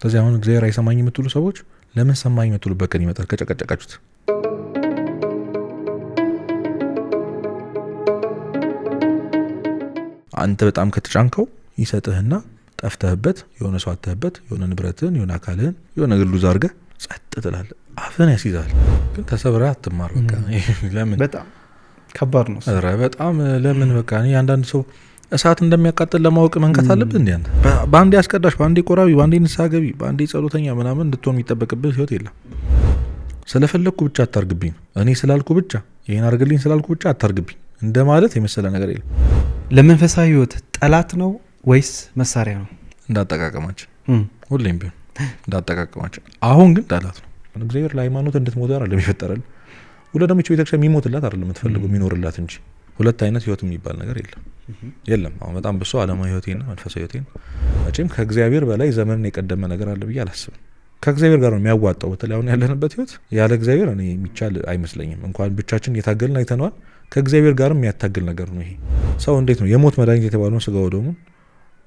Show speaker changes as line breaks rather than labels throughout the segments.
ስለዚህ አሁን እግዚአብሔር አይሰማኝ የምትሉ ሰዎች ለምን ሰማኝ የምትሉበት ቀን ይመጣል ከጨቀጨቃችሁት። አንተ በጣም ከተጫንከው ይሰጥህና ጠፍተህበት የሆነ ሰው አጥተህበት የሆነ ንብረትህን የሆነ አካልህን የሆነ ነገር lose አድርገህ ጸጥ ትላለህ። አፍህን ያስይዛል። ግን ተሰብረህ አትማር። በቃ ለምን
በጣም ከባድ ነው።
ኧረ በጣም ለምን በቃ እኔ አንዳንድ ሰው እሳት እንደሚያቃጥል ለማወቅ መንካት አለብህ እንዴ? አንተ በአንዴ አስቀዳሽ፣ በአንዴ ቆራቢ፣ በአንዴ ንስሐ ገቢ፣ በአንዴ ጸሎተኛ ምናምን እንድትሆን የሚጠበቅብህ ህይወት የለም። ስለፈለግኩ ብቻ አታርግብኝ፣ እኔ ስላልኩ ብቻ ይሄን አርግልኝ ስላልኩ ብቻ አታርግብኝ እንደማለት የመሰለ ነገር የለም።
ለመንፈሳዊ ህይወት ጠላት ነው ወይስ መሳሪያ ነው?
እንዳጠቃቀማችን፣ ሁሌም ቢሆን እንዳጠቃቀማችን። አሁን ግን ጠላት ነው። እግዚአብሔር ለሃይማኖት እንድትሞት አይደለም የፈጠረን። ሁለት ደግሞ ቤተክርስቲያን የሚሞትላት አይደለም የምትፈልገው የሚኖርላት እንጂ። ሁለት አይነት ህይወት የሚባል ነገር የለም የለም። አሁን በጣም ብሶ ዓለማዊ ህይወቴና መንፈሳዊ ህይወቴን መቼም ከእግዚአብሔር በላይ ዘመንን የቀደመ ነገር አለ ብዬ አላስብም። ከእግዚአብሔር ጋር ነው የሚያዋጣው። በተለይ አሁን ያለንበት ህይወት ያለ እግዚአብሔር እኔ የሚቻል አይመስለኝም። እንኳን ብቻችን እየታገልን አይተነዋል። ከእግዚአብሔር ጋርም የሚያታግል ነገር ነው ይሄ። ሰው እንዴት ነው የሞት መድኃኒት የተባለውን ስጋ ወደሙን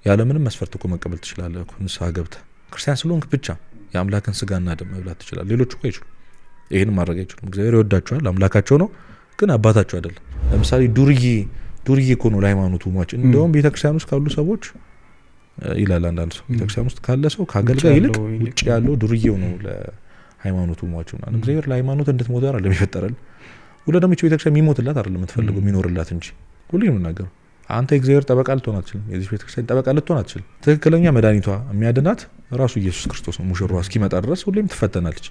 ያለምንም መስፈርት እኮ መቀበል ትችላለህ እኮ ንስሐ ገብተህ ክርስቲያን ስለሆንክ ብቻ የአምላክን ስጋና ደም መብላት ትችላለህ። ሌሎች እኮ አይችሉም፣ ይሄን ማድረግ አይችሉም። እግዚአብሔር ይወዳቸዋል፣ አምላካቸው ነው፣ ግን አባታቸው አይደለም። ለምሳሌ ዱርዬ ዱርዬ እኮ ነው ለሃይማኖቱ ሟች። እንደውም ቤተክርስቲያን ውስጥ ካሉ ሰዎች ይላል አንዳንድ ሰው ቤተክርስቲያን ውስጥ ካለ ሰው ከአገልጋይ ይልቅ ውጭ ያለው ዱርዬው ነው ለሃይማኖቱ ሟች። እግዚአብሔር ለሃይማኖት እንድትሞት አይደለም የፈጠረን። ሁለት ደግሞ ቤተክርስቲያን የሚሞትላት አይደለም የምትፈልገው የሚኖርላት እንጂ። ሁሌ ነው የምናገረው። አንተ የእግዚአብሔር ጠበቃ ልትሆን አትችልም። የዚህ ቤተክርስቲያን ጠበቃ ልትሆን አትችልም። ትክክለኛ መድኃኒቷ የሚያድናት ራሱ ኢየሱስ ክርስቶስ ነው። ሙሽሯ እስኪመጣ ድረስ ሁሌም ትፈተናለች።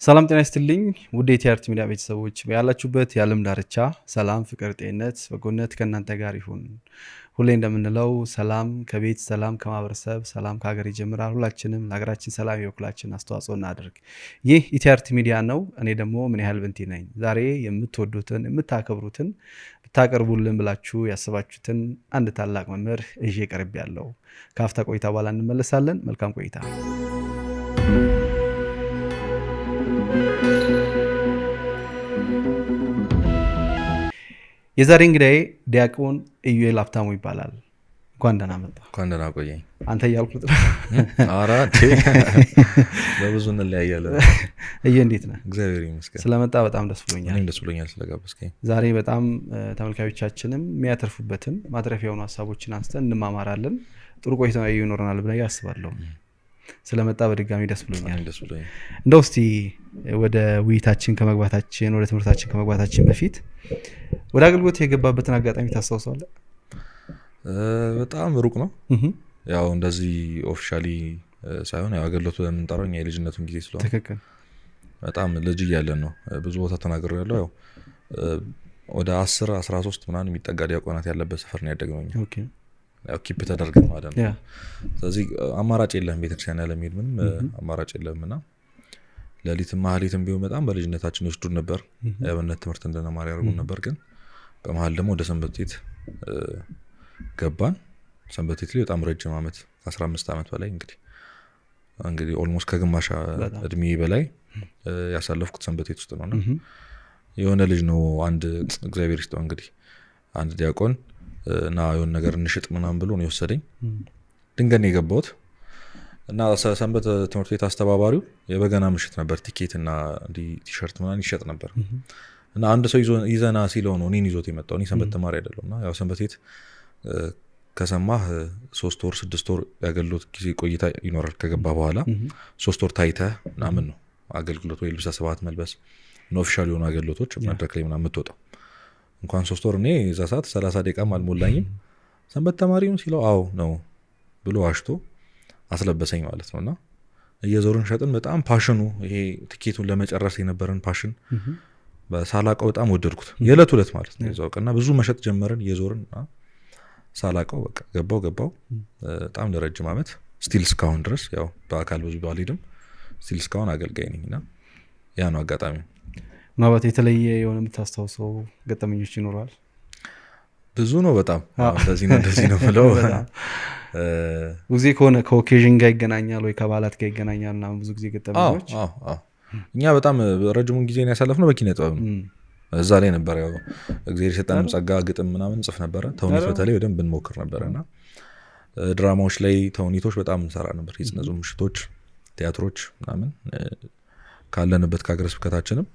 ሰላም ጤና ይስጥልኝ ውድ የቲአርቲ ሚዲያ ቤተሰቦች ያላችሁበት የዓለም ዳርቻ ሰላም፣ ፍቅር፣ ጤንነት፣ በጎነት ከእናንተ ጋር ይሁን። ሁሌ እንደምንለው ሰላም ከቤት፣ ሰላም ከማህበረሰብ፣ ሰላም ከሀገር ይጀምራል። ሁላችንም ለሀገራችን ሰላም የበኩላችን አስተዋጽኦ እናድርግ። ይህ ኢቲአርቲ ሚዲያ ነው። እኔ ደግሞ ምን ያህል ብንቲ ነኝ። ዛሬ የምትወዱትን የምታከብሩትን ብታቀርቡልን ብላችሁ ያሰባችሁትን አንድ ታላቅ መምህር ይዤ ቀርቤያለሁ። ከአፍታ ቆይታ በኋላ እንመለሳለን። መልካም ቆይታ። የዛሬ እንግዳዬ ዲያቆን ኢዩኤል ሀብታሙ ይባላል። እንኳን ደህና መጣ።
እንኳን ደህና ቆየኝ።
አንተ እያልኩ
ኧረ በብዙ እንለያያለን።
እዩ እንዴት ነህ?
እግዚአብሔር ይመስገን።
ስለመጣ በጣም ደስ ብሎኛል።
እኔም ደስ ብሎኛል ስለጋበዝከኝ።
ዛሬ በጣም ተመልካዮቻችንም የሚያተርፉበትን ማትረፊያ የሆኑ ሀሳቦችን አንስተን እንማማራለን። ጥሩ ቆይታ ይኖረናል ብዬ አስባለሁ። ስለመጣ በድጋሚ ደስ ብሎኛል።
ደስ ብሎኛል።
እንደው እስቲ ወደ ውይይታችን ከመግባታችን ወደ ትምህርታችን ከመግባታችን በፊት ወደ አገልግሎት የገባበትን አጋጣሚ ታስታውሰዋለህ?
በጣም ሩቅ ነው። ያው እንደዚህ officially ሳይሆን ያው አገልግሎት በምንጠራው እኛ የልጅነቱን ጊዜ ስለሆነ
ትክክል።
በጣም ልጅ እያለን ነው። ብዙ ቦታ ተናግሬያለሁ። ያው ወደ 10 13 ምናምን የሚጠጋ ዲያቆናት ያለበት ሰፈር ነው ያደግነው እኛ።
okay።
ያው keep ተደርገን ማለት ነው። ስለዚህ አማራጭ የለም፣ ቤተክርስቲያን ያለመሄድ ምንም አማራጭ የለም። እና ሌሊትም ማህሌትም ቢሆን በጣም በልጅነታችን ይወስዱን ነበር። የአብነት ትምህርት እንድንማር ያደርጉን ነበር። ግን በመሀል ደግሞ ወደ ሰንበት ቤት ገባን። ሰንበት ቤት ላይ በጣም ረጅም አመት 15 አመት በላይ እንግዲህ almost ከግማሽ እድሜ በላይ ያሳለፍኩት ሰንበት ቤት ውስጥ ነውና የሆነ ልጅ ነው አንድ እግዚአብሔር ይስጠው እንግዲህ አንድ ዲያቆን እና የሆነ ነገር እንሽጥ ምናምን ብሎ ነው የወሰደኝ። ድንገት ነው የገባሁት። እና ሰንበት ትምህርት ቤት አስተባባሪው የበገና ምሽት ነበር። ቲኬት እና እንዲህ ቲሸርት ምናምን ይሸጥ ነበር። እና አንድ ሰው ይዘና ሲለው ነው እኔን ይዞት የመጣው። እኔ ሰንበት ተማሪ አይደለሁም። እና ያው ሰንበት ቤት ከሰማህ 3 ወር 6 ወር የአገልግሎት ጊዜ ቆይታ ይኖራል። ከገባ በኋላ 3 ወር ታይተህ ምናምን ነው አገልግሎት ወይ ልብሰ ስብሐት መልበስ ነው official የሆኑ አገልግሎቶች መድረክ ላይ ምናምን የምትወጣው። እንኳን 3 ወር እኔ እዛ ሰዓት 30 ደቂቃም አልሞላኝም። ሰንበት ተማሪው ሲለው አዎ ነው ብሎ ዋሽቶ አስለበሰኝ ማለት ነውና እየዞርን ሸጥን። በጣም passion ኑ ይሄ ቲኬቱን ለመጨረስ የነበረን passion በሳላቀው በጣም ወደድኩት። የዕለት ዕለት ማለት ነው የዛው ቀንና ብዙ መሸጥ ጀመርን እየዞርን እና ሳላቀው በቃ ገባው በጣም ለረጅም አመት still እስካሁን ድረስ ያው በአካል ብዙ ባልሄድም still እስካሁን አገልጋይ ነኝና ያ ነው አጋጣሚው።
ምናልባት የተለየ የሆነ የምታስታውሰው ገጠመኞች ይኖራል?
ብዙ ነው በጣም። እንደዚህ ነው እንደዚህ ነው ብለው
ብዙ ጊዜ ከሆነ ከ occasion ጋር ይገናኛል ወይ ከበዓላት ጋር ይገናኛል እና ብዙ ጊዜ ገጠመኞች።
አዎ። እኛ በጣም ረጅሙን ጊዜ ያሳለፍነው በኪነ ጥበብ ነው። እዛ ላይ ነበር ያው እግዚአብሔር የሰጠንም ጸጋ ግጥም ምናምን ጽፍ ነበረ። ተውኔት በተለይ በደንብ እንሞክር ነበረ እና ድራማዎች ላይ ተውኔቶች በጣም እንሰራ ነበር። የስነ ጽሁፍ ምሽቶች፣ ቲያትሮች ምናምን ካለንበት ከሀገረ ስብከታችንም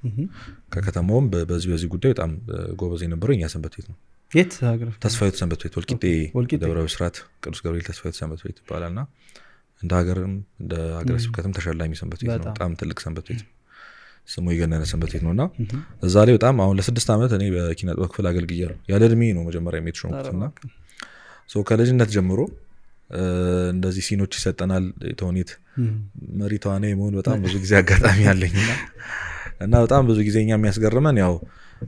ከከተማውም በዚህ ጉዳይ በጣም ጎበዝ የነበረው የኛ ሰንበት ቤት ነው።
የት ሀገረ
ተስፋ ሕይወት ሰንበት ቤት ወልቂጤ ደብረ ብስራት ቅዱስ ገብርኤል ተስፋ ሕይወት ሰንበት ቤት ይባላልና እንደ ሀገርም እንደ ሀገረ ስብከትም ተሸላሚ ሰንበት ቤት ነው። በጣም ትልቅ ሰንበት ቤት ስሙ የገነነ ሰንበት ቤት ነውና እዛ ላይ በጣም አሁን ለ6 ዓመት እኔ በኪነ ጥበብ ክፍል አገልግያለሁ። ያለ እድሜ ነው መጀመሪያ የተሾምኩትና so ከልጅነት ጀምሮ እንደዚህ scene ኦች ይሰጠናል። ተውኔት መሪ ተዋናይ መሆን በጣም ብዙ ጊዜ አጋጣሚ አለኝና እና በጣም ብዙ ጊዜ እኛ የሚያስገርመን ያው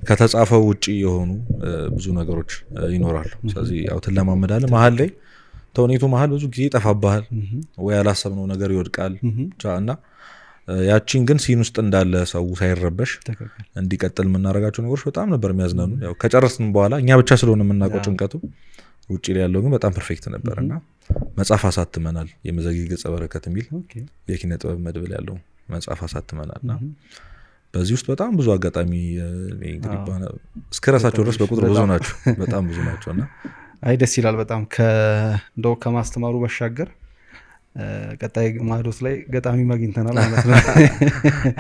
ከተጻፈው ውጪ የሆኑ ብዙ ነገሮች ይኖራሉ። ስለዚህ ያው ትለማመዳለህ። መሃል ላይ ተውኔቱ መሃል ብዙ ጊዜ ይጠፋብሃል ወይ ያላሰብነው ነገር ይወድቃል ብቻ እና ያቺን ግን scene ውስጥ እንዳለ ሰው ሳይረበሽ እንዲቀጥል የምናደርጋቸው ነገሮች በጣም ነበር የሚያዝናኑ። ያው ከጨረስን በኋላ እኛ ብቻ ስለሆነ የምናውቀው ጭንቀቱ፣ ውጪ ላይ ያለው ግን በጣም perfect ነበር እና መጽሐፍ አሳትመናል። የመዘግይ ገጸ በረከት የሚል የኪነ ጥበብ መድብል ያለው መጽሐፍ አሳትመናል እና በዚህ ውስጥ በጣም ብዙ አጋጣሚ እንግዲህ እስከራሳቸው ድረስ በቁጥር ብዙ ናቸው፣ በጣም ብዙ ናቸውና
አይ ደስ ይላል በጣም። እንደው ከማስተማሩ ባሻገር ቀጣይ ማህዶት ላይ ገጣሚ ማግኝተናል ማለት ነው።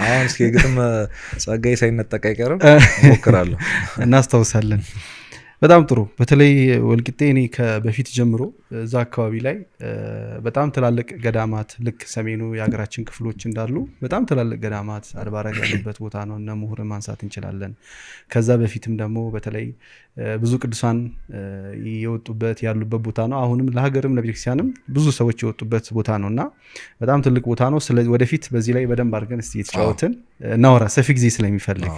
አሁን እስኪ ግጥም ጸጋዬ ሳይነጠቅ አይቀርም እሞክራለሁ።
እናስታውሳለን። በጣም ጥሩ። በተለይ ወልቂጤ እኔ ከበፊት ጀምሮ እዛ አካባቢ ላይ በጣም ትላልቅ ገዳማት ልክ ሰሜኑ የሀገራችን ክፍሎች እንዳሉ በጣም ትላልቅ ገዳማት አድባራት ያሉበት ቦታ ነው። እነ ምሁርን ማንሳት እንችላለን። ከዛ በፊትም ደግሞ በተለይ ብዙ ቅዱሳን የወጡበት ያሉበት ቦታ ነው። አሁንም ለሀገርም ለቤተክርስቲያንም ብዙ ሰዎች የወጡበት ቦታ ነውና በጣም ትልቅ ቦታ ነው። ስለዚህ ወደፊት በዚህ ላይ በደንብ አድርገን እስቲ የተጫወትን እናወራ፣ ሰፊ ጊዜ ስለሚፈልግ።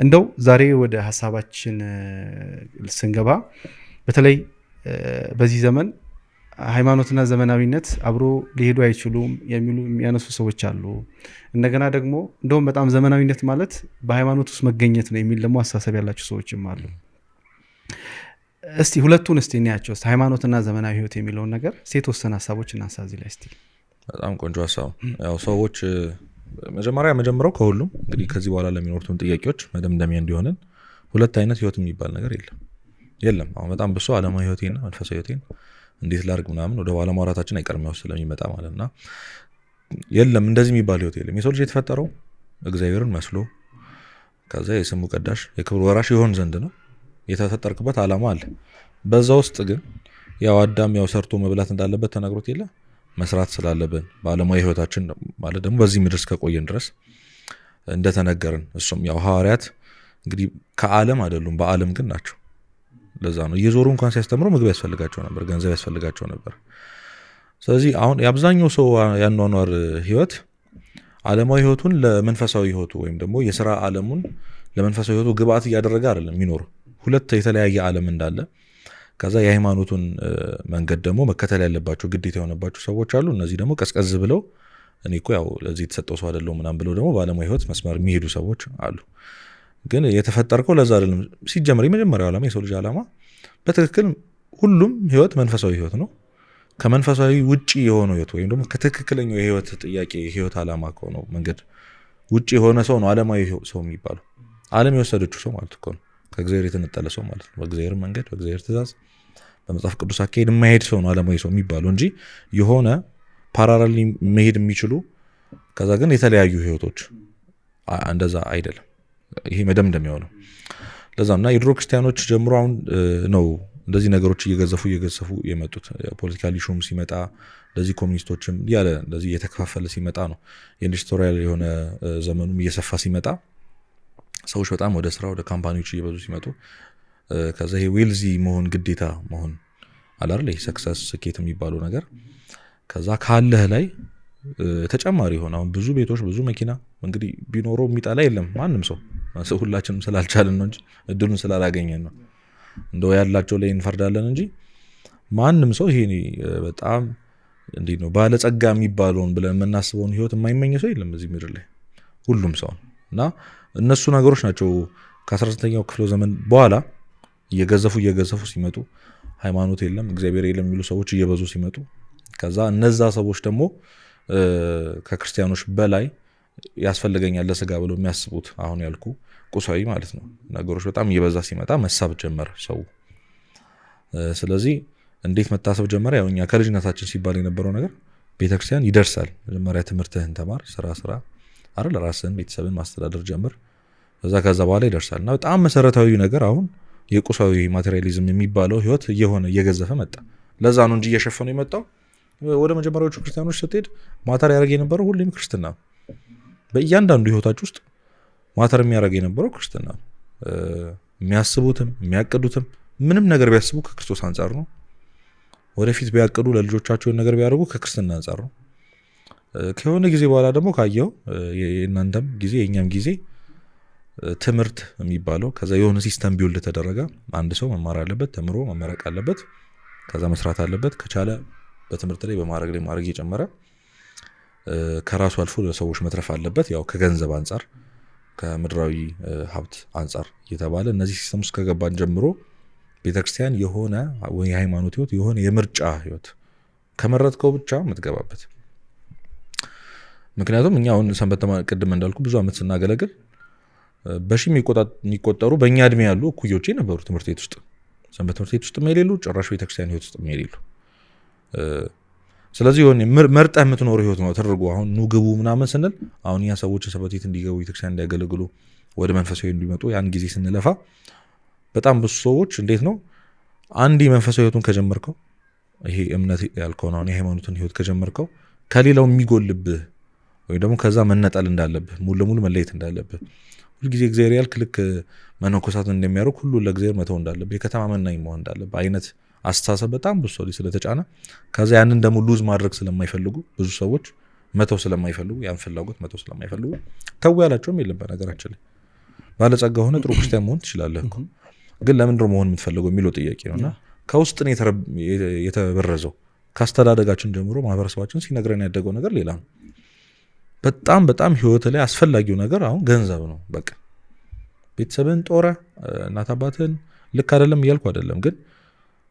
እንደው ዛሬ ወደ ሐሳባችን ስንገባ በተለይ በዚህ ዘመን ሃይማኖትና ዘመናዊነት አብሮ ሊሄዱ አይችሉም የሚሉ የሚያነሱ ሰዎች አሉ። እንደገና ደግሞ እንደውም በጣም ዘመናዊነት ማለት በሃይማኖት ውስጥ መገኘት ነው የሚል ደግሞ አስተሳሰብ ያላቸው ሰዎችም አሉ። እስቲ ሁለቱን እስቲ እንያቸው። እስቲ ሃይማኖትና ዘመናዊ ህይወት የሚለውን ነገር እስቲ የተወሰነ ሐሳቦች እናንሳ እዚህ ላይ እስቲ።
በጣም ቆንጆ ሐሳብ። ያው ሰዎች መጀመሪያ መጀመሪያው ከሁሉም እንግዲህ ከዚህ በኋላ ለሚኖሩት ጥያቄዎች መደምደሚያ እንዲሆነን ሁለት አይነት ህይወት የሚባል ነገር የለም። አሁን በጣም ብሶ ዓለማዊ ህይወቴና መንፈሳዊ ህይወቴን እንዴት ላድርግ ምናምን ወደ ኋላ ማውራታችን አይቀርም ያው ስለሚመጣ ማለት ነው። የለም እንደዚህ የሚባል ህይወት የለም። የሰው ልጅ የተፈጠረው እግዚአብሔርን መስሎ ከዛ የስሙ ቀዳሽ የክብር ወራሽ ይሆን ዘንድ ነው። የተፈጠርክበት ዓላማ አለ። በዛ ውስጥ ግን ያው አዳም ያው ሰርቶ መብላት እንዳለበት ተናግሮት የለ መስራት ስላለብን በዓለማዊ ህይወታችን ማለት ደግሞ በዚህ ምድር እስከቆየን ድረስ እንደተነገረን እሱም ያው ሐዋርያት እንግዲህ ከዓለም አይደሉም በዓለም ግን ናቸው። ለዛ ነው እየዞሩ እንኳን ሲያስተምሩ ምግብ ያስፈልጋቸው ነበር፣ ገንዘብ ያስፈልጋቸው ነበር። ስለዚህ አሁን የአብዛኛው ሰው ያኗኗር ህይወት ዓለማዊ ህይወቱን ለመንፈሳዊ ህይወቱ ወይም ደግሞ የሥራ ዓለሙን ለመንፈሳዊ ህይወቱ ግብአት እያደረገ አይደለም የሚኖረው። ሁለት የተለያየ ዓለም እንዳለ ከዛ የሃይማኖቱን መንገድ ደግሞ መከተል ያለባቸው ግዴታ የሆነባቸው ሰዎች አሉ። እነዚህ ደግሞ ቀዝቀዝ ብለው እኔ እኮ ያው ለዚህ የተሰጠው ሰው አይደለሁም ምናምን ብለው ደግሞ በዓለማዊ ህይወት መስመር የሚሄዱ ሰዎች አሉ። ግን የተፈጠርከው ለዛ አይደለም። ሲጀመር የመጀመሪያው ዓላማ የሰው ልጅ ዓላማ በትክክል ሁሉም ህይወት መንፈሳዊ ህይወት ነው። ከመንፈሳዊ ውጪ የሆነው ህይወት ወይም ደግሞ ከትክክለኛው የህይወት ጥያቄ የህይወት ዓላማ ከሆነው መንገድ ውጪ የሆነ ሰው ነው ዓለማዊ ሰው የሚባለው። ዓለም የወሰደችው ሰው ማለት እኮ ነው። ከእግዚአብሔር የተነጠለ ሰው ማለት ነው። በእግዚአብሔር መንገድ፣ በእግዚአብሔር ትእዛዝ፣ በመጽሐፍ ቅዱስ አካሄድ የማይሄድ ሰው ነው ዓለማዊ ሰው የሚባለው እንጂ የሆነ ፓራራል መሄድ የሚችሉ ከዛ ግን የተለያዩ ህይወቶች እንደዛ አይደለም። ይሄ መደምደሚያው ነው። ለዛም እና የድሮ ክርስቲያኖች ጀምሮ አሁን ነው እንደዚህ ነገሮች እየገዘፉ እየገዘፉ የመጡት። political issue ም ሲመጣ እንደዚህ ኮሚኒስቶችም ያለ እንደዚህ እየተከፋፈለ ሲመጣ ነው የ industrial የሆነ ዘመኑም እየሰፋ ሲመጣ ሰዎች በጣም ወደ ስራ ወደ company ዎች እየበዙ ሲመጡ ከዛ ይሄ wealthy መሆን ግዴታ መሆን አለ አይደል? ይሄ success ስኬት የሚባለው ነገር ከዛ ካለህ ላይ ተጨማሪ ይሆን። አሁን ብዙ ቤቶች ብዙ መኪና እንግዲህ ቢኖረው የሚጠላ የለም ማንም ሰው፣ ሁላችንም ስላልቻልን ነው እንጂ እድሉን ስላላገኘን ነው። እንደው ያላቸው ላይ እንፈርዳለን እንጂ ማንም ሰው ይሄ በጣም እንዴት ነው ባለጸጋ የሚባለውን ብለን የምናስበውን ህይወት የማይመኝ ሰው የለም እዚህ ምድር ላይ፣ ሁሉም ሰው ነው። እና እነሱ ነገሮች ናቸው ከ19ኛው ክፍለ ዘመን በኋላ እየገዘፉ እየገዘፉ ሲመጡ ሃይማኖት የለም እግዚአብሔር የለም የሚሉ ሰዎች እየበዙ ሲመጡ ከዛ እነዛ ሰዎች ደግሞ ከክርስቲያኖች በላይ ያስፈልገኛል ለስጋ ብለው የሚያስቡት አሁን ያልኩ ቁሳዊ ማለት ነው ነገሮች በጣም እየበዛ ሲመጣ መሳብ ጀመረ ሰው። ስለዚህ እንዴት መታሰብ ጀመረ? ያው እኛ ከልጅነታችን ሲባል የነበረው ነገር ቤተክርስቲያን ይደርሳል፣ መጀመሪያ ትምህርትህን ተማር፣ ስራ ስራ አይደል፣ ራስህን ቤተሰብን ማስተዳደር ጀምር፣ ከዛ በኋላ ይደርሳል። እና በጣም መሰረታዊ ነገር አሁን የቁሳዊ materialism የሚባለው ህይወት እየሆነ እየገዘፈ መጣ። ለዛ ነው እንጂ እየሸፈነው የመጣው። ወደ መጀመሪያዎቹ ክርስቲያኖች ስትሄድ matter ያደርግ የነበረው ሁሌም ክርስትና ነው። በእያንዳንዱ ህይወታችሁ ውስጥ matter የሚያደርግ የነበረው ክርስትና ነው። የሚያስቡትም የሚያቅዱትም ምንም ነገር ቢያስቡ ከክርስቶስ አንጻር ነው። ወደፊት ቢያቅዱ ለልጆቻቸው ነገር ቢያደርጉ ከክርስትና አንጻር ነው። ከሆነ ጊዜ በኋላ ደግሞ ካየው የእናንተም ጊዜ የእኛም ጊዜ ትምህርት የሚባለው ከዛ የሆነ system build ተደረገ። አንድ ሰው መማር አለበት፣ ተምሮ መመረቅ አለበት፣ ከዛ መስራት አለበት፣ ከቻለ በትምህርት ላይ በማድረግ ላይ ማድረግ እየጨመረ ከራሱ አልፎ ለሰዎች መትረፍ አለበት፣ ያው ከገንዘብ አንጻር ከምድራዊ ሀብት አንጻር እየተባለ እነዚህ system ውስጥ ከገባን ጀምሮ ቤተክርስቲያን የሆነ የሃይማኖት ህይወት የሆነ የምርጫ ህይወት ከመረጥከው ብቻ የምትገባበት። ምክንያቱም እኛ አሁን ሰንበት ቅድም እንዳልኩ ብዙ አመት ስናገለግል በሺ የሚቆጠሩ በእኛ እድሜ ያሉ እኩዮቼ ነበሩ ትምህርት ቤት ውስጥ፣ ሰንበት ትምህርት ቤት ውስጥ የሌሉ፣ ጭራሽ ቤተክርስቲያን ህይወት ውስጥ የሌሉ። ስለዚህ የሆነ መርጠህ የምትኖረው ህይወት ነው ተደርጎ አሁን ኑ ግቡ ምናምን ስንል አሁን እኛ ሰዎችን ሰንበት ቤት እንዲገቡ ቤተክርስቲያን እንዲያገለግሉ ወደ መንፈሳዊ እንዲመጡ ያን ጊዜ ስንለፋ በጣም ብዙ ሰዎች እንዴት ነው አንድ መንፈሳዊ ህይወቱን ከጀመርከው ይሄ እምነት ያልከው ነው የሃይማኖትን ህይወት ከጀመርከው ከሌላው የሚጎልብህ ወይ ደግሞ ከዛ መነጠል እንዳለብህ ሙሉ ለሙሉ መለየት እንዳለብህ ሁልጊዜ እግዚአብሔር ያልክ ልክ መነኮሳት እንደሚያደርግ ሁሉ ለእግዚአብሔር መተው እንዳለብህ የከተማ መናኝ መሆን እንዳለብህ አይነት አስተሳሰብ በጣም ብዙ ሰው ስለተጫነ ከዛ ያንን ደግሞ lose ማድረግ ስለማይፈልጉ ብዙ ሰዎች መተው ስለማይፈልጉ ያን ፍላጎት መተው ስለማይፈልጉ ተው ያላቸውም የለም። በነገራችን ላይ ባለጸጋ ሆነ ጥሩ ክርስቲያን መሆን ትችላለህ እኮ፣ ግን ለምንድን ነው መሆን የምትፈልገው የሚለው ጥያቄ ነውና ከውስጥ ነው የተበረዘው። ካስተዳደጋችን ጀምሮ ማህበረሰባችን ሲነግረን ያደገው ነገር ሌላ ነው። በጣም በጣም ህይወት ላይ አስፈላጊው ነገር አሁን ገንዘብ ነው። በቃ ቤተሰብን ጦረ እናት አባትህን ልክ አይደለም እያልኩ አይደለም፣ ግን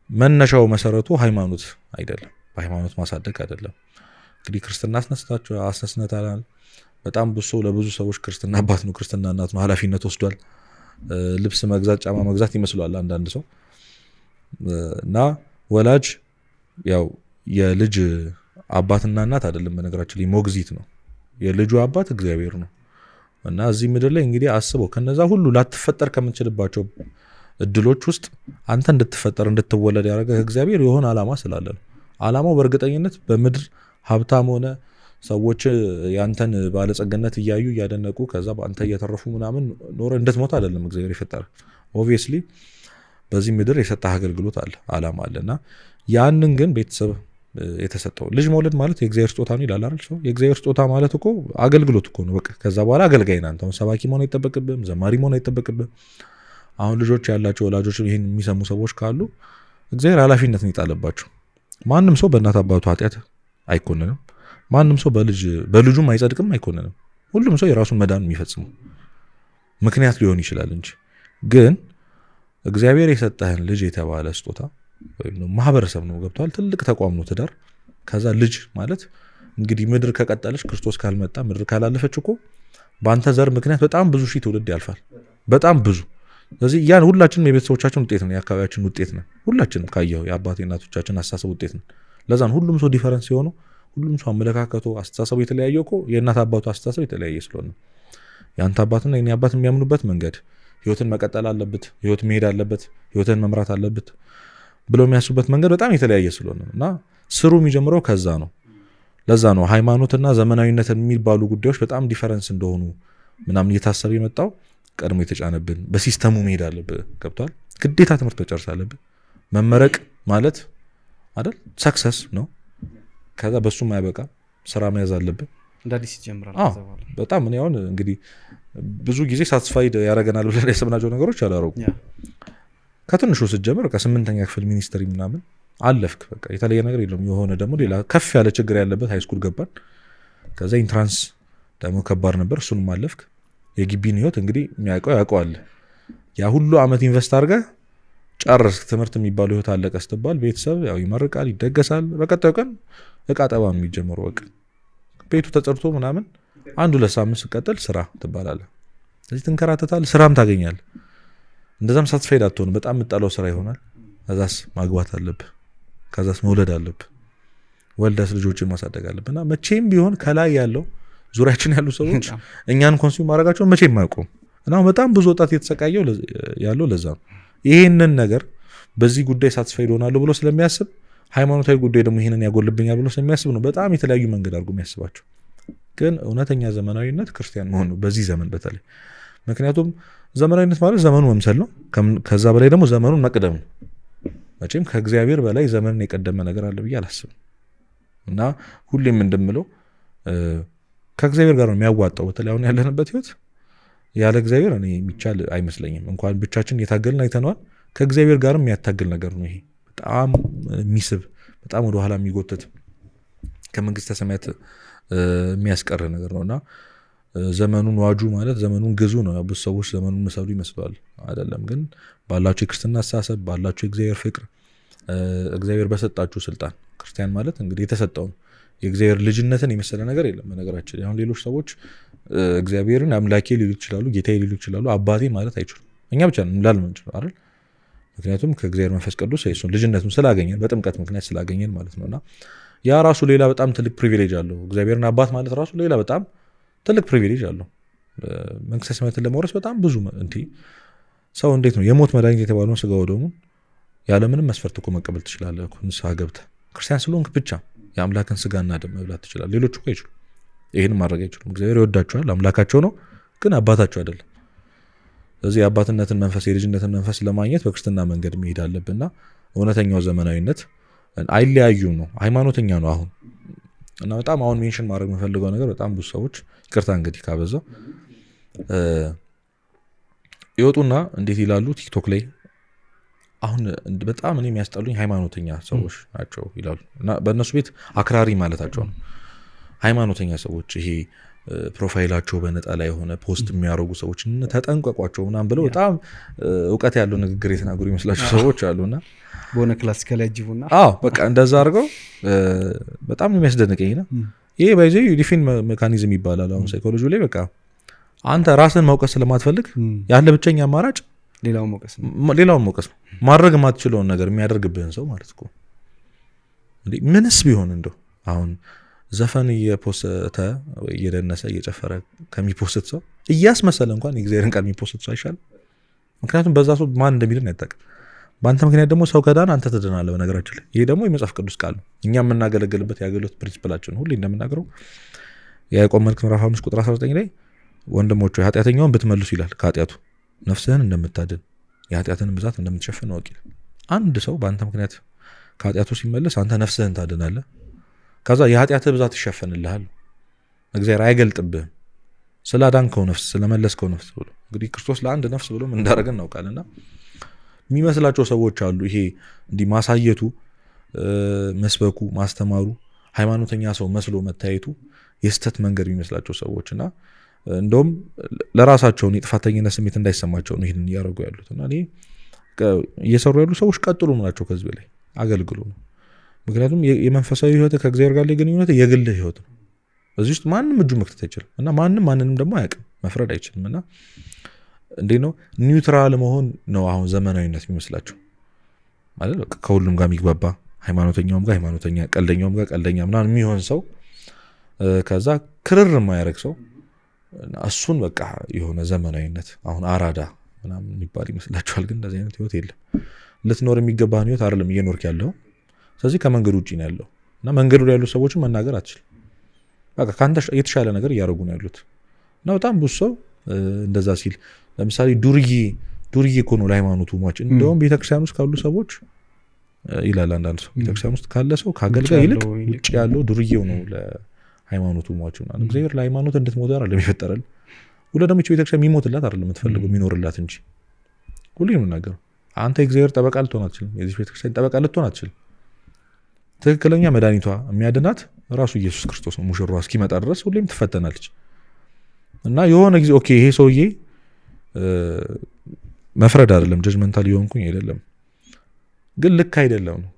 መነሻው መሰረቱ ሃይማኖት አይደለም፣ በሃይማኖት ማሳደግ አይደለም። እንግዲህ ክርስትና አስነስነታል። በጣም ብዙ ለብዙ ሰዎች ክርስትና አባት ነው፣ ክርስትና እናት ነው፣ ኃላፊነት ወስዷል። ልብስ መግዛት ጫማ መግዛት ይመስሏል አንዳንድ ሰው እና ወላጅ ያው የልጅ አባትና እናት አይደለም፣ በነገራችን ላይ ሞግዚት ነው። የልጁ አባት እግዚአብሔር ነው። እና እዚህ ምድር ላይ እንግዲህ አስበው ከነዛ ሁሉ ላትፈጠር ከምትችልባቸው እድሎች ውስጥ አንተ እንድትፈጠር እንድትወለድ ያደረገ እግዚአብሔር የሆነ አላማ ስላለ ነው። አላማው በእርግጠኝነት በምድር ሀብታም ሆነ ሰዎች ያንተን ባለጸግነት እያዩ እያደነቁ ከዛ በአንተ እየተረፉ ምናምን ኖረ እንድትሞት አይደለም እግዚአብሔር የፈጠረ። Obviously በዚህ ምድር የሰጠህ አገልግሎት አለ፣ አላማ አለ። እና ያንን ግን ቤተሰብ የተሰጠው ልጅ መውለድ ማለት የእግዚአብሔር ስጦታ ነው ይላል አይደል? ሰው የእግዚአብሔር ስጦታ ማለት እኮ አገልግሎት እኮ ነው። በቃ ከዛ በኋላ አገልጋይ ነህ አንተ። አሁን ሰባኪ መሆን አይጠበቅብህም፣ ዘማሪ መሆን አይጠበቅብህም። አሁን ልጆች ያላቸው ወላጆች ይሄን የሚሰሙ ሰዎች ካሉ እግዚአብሔር ኃላፊነትን ይጣልባቸው። ማንም ሰው በእናት አባቱ ኃጢአት አይኮንንም። ማንም ሰው በልጁም አይጸድቅም አይኮንንም። ሁሉም ሰው የራሱን መዳን የሚፈጽመው ምክንያት ሊሆን ይችላል እንጂ ግን እግዚአብሔር የሰጠህን ልጅ የተባለ ስጦታ ወይም ማህበረሰብ ነው፣ ገብቷል። ትልቅ ተቋም ነው ትዳር። ከዛ ልጅ ማለት እንግዲህ ምድር ከቀጠለች ክርስቶስ ካልመጣ ምድር ካላለፈች እኮ በአንተ ዘር ምክንያት በጣም ብዙ ሺህ ትውልድ ያልፋል። በጣም ብዙ። ስለዚህ ያን ሁላችንም የቤተሰቦቻችን ውጤት ነን፣ የአካባቢያችን ውጤት ነን። ሁላችንም ካየኸው የአባት የእናቶቻችን አስተሳሰብ ውጤት ነን። ለዛን ሁሉም ሰው difference የሆነው ሁሉም ሰው አመለካከቱ አስተሳሰቡ የተለያየ እኮ የእናት አባቱ አስተሳሰብ የተለያየ ስለሆነ የአንተ አባትና የኔ አባት የሚያምኑበት መንገድ ህይወትን መቀጠል አለበት፣ ህይወት መሄድ አለበት፣ ህይወትን መምራት አለበት ብለው የሚያስቡበት መንገድ በጣም የተለያየ ስለሆነ እና ስሩ የሚጀምረው ከዛ ነው። ለዛ ነው ሃይማኖትና ዘመናዊነት የሚባሉ ጉዳዮች በጣም difference እንደሆኑ ምናምን እየታሰበ የመጣው ቀድሞ የተጫነብን በ system ኡ መሄድ አለብህ። ገብቷል። ግዴታ ትምህርት መጨረስ አለብህ። መመረቅ ማለት አይደል success ነው። ከዛ በሱም አያበቃ ስራ መያዝ አለብህ።
እንደ አዲስ ይጀምራል።
በጣም እኔ አሁን እንግዲህ ብዙ ጊዜ satisfied ያደርገናል ብለን ያሰብናቸው ነገሮች አላረጉም። ከትንሹ ስትጀምር በቃ 8ኛ ክፍል ministry ምናምን አለፍክ፣ በቃ የተለየ ነገር የለውም። የሆነ ደግሞ ሌላ ከፍ ያለ ችግር ያለበት high school ገባን። ከዛ entrance ደግሞ ከባድ ነበር፣ እሱንም አለፍክ። የግቢን ህይወት እንግዲህ የሚያውቀው ያውቀዋል። ያ ሁሉ አመት invest አድርገህ ጨርስክ። ትምህርት የሚባለው ህይወት አለቀ ስትባል ቤተሰብ ያው ይመርቃል፣ ይደገሳል። በቀጣዩ ቀን እቃ ጠባ ነው የሚጀምረው። በቃ ቤቱ ተጸድቶ ምናምን 1-2 ሳምንት ስትቀጥል ስራ ትባላለህ። ስለዚህ ትንከራተታለህ፣ ስራም ታገኛለህ። እንደዛም satisfied አትሆንም። በጣም የምጠላው ስራ ይሆናል። ከዛስ ማግባት አለብህ፣ ከዛስ መውለድ አለብህ፣ ወልደስ ልጆችን ማሳደግ አለብህ። እና መቼም ቢሆን ከላይ ያለው ዙሪያችን ያሉ ሰዎች እኛን consume ማድረጋቸውን መቼም አያውቁም። እና በጣም ብዙ ወጣት እየተሰቃየው ያለው ለዛ ነው። ይሄንን ነገር በዚህ ጉዳይ satisfied ሆናለሁ ብሎ ስለሚያስብ፣ ሃይማኖታዊ ጉዳይ ደግሞ ይሄንን ያጎልብኛል ብሎ ስለሚያስብ ነው በጣም የተለያዩ መንገድ አድርጎ የሚያስባቸው። ግን እውነተኛ ዘመናዊነት ክርስቲያን መሆን ነው በዚህ ዘመን በተለይ። ምክንያቱም ዘመናዊነት ማለት ዘመኑ መምሰል ነው። ከዛ በላይ ደግሞ ዘመኑን መቅደም ነው። መቼም ከእግዚአብሔር በላይ ዘመንን የቀደመ ነገር አለ ብዬ አላስብም። እና ሁሌም እንደምለው ከእግዚአብሔር ጋር ነው የሚያዋጣው። በተለይ አሁን ያለንበት ህይወት ያለ እግዚአብሔር እኔ የሚቻል አይመስለኝም። እንኳን ብቻችን እየታገልን አይተነዋል። ከእግዚአብሔር ጋርም የሚያታግል ነገር ነው ይሄ። በጣም የሚስብ፣ በጣም ወደኋላ የሚጎትት፣ ከመንግስተ ሰማያት የሚያስቀር ነገር ነው። እና ዘመኑን ዋጁ ማለት ዘመኑን ግዙ ነው። ብዙ ሰዎች ዘመኑን ምሰሉ ይመስለዋል። አይደለም። ግን ባላችሁ የክርስትና አስተሳሰብ፣ ባላችሁ የእግዚአብሔር ፍቅር፣ እግዚአብሔር በሰጣችሁ ስልጣን፣ ክርስቲያን ማለት እንግዲህ የተሰጠው ነው። የእግዚአብሔር ልጅነትን የመሰለ ነገር የለም። በነገራችን አሁን ሌሎች ሰዎች እግዚአብሔርን አምላኬ ሊሉ ይችላሉ፣ ጌታዬ ሊሉ ይችላሉ፣ አባቴ ማለት አይችሉም። እኛ ብቻ ነን ላል ምንችለው አይደል? ምክንያቱም ከእግዚአብሔር መንፈስ ቅዱስ የእሱን ልጅነቱን ስላገኘን፣ በጥምቀት ምክንያት ስላገኘን ማለት ነው። እና ያ ራሱ ሌላ በጣም ትልቅ privilege አለው። እግዚአብሔርን አባት ማለት ራሱ ሌላ በጣም ትልቅ privilege አለው። መንግስተ ሰማያትን ለመውረስ በጣም ብዙ እንዲ ሰው እንዴት ነው የሞት መድኃኒት የተባለውን ስጋ ወደሙን ያለምንም መስፈርት እኮ መቀበል ትችላለህ እኮ። ንስሐ ገብተህ ክርስቲያን ስለሆንክ ብቻ የአምላክን ስጋና ደም መብላት ትችላለህ። ሌሎች እኮ አይችሉም። ይህን ማድረግ አይችሉም። እግዚአብሔር ይወዳቸዋል፣ አምላካቸው ነው፣ ግን አባታቸው አይደለም። ስለዚህ የአባትነትን መንፈስ፣ የልጅነትን መንፈስ ለማግኘት በክርስትና መንገድ መሄድ አለብንና እውነተኛው ዘመናዊነት አይለያዩም ነው። ሃይማኖተኛ ነው አሁን። እና በጣም አሁን mention ማድረግ የምፈልገው ነገር፣ በጣም ብዙ ሰዎች፣ ይቅርታ እንግዲህ ካበዛው፣ ይወጡና እንዴት ይላሉ ቲክቶክ ላይ፣ አሁን በጣም እኔ የሚያስጠሉኝ ሃይማኖተኛ ሰዎች ናቸው ይላሉ። እና በእነሱ ቤት አክራሪ ማለታቸው ነው። ሃይማኖተኛ ሰዎች፣ ይሄ profile ኣቸው በነጠላ የሆነ post የሚያደርጉ ሰዎች ተጠንቀቋቸው ምናምን ብለው በጣም እውቀት ያለው ንግግር የተናገሩ ይመስላቸው ሰዎች አሉ። እና
በሆነ classical ያጅቡና
አዎ፣ በቃ እንደዛ አድርገው በጣም ነው የሚያስደንቀኝ። ና ይሄ by the way defense mechanism ይባላል አሁን ሳይኮሎጂ ላይ። በቃ አንተ ራስን መውቀስ ስለማትፈልግ ያለ ብቸኛ አማራጭ
ሌላውን መውቀስ ነው።
ሌላውን መውቀስ ነው። ማድረግ የማትችለውን ነገር የሚያደርግብህን ሰው ማለት እኮ። እንዴ ምንስ ቢሆን እንደው አሁን ዘፈን እየፖሰተ ወይ እየደነሰ እየጨፈረ ከሚ post ሰው እያስመሰለ እንኳን የእግዚአብሔርን ቃል የሚ post ሰው አይሻልም? ምክንያቱም በዛ ሰው ማን እንደሚድን አይታወቅም። በአንተ ምክንያት ደግሞ ሰው ከዳን አንተ ትድናለህ። በነገራችን ላይ ይሄ ደግሞ የመጽሐፍ ቅዱስ ቃል ነው። እኛ የምናገለግልበት የአገልግሎት principle ኣችን፣ ሁሌ እንደምናገረው የያዕቆብ መልእክት ምዕራፍ 5 ቁጥር 19 ላይ ወንድሞች ሆይ ኃጢአተኛውን ብትመልሱ ይላል ከኃጢአቱ ነፍስህን እንደምታድን የኃጢአትን ብዛት እንደምትሸፍን እወቅ ይላል። አንድ ሰው በአንተ ምክንያት ከኃጢአቱ ሲመለስ አንተ ነፍስህን ታድናለህ። ከዛ የኃጢአትህ ብዛት ይሸፈንልሃል። እግዚአብሔር አይገልጥብህም። ስላዳንከው ነፍስ፣ ስለመለስከው ነፍስ ብሎ። እንግዲህ ክርስቶስ ለአንድ ነፍስ ብሎ ምን እንዳደረገ እናውቃለንና የሚመስላቸው ሰዎች አሉ። ይሄ እንዲህ ማሳየቱ፣ መስበኩ፣ ማስተማሩ፣ ሃይማኖተኛ ሰው መስሎ መታየቱ የስህተት መንገድ የሚመስላቸው ሰዎች እና እንደውም ለራሳቸውን የጥፋተኝነት ስሜት እንዳይሰማቸው ነው ይህንን እያደረጉ ያሉት። እና እኔ እየሰሩ ያሉ ሰዎች ቀጥሉ ናቸው፣ ከዚህ በላይ አገልግሉ ነው። ምክንያቱም የመንፈሳዊ ህይወት፣ ከእግዚአብሔር ጋር ግንኙነት የግል ህይወት ነው። በዚህ ውስጥ ማንም እጁ መክተት አይችልም እና ማንም ማንንም ደግሞ አያውቅም፣ መፍረድ አይችልም። እና እንዴት ነው neutral መሆን ነው አሁን ዘመናዊነት የሚመስላቸው ማለት፣ በቃ ከሁሉም ጋር የሚግባባ፣ ሃይማኖተኛውም ጋር ሃይማኖተኛ፣ ቀልደኛውም ጋር ቀልደኛ ምናምን የሚሆን ሰው፣ ከዛ ክርር የማያደርግ ሰው፣ እሱን በቃ የሆነ ዘመናዊነት አሁን አራዳ ምናምን የሚባል ይመስላችኋል። ግን እንደዚህ አይነት ህይወት የለም። ልትኖር የሚገባህን ህይወት አይደለም እየኖርክ ያለው። ስለዚህ ከመንገዱ ውጭ ነው ያለው እና መንገዱ ላይ ያሉ ሰዎችን መናገር አትችልም። በቃ ከአንተ የተሻለ ነገር እያደረጉ ነው ያሉት። እና በጣም ብዙ ሰው እንደዛ ሲል ለምሳሌ ዱርዬ ዱርዬ እኮ ነው ለሃይማኖቱ ሟች። እንደውም ቤተክርስቲያን ውስጥ ካሉ ሰዎች ይላል አንዳንድ ሰው፣ ቤተክርስቲያን ውስጥ ካለ ሰው ከአገልጋይ ይልቅ ውጭ ያለው ዱርዬው ነው ለሃይማኖቱ ሟች። እግዚአብሔር ለሃይማኖት እንድትሞት አይደለም የፈጠረል። ሁለ ደግሞ ይህች ቤተክርስቲያን የሚሞትላት አይደለም የምትፈልገው፣ የሚኖርላት እንጂ። ሁሌ ነው የምናገረው። አንተ የእግዚአብሔር ጠበቃ ልትሆን አትችልም። የዚህ ቤተክርስቲያን ጠበቃ ልትሆን አትችልም። ትክክለኛ መድኃኒቷ የሚያድናት ራሱ ኢየሱስ ክርስቶስ ነው። ሙሽሯ እስኪመጣ ድረስ ሁሌም ትፈተናለች። እና የሆነ ጊዜ okay ይሄ ሰውዬ፣ መፍረድ አይደለም፣ judgmental የሆንኩኝ አይደለም፣ ግን ልክ አይደለም ነው።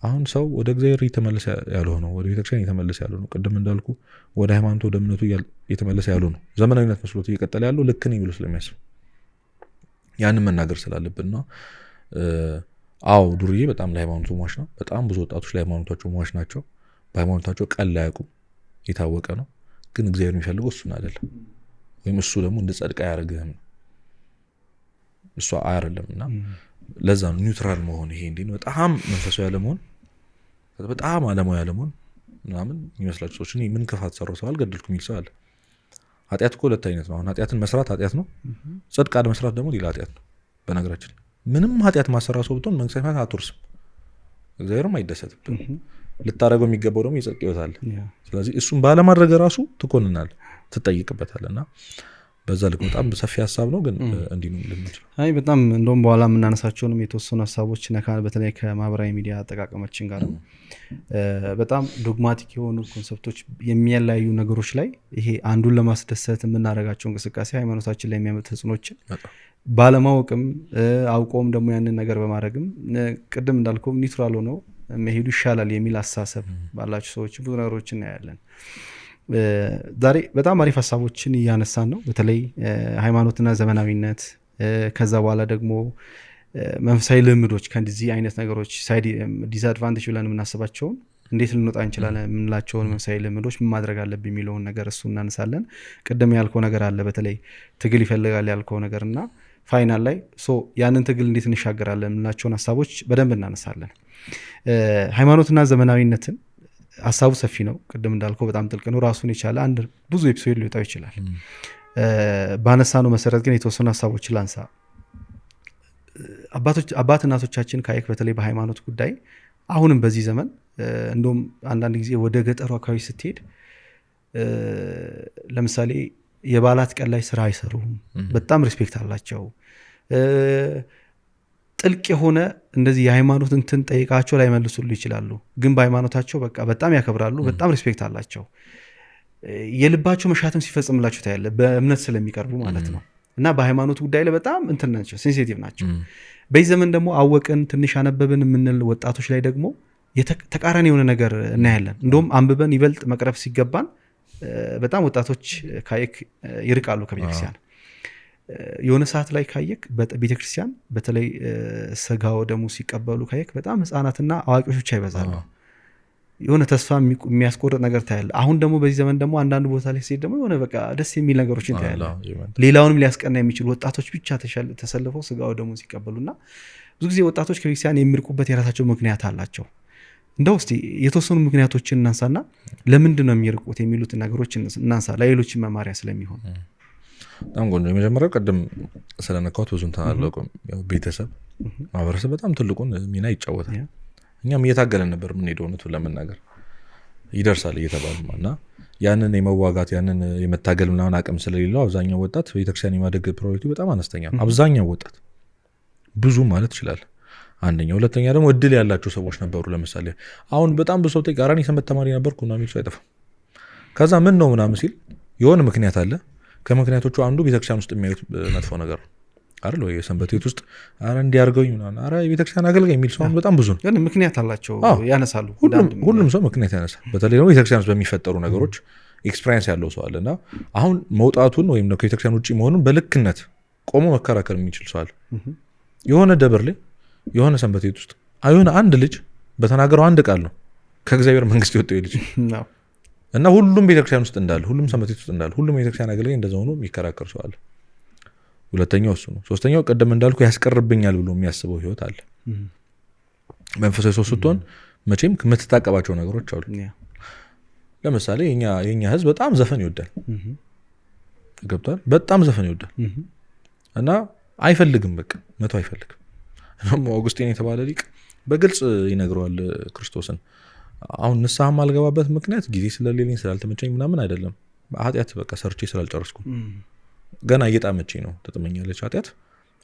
አሁን ሰው ወደ እግዚአብሔር እየተመለሰ ያልሆነው፣ ወደ ቤተክርስቲያን እየተመለሰ ያልሆነው፣ ቅድም እንዳልኩ ወደ ሃይማኖቱ ወደ እምነቱ እየተመለሰ ያልሆነው ዘመናዊነት መስሎት እየቀጠለ ያለው ልክ ነኝ ብሎ ስለሚያስብ ያንን መናገር ስላለብን ነው። አዎ ዱርዬ በጣም ለሃይማኖቱ ሟች ነው። በጣም ብዙ ወጣቶች ለሃይማኖታቸው ሟች ናቸው። በሃይማኖታቸው ቀል አያውቁም፣ የታወቀ ነው። ግን እግዚአብሔር የሚፈልገው እሱን አይደለም፣ ወይም እሱ ደግሞ እንድጸድቅ አያደርግህም ነው፣ እሱ አይደለም። እና ለዛ ነው neutral መሆን፣ ይሄ እንዴ ነው በጣም መንፈሳዊ ያለመሆን፣ በጣም አለማዊ ያለመሆን ምናምን የሚመስላቸው ሰዎች። እኔ ምን ክፋት ሰራው ሰው አልገደልኩም የሚል ሰው አለ። ኃጢአት እኮ ሁለት አይነት ነው። አሁን ኃጢአትን መስራት ኃጢአት ነው፣ ጽድቅ አለመስራት ደግሞ ሌላ ኃጢአት ነው። በነገራችን ምንም ኃጢአት ማሰራ ሰው ብትሆን መንግስተ ሰማያት አትወርስም፣ እግዚአብሔርም አይደሰትብህም። ልታደርገው የሚገባው ደግሞ የጽድቅ ህይወት አለ። ስለዚህ እሱን ባለማድረግ ራሱ ትኮንናለህ፣ ትጠይቅበታለህ። እና በዛ ልክ በጣም ሰፊ ሀሳብ ነው፣ ግን እንዲህ ነው ልንችለው።
አይ በጣም እንደውም በኋላ የምናነሳቸውንም የተወሰኑ ሀሳቦች ነካ፣ በተለይ ከማህበራዊ ሚዲያ አጠቃቀማችን ጋር በጣም dogmatic የሆኑ concept ኦች የሚያለያዩ ነገሮች ላይ ይሄ አንዱን ለማስደሰት የምናደርጋቸው እንቅስቃሴ ሃይማኖታችን ላይ የሚያመጡ ተጽዕኖችን ባለማወቅም አውቆም ደግሞ ያንን ነገር በማድረግም ቅድም እንዳልከውም neutral ሆነው መሄዱ ይሻላል የሚል አስተሳሰብ ባላቸው ሰዎች ብዙ ነገሮች እናያለን። ዛሬ በጣም አሪፍ ሀሳቦችን እያነሳን ነው። በተለይ ሃይማኖትና ዘመናዊነት፣ ከዛ በኋላ ደግሞ መንፈሳዊ ልምዶች ከእንደዚህ አይነት ነገሮች side disadvantage ብለን የምናስባቸውን እንዴት ልንወጣ እንችላለን የምንላቸውን መንፈሳዊ ልምዶች ምን ማድረግ አለብን የሚለውን ነገር እሱ እናነሳለን። ቅድም ያልከው ነገር አለ፣ በተለይ ትግል ይፈልጋል ያልከው ነገር እና final ላይ so ያንን ትግል እንዴት እንሻገራለን የምንላቸውን ሀሳቦች በደንብ እናነሳለን። ሃይማኖትና ዘመናዊነትን ሀሳቡ ሰፊ ነው፣ ቅድም እንዳልከው በጣም ጥልቅ ነው። ራሱን የቻለ አንድ ብዙ episode ሊወጣው ይችላል። ባነሳነው መሰረት ግን የተወሰኑ ሀሳቦችን ላንሳ። አባት እናቶቻችን ካየክ በተለይ በሃይማኖት ጉዳይ አሁንም በዚህ ዘመን እንደውም አንዳንድ ጊዜ ወደ ገጠሩ አካባቢ ስትሄድ ለምሳሌ የበዓላት ቀን ላይ ስራ አይሰሩም፣ በጣም respect አላቸው። ጥልቅ የሆነ እንደዚህ የሃይማኖት እንትን ጠይቃቸው ላይመልሱልህ ይችላሉ፣ ግን በሃይማኖታቸው በቃ በጣም ያከብራሉ፣ በጣም respect አላቸው። የልባቸው መሻትም ሲፈጽምላቸው ታያለህ፣ በእምነት ስለሚቀርቡ ማለት ነው። እና በሃይማኖት ጉዳይ ላይ በጣም እንትን ናቸው፣ sensitive ናቸው። በዚህ ዘመን ደግሞ አወቅን ትንሽ አነበብን የምንል ወጣቶች ላይ ደግሞ ተቃራኒ የሆነ ነገር እናያለን። እንደውም አንብበን ይበልጥ መቅረብ ሲገባን በጣም ወጣቶች ካየክ ይርቃሉ ከቤተክርስቲያን። የሆነ ሰዓት ላይ ካየክ ቤተክርስቲያን በተለይ ስጋ ወደሙ ሲቀበሉ ካየክ በጣም ህፃናትና አዋቂዎች ብቻ ይበዛሉ። የሆነ ተስፋ የሚያስቆርጥ ነገር ታያለህ። አሁን ደግሞ በዚህ ዘመን ደግሞ አንዳንድ ቦታ ላይ ሲሄድ ደግሞ የሆነ በቃ ደስ የሚል ነገሮችን ታያለህ። ሌላውንም ሊያስቀና የሚችሉ ወጣቶች ብቻ ተሰልፈው ስጋ ወደሙ ሲቀበሉና ብዙ ጊዜ ወጣቶች ከቤተክርስቲያን የሚርቁበት የራሳቸው ምክንያት አላቸው። እንደው እስቲ የተወሰኑ ምክንያቶችን እናንሳና ለምንድን ነው የሚርቁት የሚሉትን ነገሮች እናንሳ፣ ለሌሎች መማሪያ ስለሚሆን።
በጣም ቆንጆ። የመጀመሪያው ቅድም ስለነካሁት ብዙ እንትን አላውቅም። ያው ቤተሰብ ማህበረሰብ በጣም ትልቁን ሚና ይጫወታል። እኛም እየታገለን ነበር የምንሄደው፣ እውነቱን ለመናገር ይደርሳል እየተባሉ እና ያንን የመዋጋት ያንን የመታገል ምናምን አቅም ስለሌለው አብዛኛው ወጣት ቤተክርስቲያን የማደግ probability በጣም አነስተኛ ነው። አብዛኛው ወጣት ብዙ ማለት ይችላል። አንደኛው። ሁለተኛ ደግሞ እድል ያላቸው ሰዎች ነበሩ። ለምሳሌ አሁን በጣም ብዙ ሰው ጠይቅ፣ ኧረ እኔ ሰንበት ተማሪ ነበርኩ ምናምን የሚል ሰው አይጠፋም። ከዛ ምን ነው ምናምን ሲል የሆነ ምክንያት አለ። ከምክንያቶቹ አንዱ ቤተክርስቲያን ውስጥ የሚያዩት መጥፎ ነገር ነው አይደል? ወይ የሰንበት ቤት ውስጥ ኧረ እንዲያርገውኝ ምናምን፣ ኧረ የቤተክርስቲያን አገልጋይ የሚል ሰው በጣም ብዙ ነው።
ግን ምክንያት አላቸው ያነሳሉ።
ሁሉም ሰው ምክንያት ያነሳል። በተለይ ደግሞ ቤተክርስቲያን ውስጥ በሚፈጠሩ ነገሮች experience ያለው ሰው አለ። እና አሁን መውጣቱን ወይም ከቤተክርስቲያን ውጪ መሆኑን በልክነት ቆሞ መከራከር የሚችል ሰው አለ። የሆነ ደብር ላይ የሆነ ሰንበት ቤት ውስጥ የሆነ አንድ ልጅ በተናገረው አንድ ቃል ነው ከእግዚአብሔር መንግስት የወጣው ልጅ እና ሁሉም ቤተክርስቲያን ውስጥ እንዳለ፣ ሁሉም ሰንበት ቤት ውስጥ እንዳለ፣ ሁሉም ቤተክርስቲያን አገልጋይ እንደዛ ሆኖ የሚከራከር ሰው አለ። ሁለተኛው እሱ ነው። ሶስተኛው ቅድም እንዳልኩ ያስቀርብኛል ብሎ የሚያስበው ህይወት አለ። መንፈሳዊ ሰው ስትሆን መቼም የምትታቀባቸው ነገሮች አሉ። ለምሳሌ የኛ ህዝብ በጣም ዘፈን ይወዳል። ገብቷል? በጣም ዘፈን ይወዳል እና አይፈልግም፣ በቃ መቶ አይፈልግም። ደግሞ አውጉስጢን የተባለ ሊቅ በግልጽ ይነግረዋል ክርስቶስን። አሁን ንስሐ ማልገባበት ምክንያት ጊዜ ስለሌለኝ ስላልተመቸኝ ምናምን አይደለም፣ ኃጢአት በቃ ሰርቼ ስላልጨረስኩ ገና እየጣመችኝ ነው፣ ተጥመኛለች ኃጢአት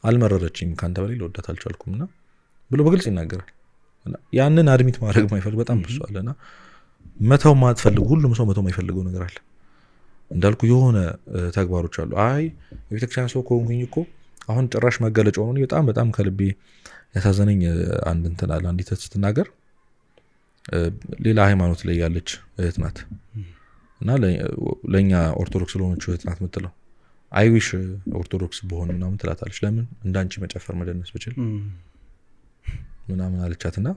አልመረረችኝም፣ ካንተ በላይ ልወዳት አልቻልኩምና ብሎ በግልጽ ይናገራል። ያንን አድሚት ማድረግ የማይፈልግ በጣም ብዙ አለና መተው ማትፈልግ ሁሉም ሰው መተው የማይፈልገው ነገር አለ። እንዳልኩ የሆነ ተግባሮች አሉ። አይ የቤተክርስቲያን ሰው ከሆንኩኝ እኮ አሁን ጭራሽ መገለጫው ነው። በጣም በጣም ከልቤ ያሳዘነኝ አንድ እንትን አለ። አንዲት ስትናገር ሌላ ሃይማኖት ላይ ያለች እህት ናት እና ለእኛ ኦርቶዶክስ ለሆነችው እህት ናት የምትለው I wish ኦርቶዶክስ በሆን ምናምን ትላታለች። ለምን እንዳንቺ መጨፈር መደነስ ብችል ምናምን አለቻትና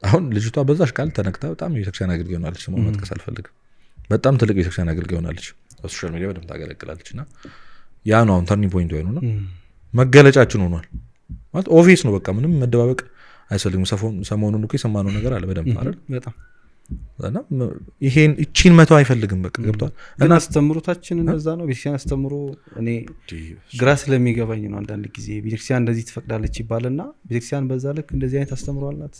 አሁን ልጅቷ በዛሽ ቃል ተነክታ በጣም የቤተክርስቲያን አገልጋይ ሆናለች። ስሟን መጥቀስ አልፈልግም። በጣም ትልቅ ቤተክርስቲያን አገልጋይ ሆናለች። በ social media በደንብ ታገለግላለች። እና ያ ነው አሁን turning point ነው፣ መገለጫችን ሆኗል ማለት obvious ነው። በቃ ምንም መደባበቅ አይፈልግም። ሰሞኑን እኮ የሰማነው ነገር አለ በደንብ አይደል?
በጣም
እና ይሄን እቺን መተው አይፈልግም። በቃ ገብቷል።
ግን አስተምሮታችን እንደዛ ነው። ቤተክርስቲያን አስተምሮ እኔ ግራ ስለሚገባኝ ነው አንዳንድ ጊዜ ቤተክርስቲያን እንደዚህ ትፈቅዳለች ይባልና ቤተክርስቲያን በዛ ልክ እንደዚህ አይነት አስተምሮ አላት።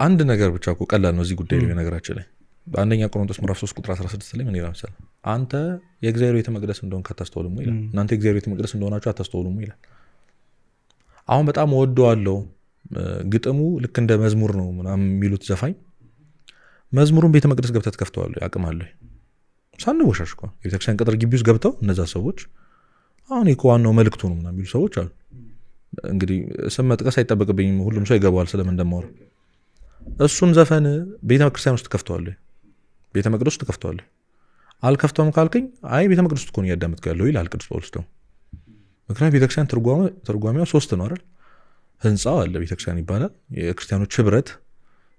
አንድ ነገር ብቻ እኮ ቀላል ነው እዚህ ጉዳይ ላይ። ነገራችን ላይ በአንደኛ ቆሮንቶስ ምዕራፍ 3 ቁጥር 16 ላይ ምን ይላል መሰለህ? አንተ የእግዚአብሔር ቤተ መቅደስ እንደሆንክ አታስተውልም ይላል። እናንተ የእግዚአብሔር ቤተ መቅደስ እንደሆናችሁ አታስተውሉም ይላል። አሁን በጣም እወደዋለሁ ግጥሙ ልክ እንደ መዝሙር ነው ምናምን የሚሉት ዘፋኝ መዝሙሩን ቤተ መቅደስ ገብተህ ትከፍተዋለህ። አቅም አለ ሳንወሻሽ እኮ የቤተክርስቲያን ቅጥር ግቢ ውስጥ ገብተው እነዛ ሰዎች አሁን እኮ ዋናው መልእክቱ ነው ምናምን የሚሉ ሰዎች አሉ። እንግዲህ ስም መጥቀስ አይጠበቅብኝም፣ ሁሉም ሰው ይገባዋል ስለምን እንደማወራ። እሱን ዘፈን ቤተ ክርስቲያን ውስጥ ትከፍተዋለህ፣ ቤተ መቅደስ ውስጥ ትከፍተዋለህ። አልከፍተውም ካልከኝ አይ ቤተ መቅደስ ውስጥ እኮ ነው እያዳመጥከው ያለው ይልሃል ቅዱስ ጳውሎስ ደግሞ። ምክንያቱም ቤተክርስቲያን ትርጓሜዋ ሶስት ነው አይደል? ህንጻው አለ ቤተክርስቲያን ይባላል። የክርስቲያኖች ህብረት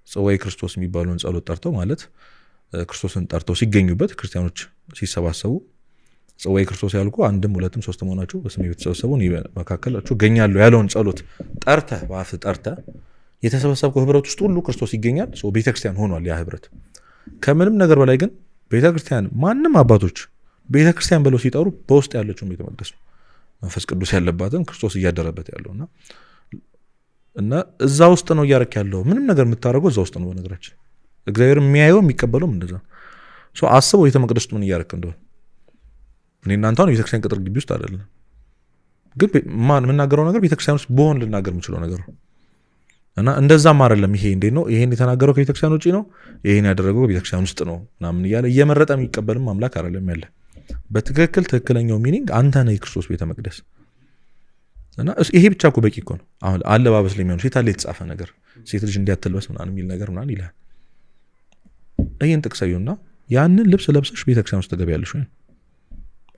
ጽዋዬ ክርስቶስ የሚባለውን ጸሎት ጠርተው ማለት ክርስቶስን ጠርተው ሲገኙበት ክርስቲያኖች ሲሰባሰቡ ጽዋዬ ክርስቶስ ያልኩ አንድም ሁለትም ሶስትም ሆናችሁ በስሜ የተሰበሰቡ እኔ በመካከላችሁ እገኛለሁ ያለውን ጸሎት ጠርተህ በአፍህ ጠርተህ የተሰበሰብከው ህብረት ውስጥ ሁሉ ክርስቶስ ይገኛል። ቤተክርስቲያን ሆኗል ያ ህብረት። ከምንም ነገር በላይ ግን ቤተክርስቲያን ማንም አባቶች ቤተክርስቲያን ብለው ሲጠሩ በውስጥ ያለችውን ቤተ መቅደስ ነው፣ መንፈስ ቅዱስ ያለባትን ክርስቶስ እያደረበት ያለውና እና እዛ ውስጥ ነው እያረክ ያለው። ምንም ነገር የምታደርገው እዛ ውስጥ ነው። በነገራችን እግዚአብሔር የሚያየው የሚቀበለውም እንደዛ ነው። አስበው ቤተ መቅደስ ውስጥ ምን እያረክ እንደሆነ። እኔ እናንተ አሁን ቤተክርስቲያን ቅጥር ግቢ ውስጥ አይደለም፣ ግን ማን የምናገረው ነገር ቤተክርስቲያን ውስጥ በሆን ልናገር የምችለው ነገር ነው። እና እንደዛም አይደለም። ይሄ እንዴት ነው ይሄን የተናገረው ከቤተክርስቲያን ውጪ ነው፣ ይሄን ያደረገው ከቤተክርስቲያን ውስጥ ነው ምናምን እያለ እየመረጠ የሚቀበልም አምላክ አይደለም ያለ። በትክክል ትክክለኛው meaning አንተ ነህ የክርስቶስ ቤተ መቅደስ። እና ይሄ ብቻ እኮ በቂ እኮ ነው። አሁን አለባበስ ላይ የሚሆነው ሴት አለ የተጻፈ ነገር ሴት ልጅ እንዲያትልበስ ምናምን የሚል ነገር ምናምን ይላል። ይሄን ጥቅሰዩና ያንን ልብስ ለብሰሽ ቤተክርስቲያን ውስጥ ትገቢያለሽ ወይ?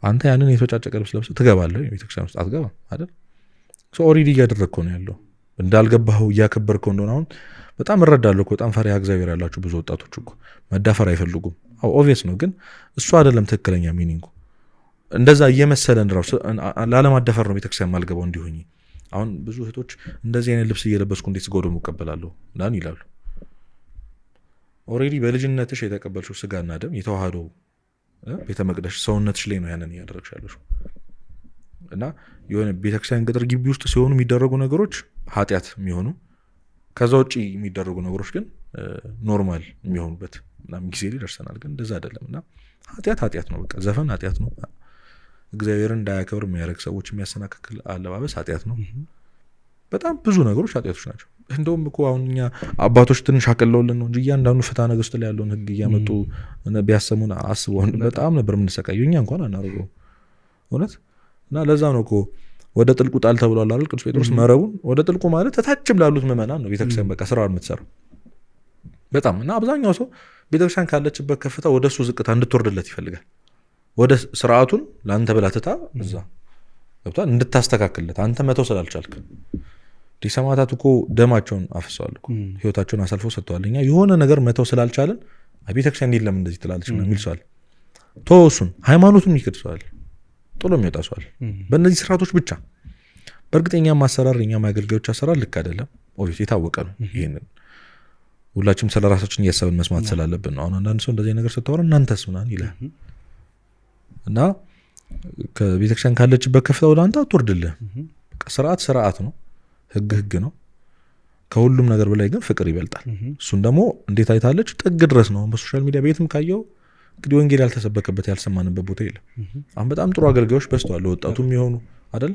አንተ ያንን የተጫጨቀ ልብስ ለብሰህ ትገባለህ ወይ ቤተክርስቲያን ውስጥ? አትገባም አይደል? so already እያደረግከው ነው ያለው፣ እንዳልገባኸው እያከበርከው እንደሆነ አሁን በጣም እረዳለሁ እኮ። በጣም ፈሪሃ እግዚአብሔር ያላችሁ ብዙ ወጣቶች እኮ መዳፈር አይፈልጉም። አዎ obvious ነው፣ ግን እሱ አይደለም ትክክለኛ meaning ኡ። እንደዛ እየመሰለን ራሱ ላለማደፈር ነው ቤተክርስቲያን ማልገባው እንዲሆኝ። አሁን ብዙ እህቶች እንደዚህ አይነት ልብስ እየለበስኩ እንዴት ስጋ ወደሙ እቀበላለሁ ምናምን ይላሉ። already በልጅነትሽ የተቀበልሽው ስጋና ደም የተዋህደው ቤተ መቅደስ ሰውነትሽ ላይ ነው ያንን እያደረግሽ ያለሽው። እና የሆነ ቤተክርስቲያን ቅጥር ግቢ ውስጥ ሲሆኑ የሚደረጉ ነገሮች ኃጢአት የሚሆኑ ከዛ ውጪ የሚደረጉ ነገሮች ግን normal የሚሆኑበት ምናምን ጊዜ ላይ ደርሰናል። ግን እንደዛ አይደለም። እና ኃጢአት ኃጢአት ነው። በቃ ዘፈን ኃጢአት ነው። እግዚአብሔርን እንዳያከብር የሚያደርግ ሰዎች የሚያሰናክል አለባበስ ኃጢአት ነው። በጣም ብዙ ነገሮች ኃጢአቶች ናቸው። እንደውም እኮ አሁን እኛ አባቶች ትንሽ አቅለውልን ነው እንጂ እያንዳንዱ ፍትሐ ነገሥት ላይ ያለውን ሕግ እያመጡ ቢያሰሙን አስበው በጣም ነበር የምንሰቃየው። እኛ እንኳን አናደርገውም እውነት። እና ለዛ ነው እኮ ወደ ጥልቁ ጣል ተብሏል አይደል? ቅዱስ ጴጥሮስ መረቡን ወደ ጥልቁ ማለት ታችም ላሉት ምዕመናን ነው ቤተክርስቲያን በቃ ስራዋን የምትሰራው በጣም። እና አብዛኛው ሰው ቤተክርስቲያን ካለችበት ከፍታ ወደ እሱ ዝቅታ እንድትወርድለት ይፈልጋል። ወደ ስርዓቱን ለአንተ ብላ ትታ እዛ ገብቷል እንድታስተካክልለት አንተ መተው ስላልቻልክ። ሰማዕታት እኮ ደማቸውን አፍሰዋል እኮ ህይወታቸውን አሳልፈው ሰጥተዋል። እኛ የሆነ ነገር መተው ስላልቻልን ቤተክርስቲያን እንዴት ለምን እንደዚህ ትላለች የሚል ሰው አለ። ተወው እሱን፣ ሃይማኖቱን የሚክድ ሰው አለ፣ ጥሎ የሚወጣ ሰው አለ። በእነዚህ ስርዓቶች ብቻ። በእርግጥ የእኛም አሰራር የእኛም አገልጋዮች አሰራር ልክ አይደለም፣ obvious የታወቀ ነው። ይሄንን ሁላችንም ስለ ራሳችን እያሰብን መስማት ስላለብን ነው። አሁን አንዳንድ ሰው እንደዚህ ነገር ስታወራ እናንተስ ምናምን ይላል። እና ከቤተክርስቲያን ካለችበት ከፍታ ወደ አንተ አትወርድልህ። በቃ ስርዓት ስርዓት ነው፣ ህግ ህግ ነው። ከሁሉም ነገር በላይ ግን ፍቅር ይበልጣል። እሱን ደግሞ እንዴት አይታለች ጥግ ድረስ ነው። በ social media ቤትም ካየው እንግዲህ ወንጌል ያልተሰበከበት ያልሰማንበት ቦታ የለም። አሁን በጣም ጥሩ አገልጋዮች በዝተዋል። ለወጣቱ የሚሆኑ አይደል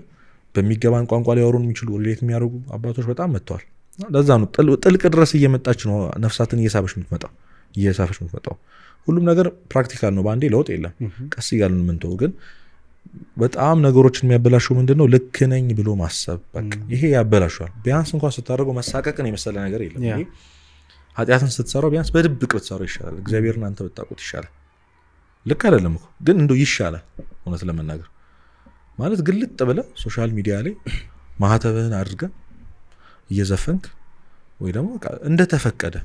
በሚገባን ቋንቋ ሊያወሩን የሚችሉ relate የሚያደርጉ አባቶች በጣም መጥተዋል። ለዛ ነው ጥልቅ ድረስ እየመጣች ነው ነፍሳትን እየሳበች የምትመጣው። ሁሉም ነገር practical ነው፣ በአንዴ ለውጥ የለም። ቀስ እያልን የምንተው ግን በጣም ነገሮችን የሚያበላሸው ምንድነው? ልክ ነኝ ብሎ ማሰብ። በቃ ይሄ ያበላሸዋል። ቢያንስ እንኳን ስታደርገው መሳቀቅን የመሰለ ነገር የለም። ይሄ ኃጢአትን ስትሰራው ቢያንስ በድብቅ ብትሰራው ይሻላል። እግዚአብሔርን አንተ ብታውቁት ይሻላል። ልክ አይደለም እኮ ግን እንደው ይሻላል። እውነት ለመናገር ማለት ግልጥ ብለህ social media ላይ ማህተብህን አድርገህ እየዘፈንክ ወይ ደግሞ እንደተፈቀደ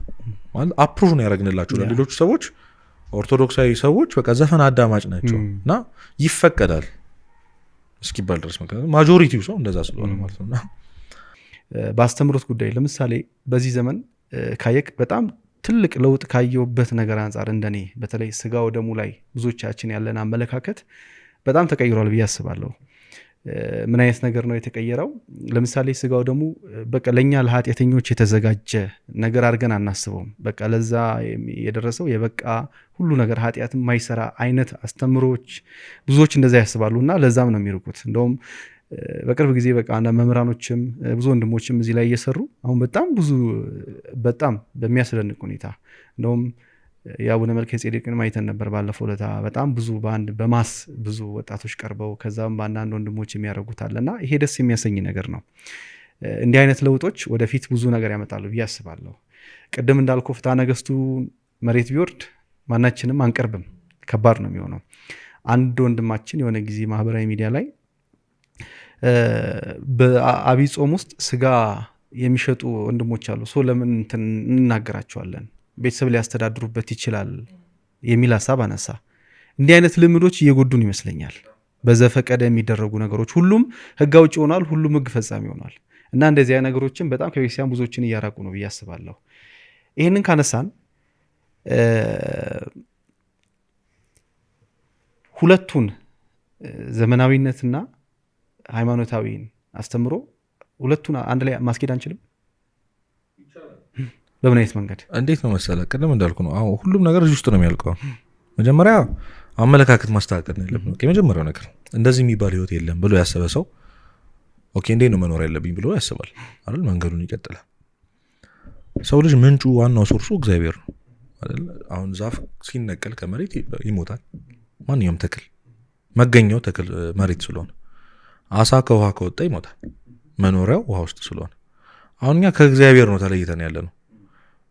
ማለት approve ነው ያደረግንላቸው ለሌሎቹ ሰዎች። ኦርቶዶክሳዊ ሰዎች በቃ ዘፈን አዳማጭ ናቸው እና ይፈቀዳል እስኪባል ድረስ፣ ምክንያቱም majority ው ሰው እንደዛ ስለሆነ ማለት ነው። እና
በአስተምሮት ጉዳይ ለምሳሌ በዚህ ዘመን ካየክ በጣም ትልቅ ለውጥ ካየውበት ነገር አንጻር እንደኔ በተለይ ስጋው ደሙ ላይ ብዙዎቻችን ያለን አመለካከት በጣም ተቀይሯል ብዬ አስባለሁ። ምን አይነት ነገር ነው የተቀየረው? ለምሳሌ ስጋው ደሙ በቃ ለኛ ለኃጢአተኞች የተዘጋጀ ነገር አድርገን አናስበውም። በቃ ለዛ የደረሰው የበቃ ሁሉ ነገር ኃጢአት የማይሰራ አይነት አስተምሮች ብዙዎች እንደዛ ያስባሉ እና ለዛም ነው የሚርቁት። እንደውም በቅርብ ጊዜ በቃ መምህራኖችም ብዙ ወንድሞችም እዚህ ላይ እየሰሩ አሁን በጣም ብዙ በጣም በሚያስደንቅ ሁኔታ እንደውም የአቡነ መልከ ጼዴቅን ማይተን ነበር ባለፈው ለታ በጣም ብዙ በአንድ በማስ ብዙ ወጣቶች ቀርበው ከዛም በአንዳንድ ወንድሞች የሚያደርጉት አለና ይሄ ደስ የሚያሰኝ ነገር ነው። እንዲህ አይነት ለውጦች ወደፊት ብዙ ነገር ያመጣሉ ብዬ አስባለሁ። ቅድም እንዳልኩ ፍትሐ ነገሥቱ መሬት ቢወርድ ማናችንም አንቀርብም፣ ከባድ ነው የሚሆነው። አንድ ወንድማችን የሆነ ጊዜ ማህበራዊ ሚዲያ ላይ በአብይ ጾም ውስጥ ስጋ የሚሸጡ ወንድሞች አሉ፣ so ለምን እንትን እንናገራቸዋለን፣ ቤተሰብ ሊያስተዳድሩበት ይችላል የሚል ሀሳብ አነሳ። እንዲህ አይነት ልምዶች እየጎዱን ይመስለኛል። በዘፈቀደ የሚደረጉ ነገሮች ሁሉም ህግ አውጪ ሆኗል፣ ሁሉም ህግ ፈጻሚ ሆኗል። እና እንደዚህ አይነት ነገሮችን በጣም ከቤተክርስቲያን ብዙዎችን እያራቁ ነው ብዬ አስባለሁ። ይህንን ካነሳን ሁለቱን ዘመናዊነትና ሃይማኖታዊን አስተምሮ ሁለቱን አንድ ላይ ማስኬድ አንችልም? በምን አይነት መንገድ?
እንዴት ነው መሰለህ፣ ቅድም እንዳልኩ ነው። አሁን ሁሉም ነገር እዚህ ውስጥ ነው የሚያልቀው። መጀመሪያ አመለካከት ማስተካከል ነው ያለብን። የመጀመሪያው ነገር እንደዚህ የሚባል ህይወት የለም ብሎ ያሰበ ሰው okay እንዴት ነው መኖር ያለብኝ ብሎ ያስባል አይደል? መንገዱን ይቀጥላል። ሰው ልጅ ምንጩ ዋናው source ኡ እግዚአብሔር ነው አይደል? አሁን ዛፍ ሲነቀል ከመሬት ይሞታል። ማንኛውም ተክል መገኛው ተክል መሬት ስለሆነ፣ አሳ ከውሃ ከወጣ ይሞታል። መኖሪያው ውሃ ውስጥ ስለሆነ። አሁን እኛ ከእግዚአብሔር ነው ተለይተን ያለ ነው።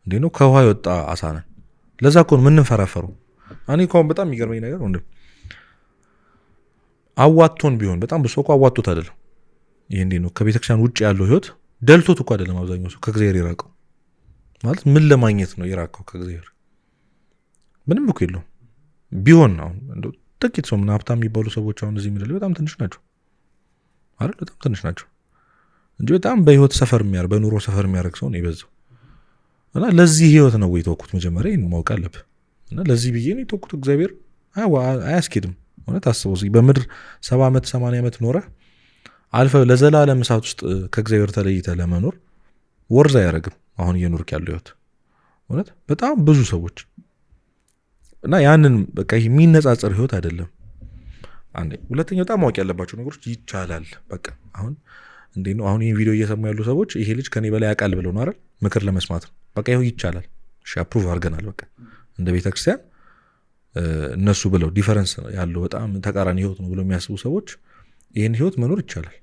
እንዴ ነው ከውሃ የወጣ አሳ ነን። ለዛ እኮ ነው የምንፈራፈረው። እኔ እኮ አሁን በጣም የሚገርመኝ ነገር ወንድም አዋጥቶን ቢሆን በጣም ብዙ ሰው እኮ አዋጥቶት አይደለም። ይሄ እንዴ ነው ከቤተክርስቲያን ውጭ ያለው ህይወት ደልቶት እኮ አይደለም አብዛኛው ሰው ከእግዚአብሔር የራቀው። ማለት ምን ለማግኘት ነው የራቀው ከእግዚአብሔር? ምንም እኮ የለውም። ቢሆን አሁን እንደው ጥቂት ሰው ምን ሀብታም የሚባሉ ሰዎች አሁን እዚህ ምድር ላይ በጣም ትንሽ ናቸው አይደል? በጣም ትንሽ ናቸው እንጂ በጣም በህይወት ሰፈር የሚያደርግ በኑሮ ሰፈር የሚያደርግ ሰው ነው የበዛው። እና ለዚህ ህይወት ነው ወይ የተወኩት? መጀመሪያ ይሄን ማወቅ አለብህ። እና ለዚህ ብዬ ነው የተወኩት። እግዚአብሔር አያስኬድም። እውነት አስበው እስኪ በምድር 70 ዓመት 80 ዓመት ኖረህ አልፈህ ለዘላለም እሳት ውስጥ ከእግዚአብሔር ተለይተህ ለመኖር ወርዝ አያደርግም አሁን እየኖርክ ያለው ህይወት። እውነት በጣም ብዙ ሰዎች እና ያንን በቃ ይሄ የሚነጻጸር ህይወት አይደለም። አንዴ ሁለተኛው በጣም ማወቅ ያለባቸው ነገሮች ይቻላል። በቃ አሁን እንዴት ነው አሁን ይሄን ቪዲዮ እየሰሙ ያሉ ሰዎች ይሄ ልጅ ከኔ በላይ ያውቃል ብለው ነው አይደል? ምክር ለመስማት ነው። በቃ ይኸው ይቻላል። እሺ approve አድርገናል። በቃ እንደ ቤተክርስቲያን እነሱ ብለው difference ያለው በጣም ተቃራኒ ህይወት ነው ብለው የሚያስቡ ሰዎች ይሄን ህይወት መኖር ይቻላል።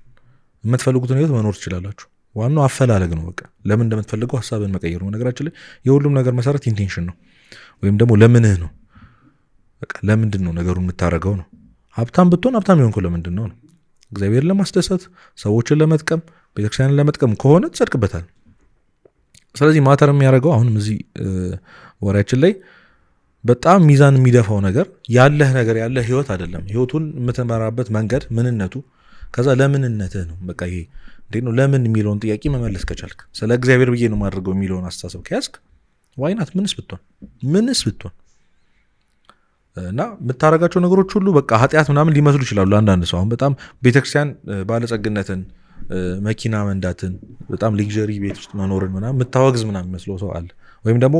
የምትፈልጉትን ህይወት መኖር ትችላላችሁ። ዋናው አፈላለግ ነው። በቃ ለምን እንደምትፈልገው ሐሳብን መቀየር ነው። ነገራችን ላይ የሁሉም ነገር መሰረት intention ነው፣ ወይም ደግሞ ለምንህ ነው። በቃ ለምንድን ነው ነገሩን የምታረገው ነው። ሀብታም ብትሆን ሀብታም የሆንከው ለምንድን ነው ነው። እግዚአብሔርን ለማስደሰት፣ ሰዎችን ለመጥቀም፣ ቤተክርስቲያንን ለመጥቀም ከሆነ ትጸድቅበታል። ስለዚህ matter የሚያደርገው አሁንም እዚህ ወሬያችን ላይ በጣም ሚዛን የሚደፋው ነገር ያለህ ነገር ያለህ ህይወት አይደለም። ህይወቱን የምትመራበት መንገድ ምንነቱ፣ ከዛ ለምንነትህ ነው። በቃ ይሄ እንዴት ነው ለምን የሚለውን ጥያቄ መመለስ ከቻልክ፣ ስለ እግዚአብሔር ብዬ ነው የማደርገው የሚለውን አስተሳሰብ ከያዝክ why not ምንስ ብትሆን ምንስ ብትሆን እና የምታረጋቸው ነገሮች ሁሉ በቃ ኃጢአት ምናምን ሊመስሉ ይችላሉ። አንዳንድ ሰው አሁን በጣም ቤተክርስቲያን ባለጸግነትን፣ መኪና መንዳትን፣ በጣም luxury ቤት ውስጥ መኖርን ምናምን የምታወግዝ ምናምን የሚመስለው ሰው አለ። ወይም ደግሞ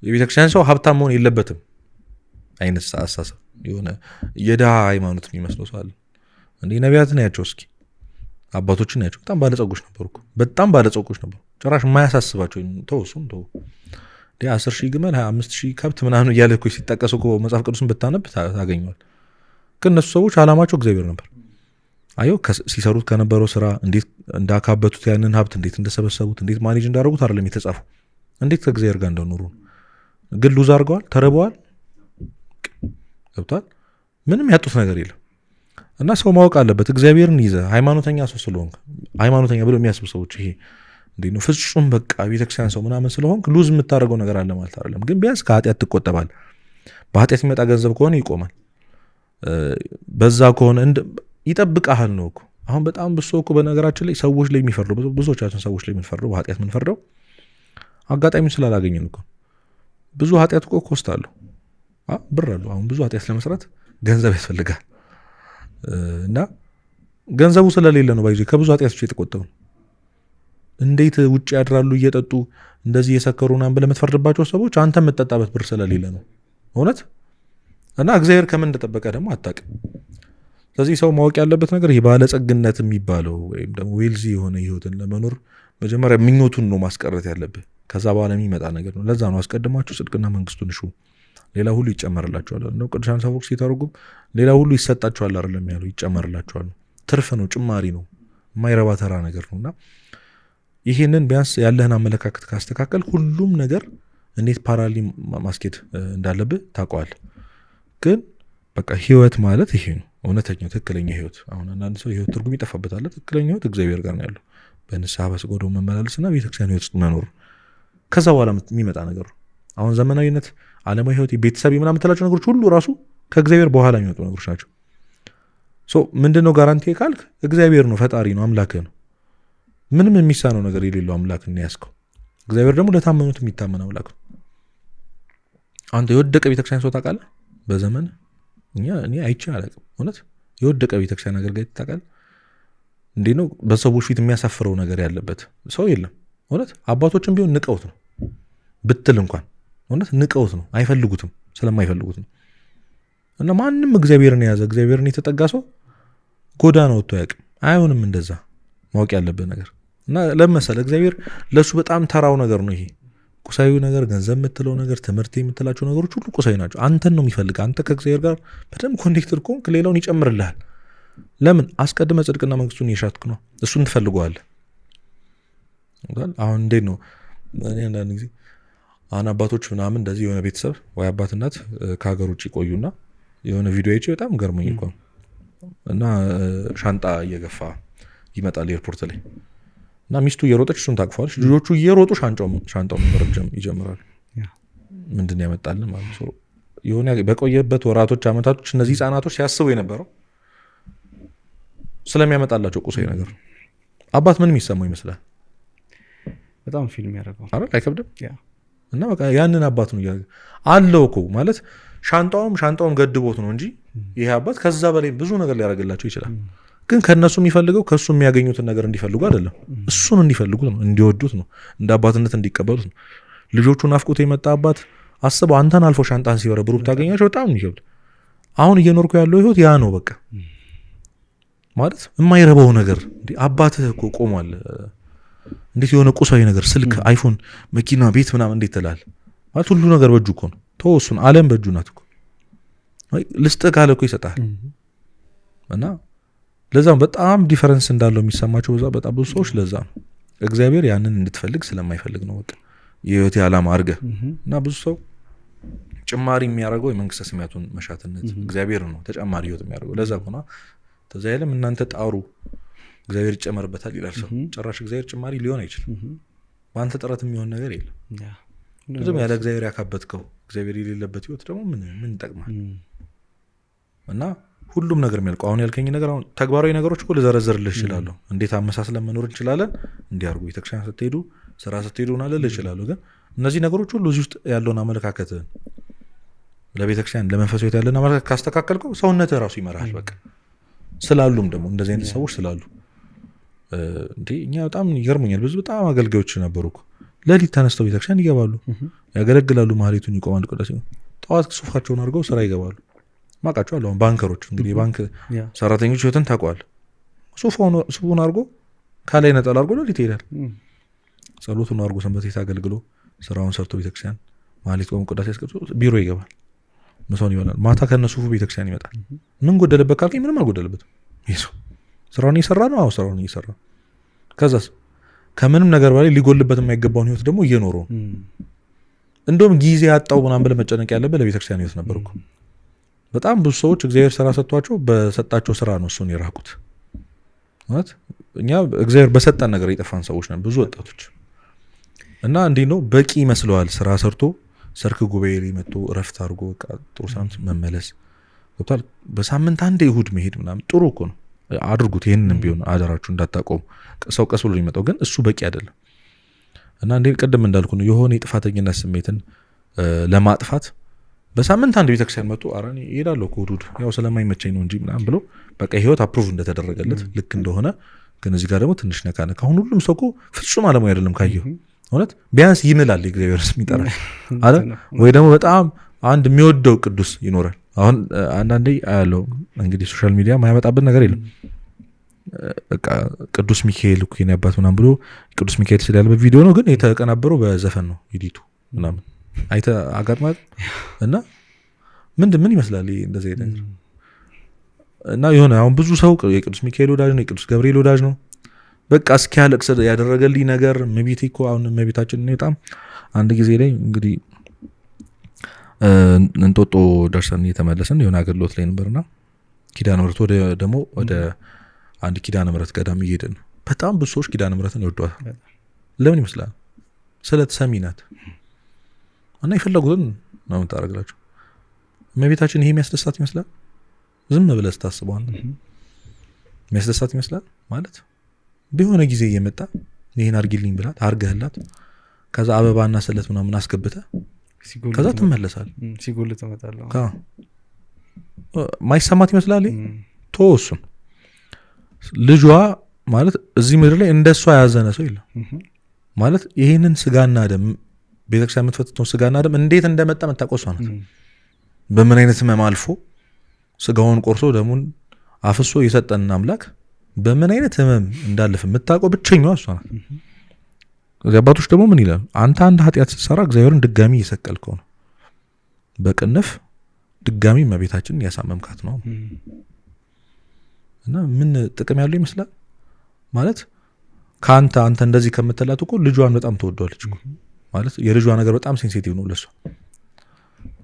የቤተክርስቲያን ሰው ሀብታም መሆን የለበትም አይነት አስተሳሰብ የሆነ የድሃ ሃይማኖት የሚመስለው ሰው አለ። እንዴ ነቢያትን ያቸው እስኪ አባቶችን ያቸው በጣም ባለጸጎች ነበሩ እኮ፣ በጣም ባለጸጎች ነበሩ። ጭራሽ የማያሳስባቸው ተው፣ እሱን ተው። እንዴ 10 ሺህ ግመል 25 ሺህ ከብት ምናምን እያለ እኮ ሲጠቀስ እኮ መጽሐፍ ቅዱስን ብታነብ ታገኘዋለህ። ግን እነሱ ሰዎች አላማቸው እግዚአብሔር ነበር። አየው ሲሰሩት ከነበረው ስራ እንዴት እንዳካበቱት ያንን ሀብት እንዴት እንደሰበሰቡት እንዴት manage እንዳደረጉት አይደለም የተጻፈው። እንዴት ከእግዚአብሔር ጋር እንደኖሩ ግን lose አድርገዋል፣ ተርበዋል፣ ገብቷል። ምንም ያጡት ነገር የለም። እና ሰው ማወቅ አለበት እግዚአብሔርን ይዘህ ሃይማኖተኛ ሰው ስለሆንክ፣ ሃይማኖተኛ ብሎ የሚያስቡ ሰዎች ይሄ እንዴት ነው ፍጹም በቃ ቤተክርስቲያን ሰው ምናምን ስለሆንክ lose የምታደርገው ነገር አለ ማለት አይደለም። ግን ቢያንስ ከኃጢአት ትቆጠባል። በኃጢአት የሚመጣ ገንዘብ ከሆነ ይቆማል። በዛ ከሆነ ይጠብቅሃል ነው እኮ። አሁን በጣም ብሶ እኮ በነገራችን ላይ ሰዎች ላይ የሚፈርደው ብዙዎቻችን ሰዎች ላይ የምንፈርደው በኃጢአት የምንፈርደው አጋጣሚውን ስላላገኘን እኮ። ብዙ ኃጢአት እኮ cost አለው፣ ብር አለው። አሁን ብዙ ኃጢአት ለመስራት ገንዘብ ያስፈልጋል እና ገንዘቡ ስለሌለ ነው ባይዞ ከብዙ ኃጢአቶች የተቆጠቡ። እንዴት ውጭ ያድራሉ እየጠጡ እንደዚህ እየሰከሩ ምናምን ብለህ የምትፈርድባቸው ሰዎች አንተ የምትጠጣበት ብር ስለሌለ ነው እውነት። እና እግዚአብሔር ከምን እንደጠበቀ ደግሞ አታውቅም። ስለዚህ ሰው ማወቅ ያለበት ነገር ይሄ ባለጸግነት የሚባለው ወይም ደግሞ wealthy የሆነ ህይወትን ለመኖር መጀመሪያ ምኞቱን ነው ማስቀረት ያለብህ። ከዛ በኋላ የሚመጣ ነገር ነው። ለዛ ነው አስቀድማችሁ ጽድቅና መንግስቱን እሹ ሌላ ሁሉ ይጨመርላችኋል። እንደው ቅዱስ ዮሐንስ አፈወርቅ ሲተረጉም ሌላ ሁሉ ይሰጣችኋል አይደለም ያለው፣ ይጨመርላችኋል ነው። ትርፍ ነው፣ ጭማሪ ነው፣ የማይረባ ተራ ነገር ነውና ይሄንን ቢያንስ ያለህን አመለካከት ካስተካከል ሁሉም ነገር እንዴት parallelly ማስኬድ እንዳለብህ ታውቀዋለህ። ግን በቃ ህይወት ማለት ይሄ ነው፣ እውነተኛው ትክክለኛ ህይወት። አሁን አንዳንድ ሰው ህይወት ትርጉም ይጠፋበታል። ትክክለኛ ህይወት እግዚአብሔር ጋር ነው ያለው፣ በንስሐ በስጋ ወደሙ መመላለስና ቤተክርስቲያን ህይወት ውስጥ መኖር፣ ከዛ በኋላ የሚመጣ ነገር ነው። አሁን ዘመናዊነት፣ ዓለማዊ ህይወት፣ ቤተሰብ ምናምን የምትላቸው ነገሮች ሁሉ ራሱ ከእግዚአብሔር በኋላ የሚመጡ ነገሮች ናቸው። so ምንድነው guarantee ካልክ እግዚአብሔር ነው፣ ፈጣሪ ነው፣ አምላክህ ነው። ምንም የሚሳነው ነገር የሌለው አምላክ ነው ያዝከው። እግዚአብሔር ደግሞ ለታመኑት የሚታመን አምላክ ነው። አንተ የወደቀ ቤተክርስቲያን ሰው ታውቃለህ? በዘመን እኔ አይቼ አላውቅም። እውነት የወደቀ ቤተክርስቲያን አገልጋይ ታውቃለህ? እንዴት ነው በሰዎች ፊት የሚያሳፍረው ነገር ያለበት ሰው የለም። እውነት አባቶችም ቢሆን ንቀውት ነው ብትል እንኳን እውነት ንቀውት ነው፣ አይፈልጉትም፣ ስለማይፈልጉት ነው። እና ማንም እግዚአብሔርን የያዘ እግዚአብሔርን የተጠጋ ሰው ጎዳና ወጥቶ አያውቅም። አይሆንም እንደዛ ማወቅ ያለብህ ነገር። እና ለመሰለ እግዚአብሔር ለሱ በጣም ተራው ነገር ነው ይሄ ቁሳዊ ነገር፣ ገንዘብ የምትለው ነገር፣ ትምህርት የምትላቸው ነገሮች ሁሉ ቁሳዊ ናቸው። አንተን ነው የሚፈልግ። አንተ ከእግዚአብሔር ጋር በደንብ connected ከሆንክ ሌላውን ይጨምርልሃል። ለምን አስቀድመህ ጽድቅና መንግስቱን እየሻትክ ነው፣ እሱን ትፈልገዋለህ። አሁን እንዴት ነው እኔ አንዳንድ ጊዜ አሁን አባቶች ምናምን እንደዚህ የሆነ ቤተሰብ ወይ አባት እናት ከሀገር ውጭ ቆዩና የሆነ ቪዲዮ አይቼ በጣም ገርሞኝ እኮ ነው። እና ሻንጣ እየገፋ ይመጣል ኤርፖርት ላይ እና ሚስቱ እየሮጠች እሱን ታቅፈዋለች። ልጆቹ እየሮጡ ሻንጣውን መረብ ይጀምራሉ። ምንድን ያመጣልን ማለት ነው። የሆነ በቆየበት ወራቶች አመታቶች እነዚህ ህጻናቶች ሲያስቡ የነበረው ስለሚያመጣላቸው ቁሳዊ ነገር ነው። አባት ምን የሚሰማው ይመስላል?
በጣም ፊልም ያደርገው
አይደል? አይከብድም? እና በቃ ያንን አባት ነው እያደረገ አለው እኮ ማለት ሻንጣውም ገድቦት ነው እንጂ ይሄ አባት ከዛ በላይ ብዙ ነገር ሊያደርግላቸው ይችላል። ግን ከነሱ የሚፈልገው ከሱ የሚያገኙትን ነገር እንዲፈልጉ አይደለም፣ እሱን እንዲፈልጉት ነው፣ እንዲወዱት ነው፣ እንደ አባትነት እንዲቀበሉት ነው። ልጆቹን ናፍቆት የመጣ አባት አስበው አንተን አልፎ ሻንጣን ሲበረብሩ ብታገኛቸው በጣም የሚከብድ። አሁን እየኖርኩ ያለው ህይወት ያ ነው። በቃ ማለት የማይረባው ነገር እንዴ፣ አባትህ እኮ ቆሟል። እንዴት የሆነ ቁሳዊ ነገር ስልክ፣ አይፎን፣ መኪና፣ ቤት ምናምን እንዴት ትላለህ? ማለት ሁሉ ነገር በእጁ እኮ ነው። ተወው እሱን፣ ዓለም በእጁ ናት እኮ። ልስጥህ ካለ እኮ ይሰጣል። እና ለዛም በጣም difference እንዳለው የሚሰማቸው በዛ በጣም ብዙ ሰዎች ለዛ ነው እግዚአብሔር ያንን እንድትፈልግ ስለማይፈልግ ነው። በቃ የህይወቴ ዓላማ አድርገህ እና ብዙ ሰው ጭማሪ የሚያደርገው የመንግስተ ሰማያቱን መሻትነት እግዚአብሔር ነው ተጨማሪ ህይወት የሚያደርገው። ለዛ እኮ ነው ተዛ የለም እናንተ ጣሩ እግዚአብሔር ይጨመርበታል ይላል ሰው። ጭራሽ እግዚአብሔር ጭማሪ ሊሆን አይችልም። በአንተ ጥረት የሚሆን ነገር የለም። ብዙም ያለ እግዚአብሔር ያካበትከው እግዚአብሔር የሌለበት ህይወት ደግሞ ምን ይጠቅማል? እና ሁሉም ነገር የሚያልቀው አሁን ያልከኝ ነገር አሁን ተግባራዊ ነገሮች እኮ ልዘረዝርልህ እችላለሁ። እንዴት አመሳስለን መኖር እንችላለን፣ እንዲያርጉ ቤተክርስቲያን ስትሄዱ ስራ ስትሄዱ ምናምን ልልህ እችላለሁ። ግን እነዚህ ነገሮች ሁሉ እዚህ ውስጥ ያለውን አመለካከት ለቤተክርስቲያን ለመንፈሳዊ ህይወት ያለን አመለካከት ካስተካከልከው ሰውነትህ ራሱ ይመራል። በቃ ስላሉም ደግሞ እንደዚህ አይነት ሰዎች ስላሉ እንዴ እኛ በጣም ይገርሙኛል። ብዙ በጣም አገልጋዮች ነበሩ እኮ ሌሊት ተነስተው ቤተክርስቲያን ይገባሉ፣ ያገለግላሉ፣ ማህሌቱን ይቆማሉ፣ ቅዳሴ ጠዋት ሱፋቸውን አድርገው ስራ ይገባሉ። ማቃቸው አሉ። አሁን ባንከሮች እንግዲህ የባንክ ሰራተኞች ህይወትን ታውቀዋለህ። ሱፉን አድርጎ ካላይ ነጠላ አድርጎ ሌሊት ይሄዳል። ጸሎቱን አድርጎ ሰንበት ቤት አገልግሎ ስራውን ሰርቶ ቤተክርስቲያን ማህሌት ቆሞ ቅዳሴ አስቀድሶ ቢሮ ይገባል፣ ምሳውን ይበላል። ማታ ከነሱፉ ቤተክርስቲያን ይመጣል። ምን ጎደለበት ካልከኝ ምንም አልጎደለበትም። ይሄ ሰው ስራውን እየሰራ ነው። አዎ ስራውን እየሰራ ነው። ከዛስ ከምንም ነገር በላይ ሊጎልበት የማይገባውን ህይወት ደግሞ እየኖረው እንደውም ጊዜ አጣው ምናምን ብለህ መጨነቅ ያለብህ ለቤተክርስቲያን ህይወት ነበር እኮ። በጣም ብዙ ሰዎች እግዚአብሔር ስራ ሰጥቷቸው በሰጣቸው ስራ ነው እሱን የራቁት። ማለት እኛ እግዚአብሔር በሰጠን ነገር የጠፋን ሰዎች ነን ብዙ ወጣቶች። እና እንዲህ ነው በቂ ይመስለዋል ስራ ሰርቶ ሰርክ ጉባኤ ላይ መጥቶ እረፍት አድርጎ በቃ ጥሩ ሳምንት መመለስ ገብቷል። በሳምንት አንድ እሁድ መሄድ ምናምን ጥሩ እኮ ነው፣ አድርጉት። ይሄንንም ቢሆን አደራችሁ እንዳታቆሙ። ሰው ቀስ ብሎ የሚመጣው ግን እሱ በቂ አይደለም። እና እንዴ ቅድም እንዳልኩ ነው የሆነ የጥፋተኝነት ስሜትን ለማጥፋት በሳምንት አንድ ቤተክርስቲያን መጥቶ ኧረ እኔ እሄዳለሁ እኮ እሑድ ያው ስለማይመቸኝ ነው እንጂ ምናምን ብሎ በቃ ህይወት approve እንደተደረገለት ልክ እንደሆነ፣ ግን እዚህ ጋር ደግሞ ትንሽ ነካ ነካ። አሁን ሁሉም ሰው እኮ ፍጹም አለማዊ አይደለም ካየሁ እውነት ቢያንስ ይምላል የእግዚአብሔር ስም ይጠራል አይደል? ወይ ደግሞ በጣም አንድ የሚወደው ቅዱስ ይኖራል። አሁን አንዳንዴ አያለው እንግዲህ social media የማያመጣብን ነገር የለም። በቃ ቅዱስ ሚካኤል እኮ የኔ አባት ምናምን ብሎ ቅዱስ ሚካኤል ስል ያለበት ቪዲዮ ነው፣ ግን የተቀናበረው በዘፈን ነው edit ኡ ምናምን አይተህ አጋጥሟል። እና ምን ይመስላል ይሄ እንደዚህ አይነት ነገር? እና የሆነ አሁን ብዙ ሰው የቅዱስ ሚካኤል ወዳጅ ነው፣ የቅዱስ ገብርኤል ወዳጅ ነው። በቃ እስኪያለቅስ ያደረገልኝ ነገር እመቤቴ እኮ አሁን እመቤታችን እኔ በጣም አንድ ጊዜ ላይ እንግዲህ እንጦጦ ደርሰን እየተመለስን የሆነ አገልግሎት ላይ ነበርና ኪዳነ ምሕረት ወደ ደግሞ ወደ አንድ ኪዳነ ምሕረት ገዳም እየሄድን ነው። በጣም ብዙ ሰዎች ኪዳነ ምሕረትን ይወዷታል። ለምን ይመስላል? ስለት ሰሚ ናት እና የፈለጉትን ነው የምታደርግላቸው። እመቤታችን ይሄ የሚያስደስታት ይመስላል? ዝም ብለህ ስታስበው አንተ የሚያስደስታት ይመስላል? ማለት በሆነ ጊዜ እየመጣ ይሄን አድርጊልኝ ብላት አድርገህላት ከዛ አበባና ስለት ምናምን አስገብተህ ከዛ ትመለሳለህ።
ሲጎል ትመጣለህ።
ማይሰማት ይመስላል? ተወው እሱን። ልጇ ማለት እዚህ ምድር ላይ እንደሷ ያዘነ ሰው የለም። ማለት ይሄንን ስጋና ደም ቤተክርስቲያን የምትፈትተው ስጋና ደም እንዴት እንደመጣ የምታውቀው እሷ ናት። በምን አይነት ህመም አልፎ ስጋውን ቆርሶ ደሙን አፍሶ የሰጠን አምላክ በምን አይነት ህመም እንዳለፈ የምታውቀው ብቸኛዋ እሷ ናት። እዚህ አባቶች ደግሞ ምን ይላሉ? አንተ አንድ ኃጢአት ስትሰራ እግዚአብሔርን ድጋሚ እየሰቀልከው ነው፣ በቅንፍ ድጋሚ እመቤታችንን እያሳመምካት ነው። እና ምን ጥቅም ያለው ይመስላል? ማለት ካንተ አንተ እንደዚህ ከምትላት እኮ ልጇን በጣም ትወደዋለች እኮ። ማለት የልጇ ነገር በጣም sensitive ነው ለሷ።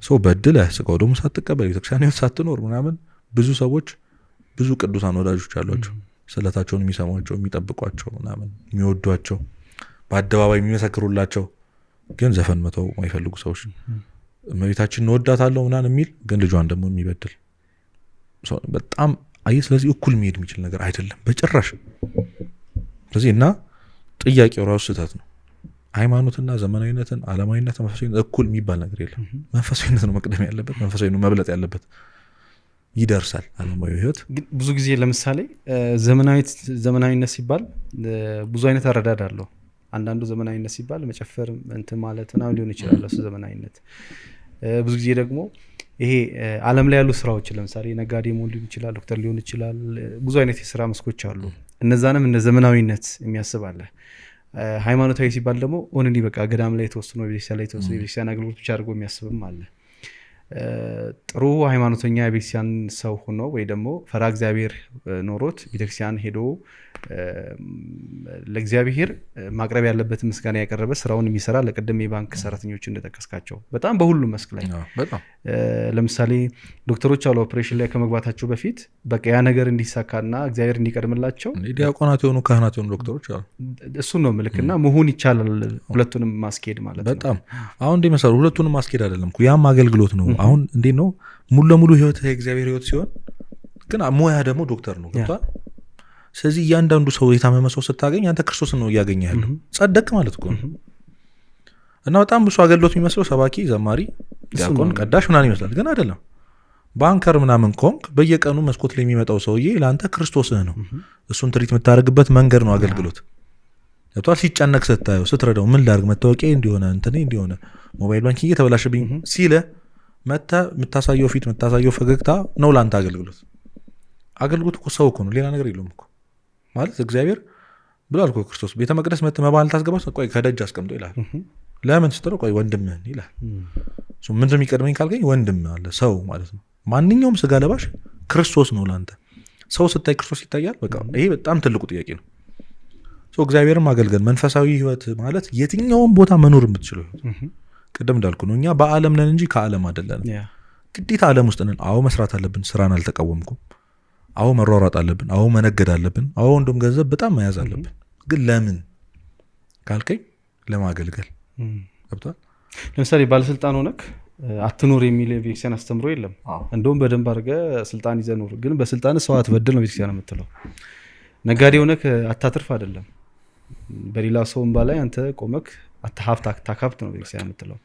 ሰው በድል ስጋው ደግሞ ሳትቀበል ቤተክርስቲያን ህይወት ሳትኖር ምናምን ብዙ ሰዎች ብዙ ቅዱሳን ወዳጆች አሏቸው፣ ስለታቸውን የሚሰሟቸው የሚጠብቋቸው ምናምን የሚወዷቸው በአደባባይ የሚመሰክሩላቸው፣ ግን ዘፈን መተው የማይፈልጉ ሰዎች እመቤታችን እንወዳታለሁ ምናምን የሚል ግን ልጇን ደግሞ የሚበድል በጣም አየህ። ስለዚህ እኩል መሄድ የሚችል ነገር አይደለም በጭራሽ። ስለዚህ እና ጥያቄው ራሱ ስህተት ነው። ሃይማኖትና ዘመናዊነትን ዓለማዊነትን መንፈሳዊነት እኩል የሚባል ነገር የለም። መንፈሳዊነት ነው መቅደም ያለበት፣ መንፈሳዊነት ነው መብለጥ ያለበት። ይደርሳል ዓለማዊ ህይወት።
ግን ብዙ ጊዜ ለምሳሌ ዘመናዊነት ሲባል ብዙ አይነት አረዳድ አለው። አንዳንዱ ዘመናዊነት ሲባል መጨፈር እንትን ማለት ምናምን ሊሆን ይችላል እሱ ዘመናዊነት። ብዙ ጊዜ ደግሞ ይሄ ዓለም ላይ ያሉ ስራዎች ለምሳሌ ነጋዴ መሆን ሊሆን ይችላል፣ ዶክተር ሊሆን ይችላል፣ ብዙ አይነት የስራ መስኮች አሉ። እነዛንም እንደ ዘመናዊነት የሚያስብ አለ። ሃይማኖታዊ ሲባል ደግሞ only በቃ ገዳም ላይ የተወሰኑ ቤተክርስቲያን ላይ የተወሰኑ የቤተክርስቲያን አገልግሎት ብቻ አድርጎ የሚያስብም አለ። ጥሩ ሃይማኖተኛ የቤተክርስቲያን ሰው ሆኖ ወይ ደግሞ ፈራ እግዚአብሔር ኖሮት ቤተክርስቲያን ሄዶ ለእግዚአብሔር ማቅረብ ያለበትን ምስጋና ያቀረበ ስራውን የሚሰራ ለቅድም የባንክ ሰራተኞች እንደጠቀስካቸው በጣም በሁሉም መስክ ላይ ለምሳሌ ዶክተሮች አሉ ኦፕሬሽን ላይ ከመግባታቸው በፊት በቃ ያ ነገር እንዲሳካና እግዚአብሔር እንዲቀድምላቸው
ዲያቆናት የሆኑ ካህናት የሆኑ ዶክተሮች አሉ።
እሱን ነው ምልክና መሆን ይቻላል ሁለቱንም ማስኬድ ማለት ነው።
በጣም አሁን እንደ መሰለህ ሁለቱንም ማስኬድ አይደለም እኮ ያም አገልግሎት ነው። አሁን እንዴት ነው ሙሉ ለሙሉ ህይወት የእግዚአብሔር ህይወት ሲሆን ግን ሙያ ደግሞ ዶክተር ነው። ገብቶሃል? ስለዚህ እያንዳንዱ ሰው የታመመ ሰው ስታገኝ አንተ ክርስቶስን ነው እያገኘህ ያለው። ጸደቅ ማለት እኮ ነው። እና በጣም ብዙ አገልግሎት የሚመስለው ሰባኪ፣ ዘማሪ፣ ዲያቆን፣ ቀዳሽ ምናምን ይመስላል፣ ግን አይደለም። ባንከር ምናምን ኮንክ በየቀኑ መስኮት ላይ የሚመጣው ሰውዬ ለአንተ ክርስቶስህ ነው። እሱን ትሪት የምታደርግበት መንገድ ነው አገልግሎት። ገብቶሃል? ሲጨነቅ ስታየው ስትረዳው ምን ላድርግ መታወቂያ እንዲሆነ እንትኔ እንዲሆነ mobile banking ተበላሸብኝ ሲልህ መተህ የምታሳየው ፊት የምታሳየው ፈገግታ ነው ለአንተ አገልግሎት። አገልግሎት እኮ ሰው እኮ ነው፣ ሌላ ነገር የለውም እኮ። ማለት እግዚአብሔር ብሏል እኮ ክርስቶስ ቤተ መቅደስ መተህ መባህን ታስገባ ቆይ ከደጅ አስቀምጦ ይላል። ለምን ስትለው ቆይ ወንድምህን ይላል። ምንድን ነው የሚቀድመኝ ካልከኝ ወንድም አለ ሰው ማለት ነው። ማንኛውም ስጋ ለባሽ ክርስቶስ ነው ለአንተ። ሰው ስታይ ክርስቶስ ይታያል። በቃ ይሄ በጣም ትልቁ ጥያቄ ነው። እግዚአብሔርን ማገልገል መንፈሳዊ ህይወት ማለት የትኛውም ቦታ መኖር የምትችለው ህይወት። ቅድም እንዳልኩ ነው፣ እኛ በአለም ነን እንጂ ከአለም አይደለንም። ግዴታ አለም ውስጥ ነን። አዎ መስራት አለብን፣ ስራን አልተቃወምኩም። አዎ መሯሯጥ አለብን፣ አዎ መነገድ አለብን፣ አዎ እንደውም ገንዘብ በጣም መያዝ አለብን። ግን ለምን ካልከኝ ለማገልገል። ገብቶሃል?
ለምሳሌ ባለስልጣን ሆነክ አትኖር የሚል የቤተክርስቲያን አስተምሮ የለም። እንደውም በደንብ አድርገህ ስልጣን ይዘህ ኑር፣ ግን በስልጣን ሰው አትበድል ነው ቤተክርስቲያን የምትለው። ነጋዴ ሆነክ አታትርፍ አይደለም፣ በሌላ ሰው እንባ ላይ አንተ ቆመክ ሀብት ታካብት ነው ቤተክርስቲያን የምትለው።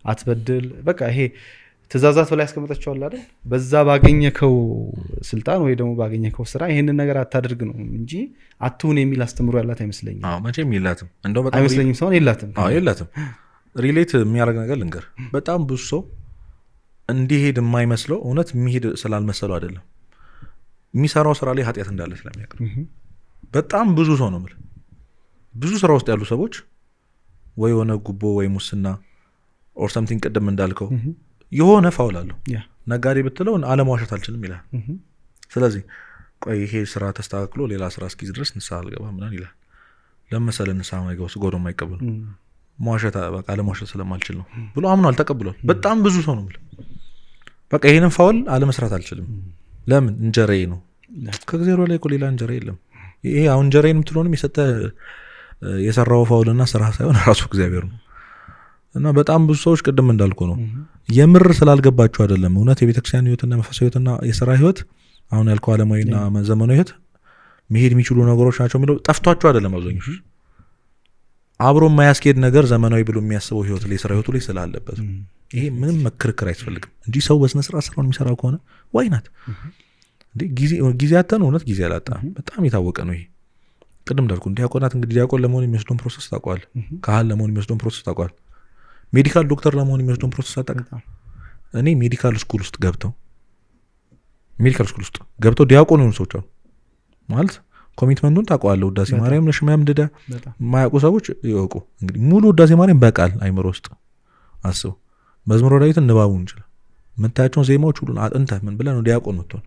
አትበድል፣ በቃ ይሄ ትእዛዛት በላይ ያስቀምጠቸዋል አይደል? በዛ ባገኘከው ስልጣን ወይ ደግሞ ባገኘከው ስራ ይሄንን ነገር አታድርግ ነው እንጂ አትሁን የሚል አስተምሮ ያላት አይመስለኝም።
አዎ መቼም የላትም። እንደው በጣም
አይመስለኝም ሳይሆን የላትም።
አዎ የላትም። Relate የሚያደርግ ነገር ልንገር፣ በጣም ብዙ ሰው እንዲሄድ የማይመስለው እውነት የሚሄድ ስላልመሰለው አይደለም፣ የሚሰራው ስራ ላይ ኃጢአት እንዳለ ስለሚያውቅ ነው። በጣም ብዙ ሰው ነው የምልህ፣ ብዙ ስራ ውስጥ ያሉ ሰዎች ወይ የሆነ ጉቦ ወይ ሙስና or something ቅድም እንዳልከው የሆነ foul አለው። ነጋዴ ብትለው አለመዋሸት አልችልም ይላል። ስለዚህ ቆይ ይሄ ስራ ተስተካክሎ ሌላ ስራ እስኪይዝ ድረስ ንስሐ አልገባም ምናምን ይላል። ለመሰለ ንስሐ የማይገባው ስጋ ወደሙ የማይቀበሉ መዋሸት በቃ አለመዋሸት ስለማልችል ነው ብሎ አምኗል፣ ተቀብሏል። በጣም ብዙ ሰው ነው የምልህ፣ በቃ ይሄንን foul አለመስራት አልችልም። ለምን? እንጀራዬ ነው። ከእግዚአብሔር ላይ እኮ ሌላ እንጀራ የለም። ይሄ አሁን እንጀራዬን የምትለውንም የሰጠህ የሰራው foul ና ስራ ሳይሆን ራሱ እግዚአብሔር ነው። እና በጣም ብዙ ሰዎች ቅድም እንዳልኩ ነው የምር ስላልገባቸው አይደለም። እውነት የቤተክርስቲያን ህይወትና መንፈሳዊ ህይወትና የስራ ህይወት አሁን ያልከው ዓለማዊና ዘመናዊ ህይወት መሄድ የሚችሉ ነገሮች ናቸው የሚለው ጠፍቷቸው አይደለም። አብዛኞቹ አብሮ የማያስኬድ ነገር ዘመናዊ ብሎ የሚያስበው ህይወት ላይ ስራ ህይወቱ ላይ ስላለበት ይሄ ምንም መክርክር አያስፈልግም እንጂ ሰው በስነ ስርዓት ስራውን የሚሰራ ከሆነ why not እንዴ? ጊዜ አተን እውነት ጊዜ አላጣም። በጣም የታወቀ ነው ይሄ። ቅድም እንዳልኩ ዲያቆናት እንግዲህ ዲያቆን ለመሆን የሚወስደውን process ታውቀዋለህ። ካህን ለመሆን የሚወስደውን process ታውቀዋለህ። Medical doctor ለመሆን የሚወስደውን process አታውቅም። እኔ medical school ውስጥ ገብተው ዲያቆን የሆኑ ሰዎች አሉ። ማለት commitment ኡን ታውቀዋለህ። ውዳሴ ማርያም ነሽ ምናምን የማያውቁ ሰዎች ይወቁ። እንግዲህ ሙሉ ውዳሴ ማርያም በቃል አይምሮ ውስጥ አስቡ። መዝሙረ ዳዊትን ንባቡን ይችላል። የምታያቸውን ዜማዎች ሁሉን አጥንተህ ምን ብለህ ነው ዲያቆን የምትሆን?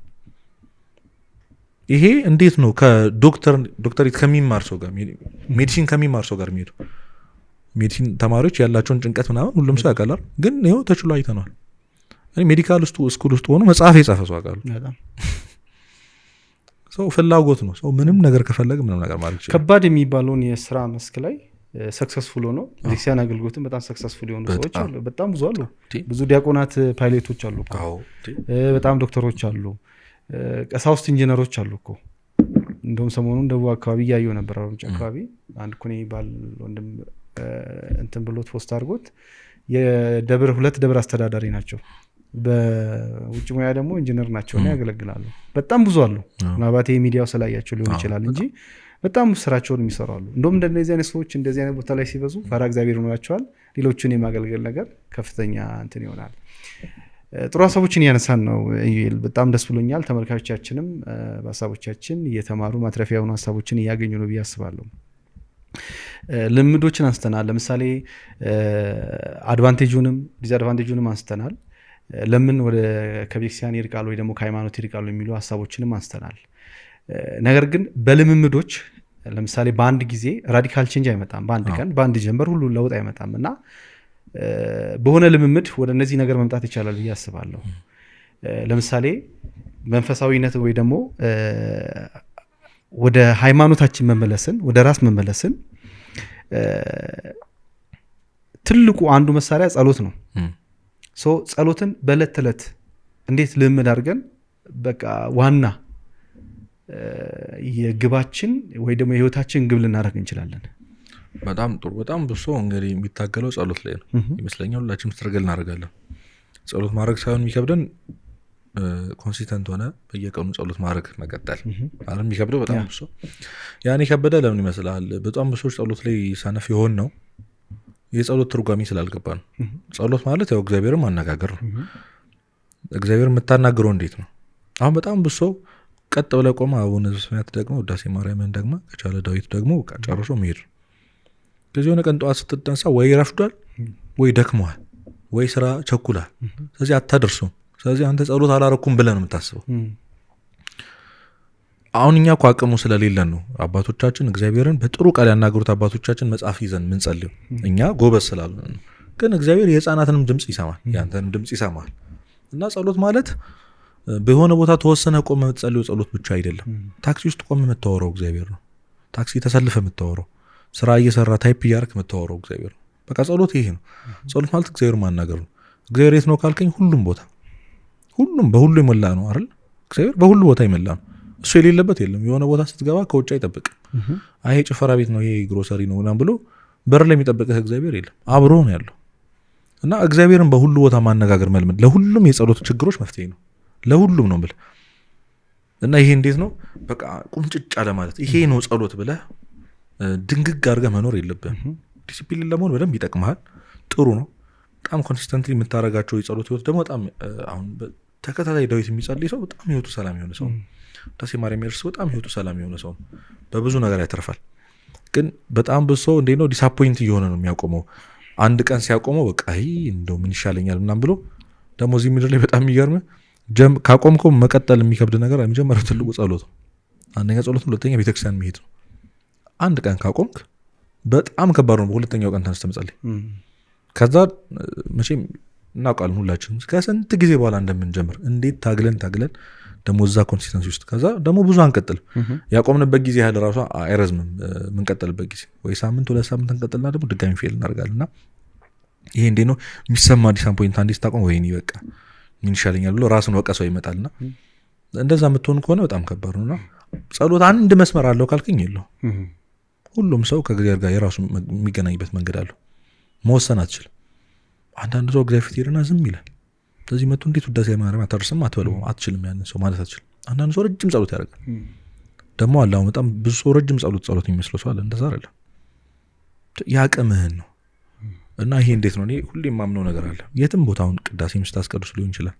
ይሄ እንዴት ነው ከዶክተር ዶክተሬት ከሚማር ሰው ጋር medicine ከሚማር ሰው ጋር የሚሄዱ? Medicine ተማሪዎች ያላቸውን ጭንቀት ምናምን ሁሉም ሰው ያውቃል። ግን ይኸው ተችሎ አይተነዋል። እኔ medical school ውስጥ ሆኖ መጽሐፍ የጻፈ ሰው አውቃለሁ። ሰው ፍላጎት ነው። ሰው ምንም ነገር ከፈለገ ምንም ነገር ማድረግ ይችላል።
ከባድ የሚባለውን የስራ መስክ ላይ successful ሆኖ ቤተክርስቲያን አገልግሎትን በጣም successful የሆኑ ሰዎች አሉ። በጣም ብዙ አሉ። ብዙ ዲያቆናት ፓይለቶች አሉ እኮ። በጣም ዶክተሮች አሉ። ቀሳውስት ኢንጂነሮች አሉ እኮ። እንደውም ሰሞኑን ደቡብ አካባቢ እያየሁ ነበር። አርባ አካባቢ አንድ ኩኔ የሚባል ወንድም እንትን ብሎት post አድርጎት የደብር ሁለት ደብር አስተዳዳሪ ናቸው። በውጭ ሙያ ደግሞ ኢንጂነር ናቸው እና ያገለግላሉ። በጣም ብዙ አሉ። ምናልባት ይሄ ሚዲያው ስላያቸው ሊሆን ይችላል እንጂ በጣም ስራቸውን የሚሰሩ አሉ። እንደውም እንደነዚህ አይነት ሰዎች እንደዚህ አይነት ቦታ ላይ ሲበዙ ፈራ እግዚአብሔር ይኖራቸዋል። ሌሎችን የማገልገል ነገር ከፍተኛ እንትን ይሆናል። ጥሩ ሀሳቦችን እያነሳን ነው ኢዩኤል፣ በጣም ደስ ብሎኛል። ተመልካቾቻችንም በሀሳቦቻችን እየተማሩ ማትረፊያ የሆኑ ሀሳቦችን እያገኙ ነው ብዬ አስባለሁ። ልምዶችን አንስተናል። ለምሳሌ advantage ኡንም disadvantage ኡንም አንስተናል። ለምን ወደ ከቤተክርስቲያን ይርቃሉ ወይ ደግሞ ከሃይማኖት ይርቃሉ የሚሉ ሀሳቦችንም አንስተናል። ነገር ግን በልምምዶች ለምሳሌ በአንድ ጊዜ radical change አይመጣም። በአንድ ቀን በአንድ ጀንበር ሁሉ ለውጥ አይመጣም እና በሆነ ልምምድ ወደ እነዚህ ነገር መምጣት ይቻላል ብዬ አስባለሁ። ለምሳሌ መንፈሳዊነት ወይ ደግሞ ወደ ሃይማኖታችን መመለስን ወደ ራስ መመለስን ትልቁ አንዱ መሳሪያ ጸሎት ነው። So ጸሎትን በእለት ተዕለት እንዴት ልምምድ አድርገን በቃ ዋና የግባችን ወይ ደግሞ የህይወታችን ግብ ልናደርግ እንችላለን።
በጣም ጥሩ። በጣም ብዙ ሰው እንግዲህ የሚታገለው ጸሎት ላይ ነው ይመስለኛል። ሁላችንም struggle እናደርጋለን። ጸሎት ማድረግ ሳይሆን የሚከብደን consistent ሆነ በየቀኑ ጸሎት ማድረግ መቀጠል አይደል የሚከብደው። በጣም ብዙ ሰው ያን የከበደ ለምን ይመስላል? በጣም ብዙ ሰዎች ጸሎት ላይ ሰነፍ የሆን ነው የጸሎት ትርጓሜ ስላልገባ ነው። ጸሎት ማለት ያው እግዚአብሔርን ማነጋገር ነው። እግዚአብሔር የምታናግረው እንዴት ነው? አሁን በጣም ብዙ ሰው ቀጥ ብለህ ቆመህ አቡነ ዘበሰማያት ደግሞ ውዳሴ ማርያምን ደግሞ ከቻለ ዳዊት ደግሞ በቃ ጨርሶ መሄድ ነው። ከዚህ የሆነ ቀን ጠዋት ስትነሳ ወይ ረፍዷል ወይ ደክሞሃል ወይ ስራ ቸኩላል። ስለዚህ አታደርሱም። ስለዚህ አንተ ጸሎት አላረኩም ብለህ ነው የምታስበው። አሁን እኛ እኮ አቅሙ ስለሌለን ነው አባቶቻችን እግዚአብሔርን በጥሩ ቃል ያናገሩት አባቶቻችን መጽሐፍ ይዘን ምንጸልየው እኛ ጎበዝ ስላልሆንን ነው። ግን እግዚአብሔር የህፃናትንም ድምጽ ይሰማል፣ ያንተንም ድምጽ ይሰማል። እና ጸሎት ማለት በሆነ ቦታ ተወሰነ ቆመህ የምትጸልየው ጸሎት ብቻ አይደለም። ታክሲ ውስጥ ቆመህ የምታወራው እግዚአብሔር ነው። ታክሲ ተሰልፈህ የምታወራው፣ ስራ እየሰራ type እያደረክ የምታወራው እግዚአብሔር ነው። በቃ ጸሎት ይሄ ነው። ጸሎት ማለት እግዚአብሔር ማናገር ነው። እግዚአብሔር የት ነው ካልከኝ ሁሉም ቦታ፣ ሁሉም በሁሉ የሞላ ነው አይደል? እግዚአብሔር በሁሉ ቦታ የሞላ ነው። እሱ የሌለበት የለም። የሆነ ቦታ ስትገባ ከውጭ አይጠብቅም። አይ ይሄ ጭፈራ ቤት ነው፣ ይሄ ግሮሰሪ ነው ምናምን ብሎ በር ላይ የሚጠብቅህ እግዚአብሔር የለም። አብሮ ነው ያለው። እና እግዚአብሔርን በሁሉ ቦታ ማነጋገር መልመድ ለሁሉም የጸሎት ችግሮች መፍትሄ ነው። ለሁሉም ነው ብለህ እና ይሄ እንዴት ነው በቃ ቁምጭጭ አለ ማለት ይሄ ነው ጸሎት ብለህ ድንግግ አድርገህ መኖር የለብህም። ዲሲፕሊን ለመሆን በደንብ ይጠቅምሃል። ጥሩ ነው። በጣም consistently የምታረጋቸው የጸሎት ህይወት ደግሞ በጣም አሁን ተከታታይ ዳዊት የሚጸልይ ሰው በጣም ህይወቱ ሰላም የሆነ ሰው ነው። ውዳሴ ማርያም የሚደርስ ሰው በጣም ህይወቱ ሰላም የሆነ ሰው ነው። በብዙ ነገር ያተርፋል። ግን በጣም ብዙ ሰው እንዴት ነው disappoint እየሆነ ነው የሚያቆመው። አንድ ቀን ሲያቆመው በቃ አይ እንደው ምን ይሻለኛል ምናምን ብሎ ደግሞ እዚህ ምድር ላይ በጣም የሚገርምህ ካቆምከው መቀጠል የሚከብድ ነገር የመጀመሪያው ትልቁ ጸሎት ነው። አንደኛ ጸሎት ነው፣ ሁለተኛ ቤተክርስቲያን መሄድ ነው። አንድ ቀን ካቆምክ በጣም ከባድ ነው በሁለተኛው ቀን ተነስተህ መጸለይ። ከዛ መቼም እናውቃለን ሁላችንም ከስንት ጊዜ በኋላ እንደምንጀምር እንዴት ታግለን ታግለን ደግሞ እዛ consistency ውስጥ ከዛ ደግሞ ብዙ አንቀጥልም። ያቆምንበት ጊዜ ያህል ራሱ አይረዝምም የምንቀጥልበት ጊዜ ወይ ሳምንት ሁለት ሳምንት እንቀጥልና ደግሞ ድጋሚ fail እናደርጋለን። እና ይሄ እንዴት ነው የሚሰማ disappoint አንዴ ስታቆም ወይኔ በቃ ምን ይሻለኛል ብሎ ራስን ወቀሰው ይመጣልና እንደዛ የምትሆን ከሆነ በጣም ከባድ ነውና ጸሎት አንድ መስመር አለው ካልከኝ የለውም። ሁሉም ሰው ከእግዚአብሔር ጋር የራሱ የሚገናኝበት መንገድ አለው። መወሰን አትችልም። አንዳንድ ሰው እግዚአብሔር ፊት ሄድና ዝም ይላል። ስለዚህ መጥቶ እንዴት ውዳሴ ማርያም አታደርስም አትበለው አትችልም፣ ያንን ሰው ማለት አትችልም። አንዳንድ ሰው ረጅም ጸሎት ያደርጋል። ደግሞ አለ አሁን በጣም ብዙ ሰው ረጅም ጸሎት የሚመስለው ሰው አለ። እንደዛ አይደለም፣ ያቅምህን ነው። እና ይሄ እንዴት ነው እኔ ሁሌ የማምነው ነገር አለ። የትም ቦታ አሁን ቅዳሴም ስታስቀድስ ሊሆን ይችላል፣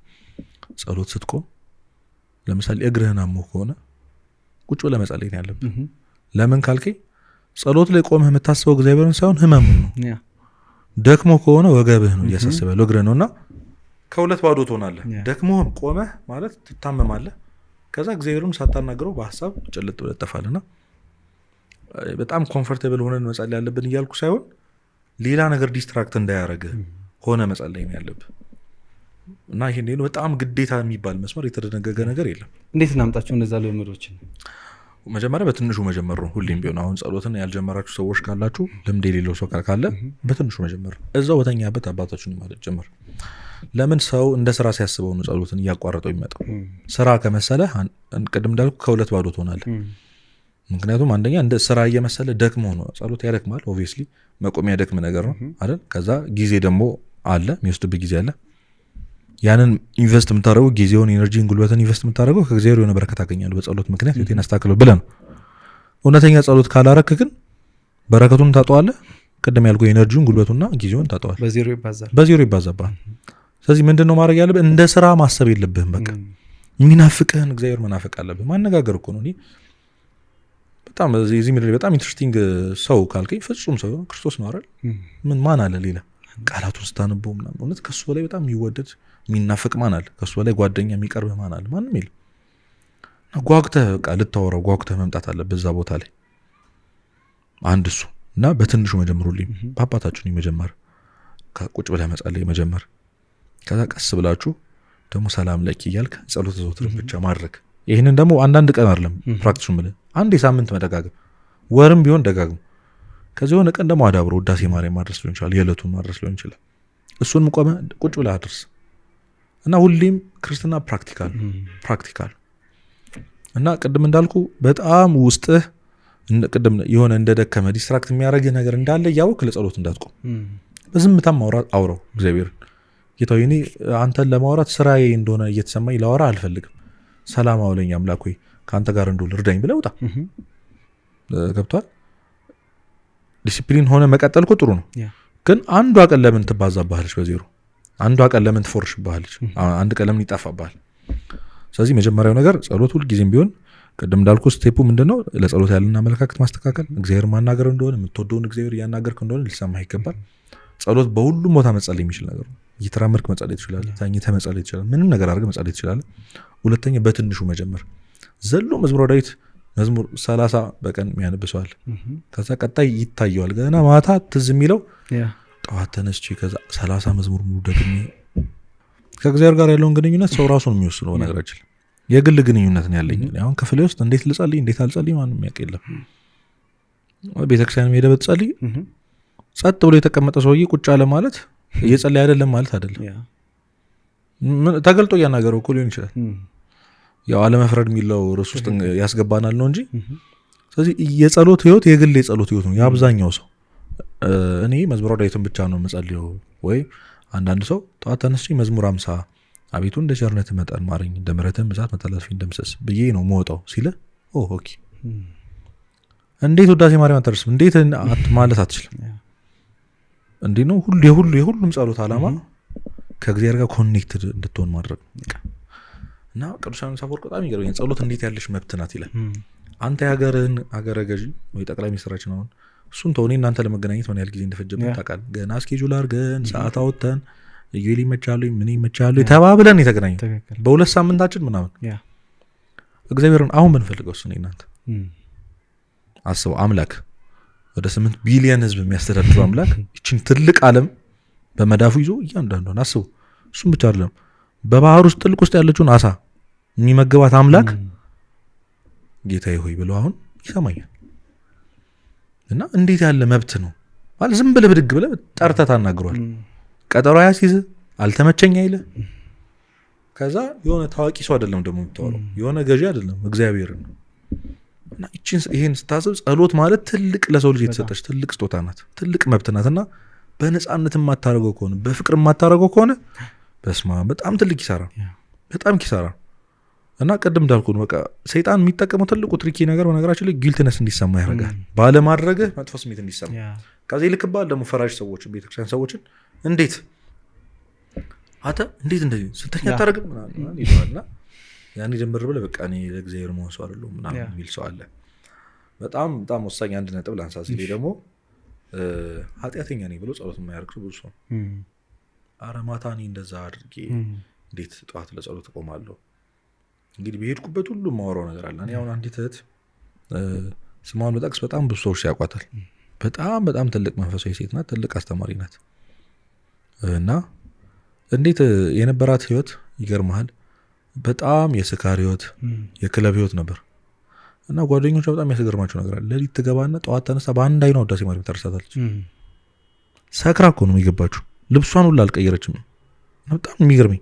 ጸሎት ስትቆም ለምሳሌ እግርህን አሞህ ከሆነ ቁጭ ብለህ መጸለይ ነው ያለብህ። ለምን ካልከኝ ጸሎት ላይ ቆመህ የምታስበው እግዚአብሔርን ሳይሆን ህመሙን ነው። ደክሞ ከሆነ ወገብህ ነው እያሳሰበ ያለው እግርህ ነውና ከሁለት ባዶ ትሆናለህ። ደክሞህም ቆመህ ማለት ትታመማለህ። ከዛ እግዚአብሔርን ሳታናግረው በሐሳብ ጭልጥ ብለህ ትጠፋለህና በጣም comfortable ሆነን መጸለይ ያለብን እያልኩ ሳይሆን ሌላ ነገር distract እንዳያረግህ ሆነ መጸለይ ነው ያለብህ። እና ይሄ እንዴት ነው በጣም ግዴታ የሚባል መስመር የተደነገገ ነገር የለም።
እንዴት እናምጣቸው እነዛ ልምምዶችን?
መጀመሪያ በትንሹ መጀመር ነው ሁሌም ቢሆን። አሁን ጸሎትን ያልጀመራችሁ ሰዎች ካላችሁ ልምድ የሌለው ሰው ካለ በትንሹ መጀመር ነው። እዛው በተኛበት አባታችሁን ማለት ጀምር። ለምን ሰው እንደ ስራ ሲያስበው ነው ጸሎትን እያቋረጠው የሚመጣው። ስራ ከመሰለህ ቅድም እንዳልኩ ከሁለት ባዶ ትሆናለህ። ምክንያቱም አንደኛ እንደ ስራ እየመሰለ ደክሞ ነው ጸሎት ያደክማል። obviously መቆም ያደክም ነገር ነው አይደል? ከዛ ጊዜ ደግሞ አለ የሚወስድብህ ጊዜ አለ። ያንን invest የምታደርገው ጊዜውን፣ energy ን፣ ጉልበትን invest የምታደርገው ከእግዚአብሔር የሆነ በረከት አገኛለሁ በጸሎት ምክንያት ህይወቴን አስተካክለው ብለህ ነው። እውነተኛ ጸሎት ካላረክ ግን በረከቱን ታጣዋለህ። ቅድም ያልኩህ energy ውን፣ ጉልበቱና ጊዜውን ታጣዋለህ።
በዜሮ ይባዛል።
በዜሮ ይባዛብሃል። ስለዚህ ምንድነው ማድረግ ያለብህ? እንደ ስራ ማሰብ የለብህም። በቃ የሚናፍቅህን እግዚአብሔር መናፈቅ አለብህ። ማነጋገር እኮ ነው። እኔ በጣም እዚህ ምድር ላይ በጣም interesting ሰው ካልከኝ ፍጹም ሰው ክርስቶስ ነው አይደል? ምን ማን አለ ሌላ? ቃላቱን ስታነበው ምናምን እውነት ከሱ በላይ በጣም የሚወደድ የሚናፍቅ ማን አለ? ከሱ በላይ ጓደኛ የሚቀርብህ ማን አለ? ማንም የለም። እና ጓጉተህ በቃ ልታወራው ጓጉተህ መምጣት አለብህ እዛ ቦታ ላይ። አንድ እሱ እና በትንሹ መጀመሩልኝ በአባታችሁ መጀመር፣ ቁጭ ብለህ መጸለይ መጀመር። ከዛ ቀስ ብላችሁ ደግሞ ሰላም ለኪ እያልክ ጸሎተ ዘወትርን ብቻ ማድረግ። ይሄንን ደግሞ አንዳንድ ቀን አይደለም practice ኡ የምልህ፣ አንድ የሳምንት መደጋገም፣ ወርም ቢሆን ደጋግም። ከዚህ የሆነ ቀን ደግሞ አዳብሮ ውዳሴ ማርያም ማድረስ ሊሆን ይችላል፣ የዕለቱን ማድረስ ሊሆን ይችላል። እሱንም ቆመህ ቁጭ ብለህ አድርስ። እና ሁሌም ክርስትና practical practical። እና ቅድም እንዳልኩ በጣም ውስጥህ ቅድም የሆነ እንደደከመ distract የሚያደርግህ ነገር እንዳለ እያወቅህ ለጸሎት እንዳትቆም። በዝምታም አውራው እግዚአብሔርን። ጌታ ሆይ እኔ አንተን ለማውራት ስራዬ እንደሆነ እየተሰማኝ ላወራ አልፈልግም። ሰላም አውለኝ አምላክ ሆይ ካንተ ጋር እንድውል እርዳኝ ብለህ ውጣ። ገብቶሃል? ዲሲፕሊን ሆነ መቀጠል እኮ ጥሩ ነው። ግን አንዷ ቀን ለምን ትባዛብሃለች በዜሮ? አንዷ ቀን ለምን ትፎርሽብሃለች? አንድ ቀን ለምን ይጠፋብሃል? ስለዚህ መጀመሪያው ነገር ጸሎት ሁል ጊዜም ቢሆን ቅድም እንዳልኩ step ኡ ምንድነው? ለጸሎት ያለን አመለካከት ማስተካከል፣ እግዚአብሔር ማናገር እንደሆነ የምትወደውን እግዚአብሔር እያናገርክ እንደሆነ ሊሰማህ ይገባል። ጸሎት በሁሉም ቦታ መጸለይ የሚችል ነገር ነው። እየተራመድክ መጸለይ ትችላለህ፣ ተኝተህ መጸለይ ትችላለህ፣ ምንም ነገር አድርገህ መጸለይ ትችላለህ። ሁለተኛ በትንሹ መጀመር፣ ዘሎ መዝሙረ ዳዊት መዝሙር 30 በቀን የሚያነብ ሰው አለ። ከዛ ቀጣይ ይታየዋል። ገና ማታ ትዝ የሚለው ጠዋት ተነስቼ ከዛ 30 መዝሙር ሙሉ ደግሜ። ከእግዚአብሔር ጋር ያለውን ግንኙነት ሰው ራሱ ነው የሚወስነው። በነገራችን የግል ግንኙነት ነው ያለኝ። አሁን ክፍሌ ውስጥ እንዴት ልጸልይ እንዴት አልጸልይ ማንም የሚያውቅ የለም። ቤተክርስቲያን ሄደህ ብትጸልይ ጸጥ ብሎ የተቀመጠ ሰውዬ ቁጭ አለ ማለት እየጸለየ አይደለም ማለት አይደለም። ተገልጦ እያናገረው እኮ ሊሆን ይችላል። ያው አለመፍረድ የሚለው ርዕስ ውስጥ ያስገባናል ነው እንጂ። ስለዚህ የጸሎት ህይወት የግል የጸሎት ህይወት ነው የአብዛኛው ሰው። እኔ መዝሙረ ዳዊትን ብቻ ነው የምጸልየው። ወይ አንዳንድ ሰው ጠዋት ተነስቼ መዝሙር 50 አቤቱ እንደ ቸርነትህ መጠን ማረኝ እንደ ምሕረትህ ብዛት መተላለፌን ደምስስ ብዬ ነው የምወጣው ሲል okay እንዴት ውዳሴ ማርያም አታደርስም እንዴት ማለት አትችልም። እንዴ ነው ሁሉ የሁሉም ጸሎት ዓላማ ከእግዚአብሔር ጋር connected እንድትሆን ማድረግ ነው። እና ቅዱስ ዮሐንስ አፈወርቅ በጣም ይገርመኛል። ጸሎት እንዴት ያለሽ መብት ናት ይላል። አንተ የሀገርህን ሀገረ ገዢ ወይ ጠቅላይ ሚኒስትራችን አሁን እሱን ተው፣ እኔ እናንተ ለመገናኘት ምን ያህል ጊዜ እንደፈጀብን ታውቃለህ። ገና schedule አድርገን ሰዓት አውጥተን እዩኤል ይመቻሉ ምን ይመቻሉ ተባብለን የተገናኘን በሁለት ሳምንታችን ምናምን። እግዚአብሔርን አሁን ብንፈልገው እሱ ነው እናንተ አስበው። አምላክ ወደ 8 ቢሊዮን ህዝብ የሚያስተዳድረው አምላክ ይችን ትልቅ ዓለም በመዳፉ ይዞ እያንዳንዱን አስበው። እሱም ብቻ አይደለም በባህር ውስጥ ጥልቅ ውስጥ ያለችውን አሳ የሚመግባት አምላክ ጌታዬ ሆይ ብሎ አሁን ይሰማኛል። እና እንዴት ያለ መብት ነው ማለት ዝም ብለህ ብድግ ብለህ ጠርተህ ታናግሯል። ቀጠሮ አያስይዝህ፣ አልተመቸኝ አይልህ። ከዛ የሆነ ታዋቂ ሰው አይደለም ደግሞ የምታወራው፣ የሆነ ገዢ አይደለም፣ እግዚአብሔር ነው። እና ይሄን ስታስብ ጸሎት ማለት ትልቅ ለሰው ልጅ የተሰጠች ትልቅ ስጦታ ናት፣ ትልቅ መብት ናት። እና በነፃነት የማታደርገው ከሆነ በፍቅር የማታደርገው ከሆነ በስመ አብ በጣም ትልቅ ኪሳራ፣ በጣም ኪሳራ። እና ቅድም እንዳልኩህ ነው በቃ ሰይጣን የሚጠቀመው ትልቁ tricky ነገር በነገራችን ላይ guiltiness እንዲሰማ ያደርጋል። ባለማድረግህ መጥፎ ስሜት እንዲሰማ ከዚህ ይልክብሃል። ደግሞ ፈራጅ ሰዎችን ቤተክርስቲያን ሰዎችን እንዴት አተ እንዴት እንደዚህ ስተኛ አታደርግም ምናምን ይለዋልና ያኔ ጀምር ብለህ በቃ እኔ ለእግዚአብሔር መሆን ሰው አይደለሁም ምናምን የሚል ሰው አለ። በጣም በጣም ወሳኝ አንድ ነጥብ ላንሳ ሲል ደግሞ ኃጢአተኛ ነኝ ብሎ ጸሎት የማያደርግ ሰው ብዙ ሰው ነው። ኧረ ማታ እኔ እንደዛ አድርጌ እንዴት ጠዋት ለጸሎት እቆማለሁ? እንግዲህ በሄድኩበት ሁሉ የማወራው ነገር አለ። እኔ አሁን አንዲት እህት ስሟን ብጠቅስ በጣም ብዙ ሰዎች ያውቋታል። በጣም በጣም ትልቅ መንፈሳዊ ሴት ናት፣ ትልቅ አስተማሪ ናት። እና እንዴት የነበራት ህይወት ይገርምሃል። በጣም የስካር ህይወት፣ የክለብ ህይወት ነበር። እና ጓደኞቿ በጣም ያስገርማቸው ነገር አለ። ሌሊት ትገባና ጠዋት ተነሳ በአንድ አይኗ ውዳሴ ማርያም ታርሳታለች። ሰክራ እኮ ነው የሚገባችው፣ ልብሷን ሁላ አልቀየረችም። በጣም የሚገርመኝ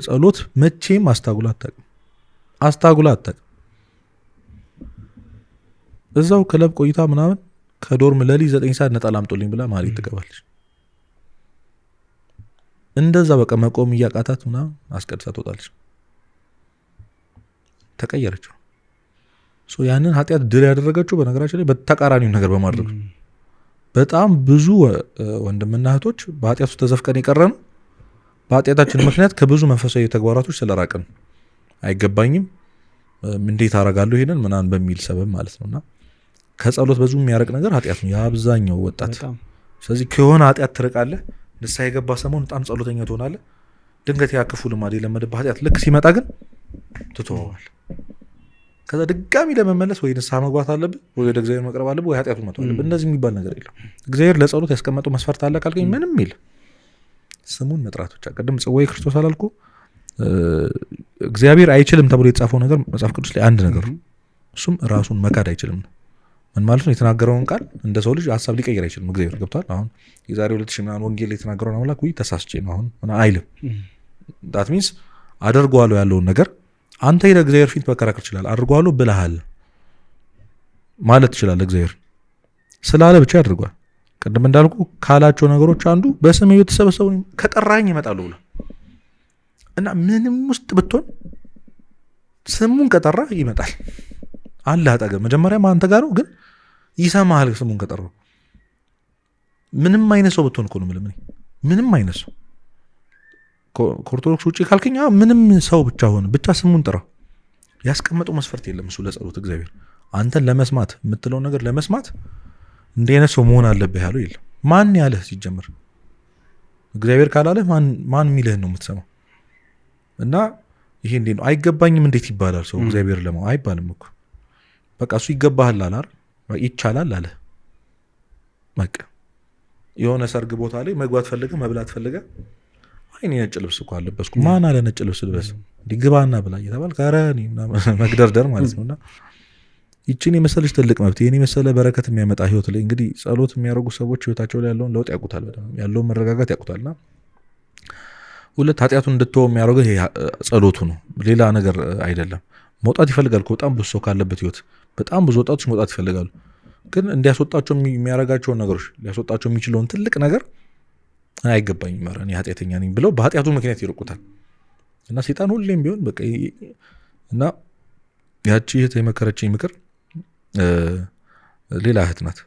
ጸሎት መቼም አስታጉላ አታውቅም፣ አስታጉላ አታውቅም። እዛው ክለብ ቆይታ ምናምን ከዶርም ሌሊት 9 ሰዓት ነጠላ አምጡልኝ ብላ ማህሌት ትገባለች። እንደዛ በቃ መቆም እያቃታት ምናምን አስቀድሳ ትወጣለች። ተቀየረችው። ያንን ኃጢአት ድል ያደረገችው በነገራችን ላይ በተቃራኒው ነገር በማድረግ ነው። በጣም ብዙ ወንድምና እህቶች በኃጢአት ውስጥ ተዘፍቀን የቀረነው በኃጢአታችን ምክንያት ከብዙ መንፈሳዊ ተግባራቶች ስለራቅን አይገባኝም እንዴት አደርጋለሁ ይሄንን ምናምን በሚል ሰበብ ማለት ነውና ከጸሎት ብዙ የሚያርቅ ነገር ኃጢአት ነው የአብዛኛው ወጣት። ስለዚህ ከሆነ ኃጢአት ትርቃለህ፣ ንስሐ የገባ ሰሞን በጣም ጸሎተኛ ትሆናለህ። ድንገት ያ ክፉ ልማድ የለመደብህ ኃጢአት ልክ ሲመጣ ግን ትተወዋለህ። ከዛ ድጋሚ ለመመለስ ወይ ንስሐ መግባት አለብህ ወይ ወደ እግዚአብሔር መቅረብ አለብህ ወይ ኃጢአቱን መተው አለብህ። እንደዚህ የሚባል ነገር የለም። እግዚአብሔር ለጸሎት ያስቀመጠው መስፈርት አለ ካልከኝ ምንም የለም። ስሙን መጥራት ብቻ። ቅድም ጽዋዬ ክርስቶስ አላልኩ? እግዚአብሔር አይችልም ተብሎ የተጻፈው ነገር መጽሐፍ ቅዱስ ላይ አንድ ነገር ነው። እሱም ራሱን መካድ አይችልም ነው። ምን ማለት ነው? የተናገረውን ቃል እንደ ሰው ልጅ ሐሳብ ሊቀይር አይችልም እግዚአብሔር። ገብቷል? አሁን የዛሬ 2000 ምናምን ወንጌል የተናገረውን አምላክ ውይ ተሳስቼ ነው አሁን ምናምን አይልም። that means አደርገዋለሁ ያለውን ነገር አንተ ሄደህ እግዚአብሔር ፊት መከራከር ትችላለህ። አድርገዋለሁ ብለሃል ማለት ትችላለህ። እግዚአብሔር ስላለ ብቻ ያደርገዋል። ቅድም እንዳልኩ ካላቸው ነገሮች አንዱ በስሜ የተሰበሰቡ ከጠራኝ ይመጣሉ ብሏል። እና ምንም ውስጥ ብትሆን ስሙን ከጠራ ይመጣል። አለ አጠገብ መጀመሪያም አንተ ጋር ነው፣ ግን ይሰማሃል ስሙን ከጠራው። ምንም አይነት ሰው ብትሆን እኮ ነው የምልህ እኔ። ምንም አይነት ሰው ከኦርቶዶክስ ውጪ ካልከኝ ምንም ሰው ብቻ ሆነ ብቻ ስሙን ጥራው። ያስቀመጠው መስፈርት የለም እሱ ለጸሎት። እግዚአብሔር አንተን ለመስማት የምትለውን ነገር ለመስማት እንዲህ አይነት ሰው መሆን አለብህ ያለው የለም። ማን ያለህ ሲጀምር? እግዚአብሔር ካላለህ ማን የሚልህን ነው የምትሰማው? እና ይሄ እንዴት ነው አይገባኝም እንዴት ይባላል? ሰው እግዚአብሔር ለማው አይባልም እኮ በቃ እሱ ይገባሃል አለ አይደል? ይቻላል አለ። በቃ የሆነ ሰርግ ቦታ ላይ መግባት ፈልገህ መብላት ፈልገህ አይ እኔ ነጭ ልብስ እኮ አልለበስኩም፣ ማን አለ ነጭ ልብስ ልበስ እንዲግባና ብላ እየተባልክ ኧረ እኔ ምናምን መግደርደር ማለት ነውና ይቺን የመሰለች ትልቅ መብት ይሄን የመሰለ በረከት የሚያመጣ ህይወት ላይ እንግዲህ ጸሎት የሚያደርጉ ሰዎች ህይወታቸው ላይ ያለውን ለውጥ ያውቁታል፣ በደንብ ያለውን መረጋጋት ያውቁታልና ሁለት ኃጢአቱን እንድትተው የሚያደርገው ይሄ ጸሎቱ ነው፣ ሌላ ነገር አይደለም። መውጣት ይፈልጋል እኮ በጣም ብዙ ሰው ካለበት ህይወት በጣም ብዙ ወጣቶች መውጣት ይፈልጋሉ። ግን እንዲያስወጣቸው የሚያደርጋቸውን ነገሮች ሊያስወጣቸው የሚችለውን ትልቅ ነገር አይገባኝም፣ ኧረ እኔ ኃጢአተኛ ነኝ ብለው በኃጢአቱ ምክንያት ይርቁታል። እና ሰይጣን ሁሌም ቢሆን በቃ እና ያቺ እህት የመከረችኝ ምክር ሌላ እህት ናት።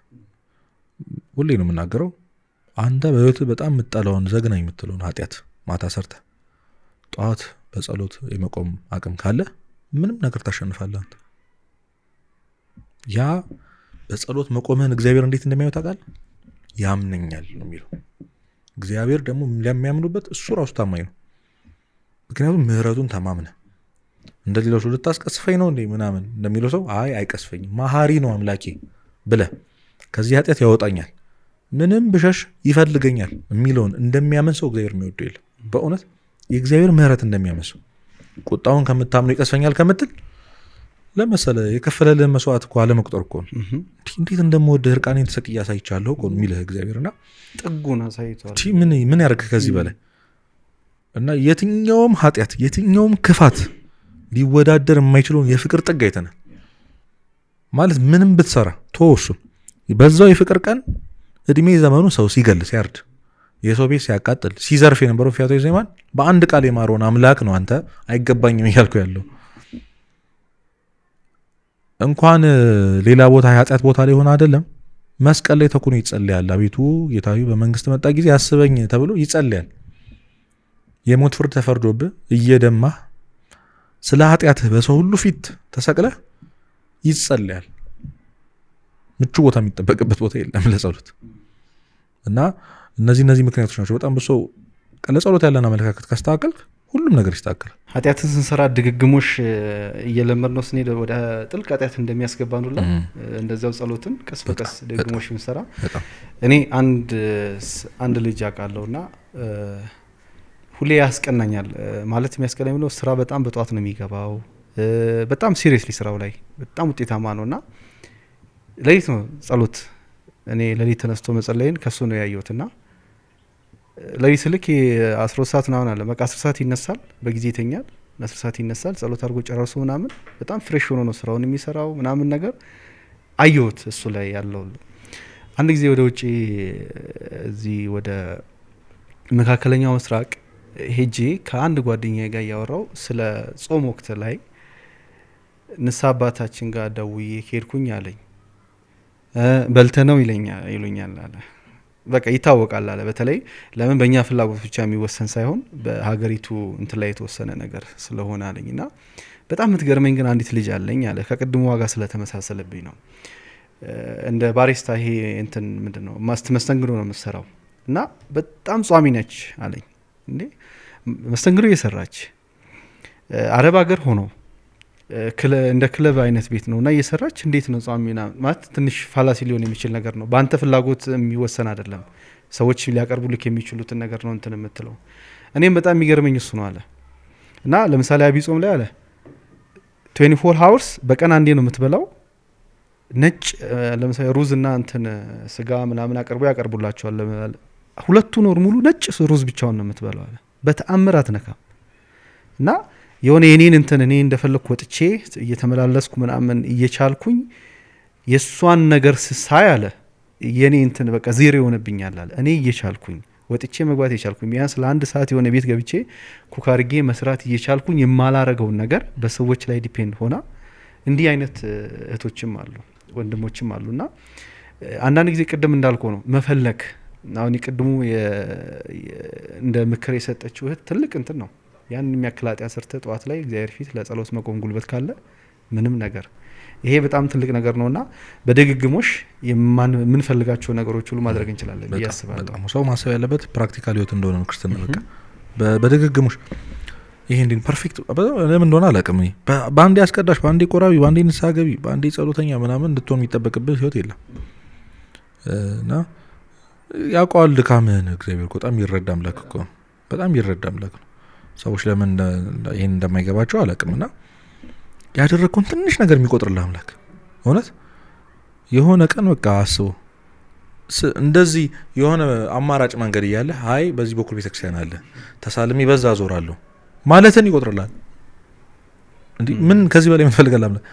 ሁሌ ነው የምናገረው፣ አንተ በህይወትህ በጣም የምትጠላውን ዘግናኝ የምትለውን ኃጢአት ማታ ሰርተህ ጠዋት በጸሎት የመቆም አቅም ካለ ምንም ነገር ታሸንፋለህ አንተ። ያ በጸሎት መቆምህን እግዚአብሔር እንዴት እንደሚያየው ታውቃለህ? ያምነኛል ነው የሚለው። እግዚአብሔር ደግሞ ለሚያምኑበት እሱ ራሱ ታማኝ ነው። ምክንያቱም ምህረቱን ተማምነህ እንደሌላው ሰው ልታስቀስፈኝ ነው እንዴ ምናምን እንደሚለው ሰው አይ አይቀስፈኝም መሐሪ ነው አምላኬ ብለህ ከዚህ ኃጢአት ያወጣኛል ምንም ብሸሽ ይፈልገኛል የሚለውን እንደሚያምን ሰው እግዚአብሔር የሚወደው የለም። በእውነት የእግዚአብሔር ምህረት እንደሚያምን ሰው ቁጣውን ከምታምነው ይቀስፈኛል ከምትል ለመሰለ የከፈለልህ መስዋዕት እኮ አለመቁጠር እኮ ነው። እንዴት እንደምወድህ እርቃኔን ተሰቅዬ አሳይቻለሁ እኮ ነው የሚልህ እግዚአብሔር። እና
ጥጉን አሳይቷል።
ምን ያደርግህ ከዚህ በላይ? እና የትኛውም ኃጢአት የትኛውም ክፋት ሊወዳደር የማይችለውን የፍቅር ጥግ አይተናል። ማለት ምንም ብትሰራ ተወው፣ በዛው የፍቅር ቀን እድሜ ዘመኑ ሰው ሲገል ሲያርድ የሰው ቤት ሲያቃጥል ሲዘርፍ የነበረው ፊያቶ ዜማን በአንድ ቃል የማረውን አምላክ ነው አንተ አይገባኝም እያልኩ ያለው። እንኳን ሌላ ቦታ የኃጢአት ቦታ ላይ ሆነ አይደለም መስቀል ላይ ተኩኖ ይጸልያል። አቤቱ ጌታዬ በመንግስት መጣ ጊዜ አስበኝ ተብሎ ይጸልያል። የሞት ፍርድ ተፈርዶብህ እየደማህ ስለ ኃጢአትህ በሰው ሁሉ ፊት ተሰቅለህ ይጸልያል። ምቹ ቦታ የሚጠበቅበት ቦታ የለም ለጸሎት። እና እነዚህ ምክንያቶች ናቸው። በጣም ብዙ ሰው ለጸሎት ያለን አመለካከት ካስተካከልክ ሁሉም ነገር ይስተካከላል።
ኃጢአትን ስንሰራ ድግግሞሽ እየለመድነው ስንሄድ ወደ ጥልቅ ኃጢአት እንደሚያስገባን ሁላ እንደዛው ጸሎትን ቀስ በቀስ ድግግሞሽ ብንሰራ። እኔ አንድ ልጅ አውቃለሁና ሁሌ ያስቀናኛል። ማለት የሚያስቀናኝ ነው ስራ በጣም በጧት ነው የሚገባው፣ በጣም seriously ስራው ላይ በጣም ውጤታማ ነውና ሌሊት ነው ጸሎት። እኔ ሌሊት ተነስቶ መጸለይን ከሱ ነው ያየሁትና ሌሊት ስልክ 12 ሰዓት ምናምን አለ። በቃ 10 ሰዓት ይነሳል፣ በጊዜ ይተኛል፣ 10 ሰዓት ይነሳል፣ ጸሎት አድርጎ ጨርሶ ምናምን በጣም fresh ሆኖ ነው ስራውን የሚሰራው ምናምን ነገር አየሁት እሱ ላይ ያለው። አንድ ጊዜ ወደ ውጪ እዚህ ወደ መካከለኛው ምስራቅ ሄጄ ከአንድ ጓደኛዬ ጋር እያወራው ስለ ጾም ወቅት ላይ ንስሐ አባታችን ጋር ደውዬ ከሄድኩኝ አለኝ። በልተ ነው ይሉኛል አለ። በቃ ይታወቃል አለ። በተለይ ለምን በእኛ ፍላጎት ብቻ የሚወሰን ሳይሆን በሀገሪቱ እንትን ላይ የተወሰነ ነገር ስለሆነ አለኝና በጣም የምትገርመኝ ግን አንዲት ልጅ አለኝ አለ። ከቅድሙ ዋጋ ስለተመሳሰለብኝ ነው። እንደ ባሪስታ ይሄ እንትን ምንድነው መስተንግዶ ነው የምትሰራው እና በጣም ጿሚ ነች አለኝ። እንዴ መስተንግዶ እየሰራች አረብ ሀገር ሆኖ እንደ ክለብ አይነት ቤት ነውና እየሰራች እንዴት ነው ጿሚ ማለት ትንሽ ፋላሲ ሊሆን የሚችል ነገር ነው። በአንተ ፍላጎት የሚወሰን አይደለም። ሰዎች ሊያቀርቡልክ የሚችሉትን ነገር ነው እንትን የምትለው። እኔም በጣም የሚገርመኝ እሱ ነው አለ። እና ለምሳሌ አብይ ጾም ላይ አለ 24 hours በቀን አንዴ ነው የምትበላው። ነጭ ለምሳሌ ሩዝ እና እንትን ስጋ ምናምን አቅርበው ያቀርቡላቸዋል። ሁለቱን ወር ሙሉ ነጭ ሩዝ ብቻውን ነው የምትበላው አለ። በተአምር አትነካም። እና የሆነ የኔን እንትን እኔ እንደፈለኩ ወጥቼ እየተመላለስኩ ምናምን እየቻልኩኝ የሷን ነገር ስሳይ አለ የኔ እንትን በቃ ዜሮ ይሆንብኛል አለ። እኔ እየቻልኩኝ ወጥቼ መግባት እየቻልኩኝ ቢያንስ ለአንድ ሰዓት የሆነ ቤት ገብቼ cook አድርጌ መስራት እየቻልኩኝ የማላረገውን ነገር በሰዎች ላይ depend ሆና እንዲህ አይነት እህቶችም አሉ ወንድሞችም አሉና አንዳንድ ጊዜ ቅድም እንዳልከው ነው መፈለግ። አሁን የቅድሙ እንደ ምክር የሰጠችው እህት ትልቅ እንትን ነው። ያን የሚያክል ኃጢአት ሰርተህ ጠዋት ላይ እግዚአብሔር ፊት ለጸሎት መቆም ጉልበት ካለ ምንም ነገር ይሄ በጣም ትልቅ ነገር ነውና በድግግሞሽ የምንፈልጋቸው ነገሮች ሁሉ ማድረግ እንችላለን ብዬ አስባለሁ።
በጣም ሰው ማሰብ ያለበት practical ህይወት እንደሆነ ነው ክርስትና። በቃ በድግግሞሽ ይሄ እንዴት perfect ለምን እንደሆነ አላውቅም። እኔ በአንዴ አስቀዳሽ፣ በአንዴ ቆራቢ፣ በአንዴ ንስሐ ገቢ፣ በአንዴ ጸሎተኛ ምናምን እንድትሆን የሚጠበቅብህ ህይወት የለም። እና ያውቀዋል ድካምህን እግዚአብሔር እኮ በጣም የሚረዳ አምላክ እኮ ነው። በጣም የሚረዳ አምላክ ነው። ሰዎች ለምን ይሄን እንደማይገባቸው አላውቅም። እና ያደረግከውን ትንሽ ነገር የሚቆጥርልህ አምላክ እውነት የሆነ ቀን በቃ አስበው እንደዚህ የሆነ አማራጭ መንገድ እያለ አይ በዚህ በኩል ቤተክርስቲያን አለ ተሳልሜ በዛ ዞራለሁ ማለትን ይቆጥርልሃል። እንዴ ምን ከዚህ በላይ ምን ፈልጋለህ አምላክ?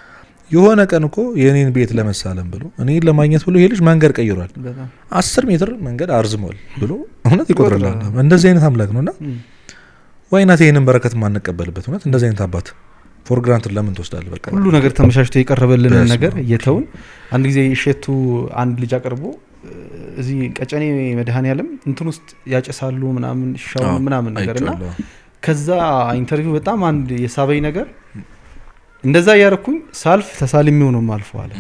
የሆነ ቀን እኮ የኔን ቤት ለመሳለም ብሎ እኔን ለማግኘት ብሎ ይሄ ልጅ መንገድ ቀይሯል፣ 10 ሜትር መንገድ አርዝሟል ብሎ እውነት ይቆጥርልሃል። እንደዚህ አይነት አምላክ ነውና why not ይሄንን በረከት ማንቀበልበት? እውነት እንደዚህ አይነት አባት for granted ለምን ትወስዳለህ? በቃ
ሁሉ ነገር ተመቻችቶ የቀረበልን ነገር እየተውን አንድ ጊዜ እሸቱ አንድ ልጅ አቅርቦ እዚህ ቀጨኔ መድኃኔዓለም እንትን ውስጥ ያጨሳሉ ምናምን ሻው ምናምን ነገርና ከዛ interview በጣም አንድ የሳበኝ ነገር እንደዛ ያረኩኝ ሳልፍ ተሳልሜው ነው ማልፈው አለ።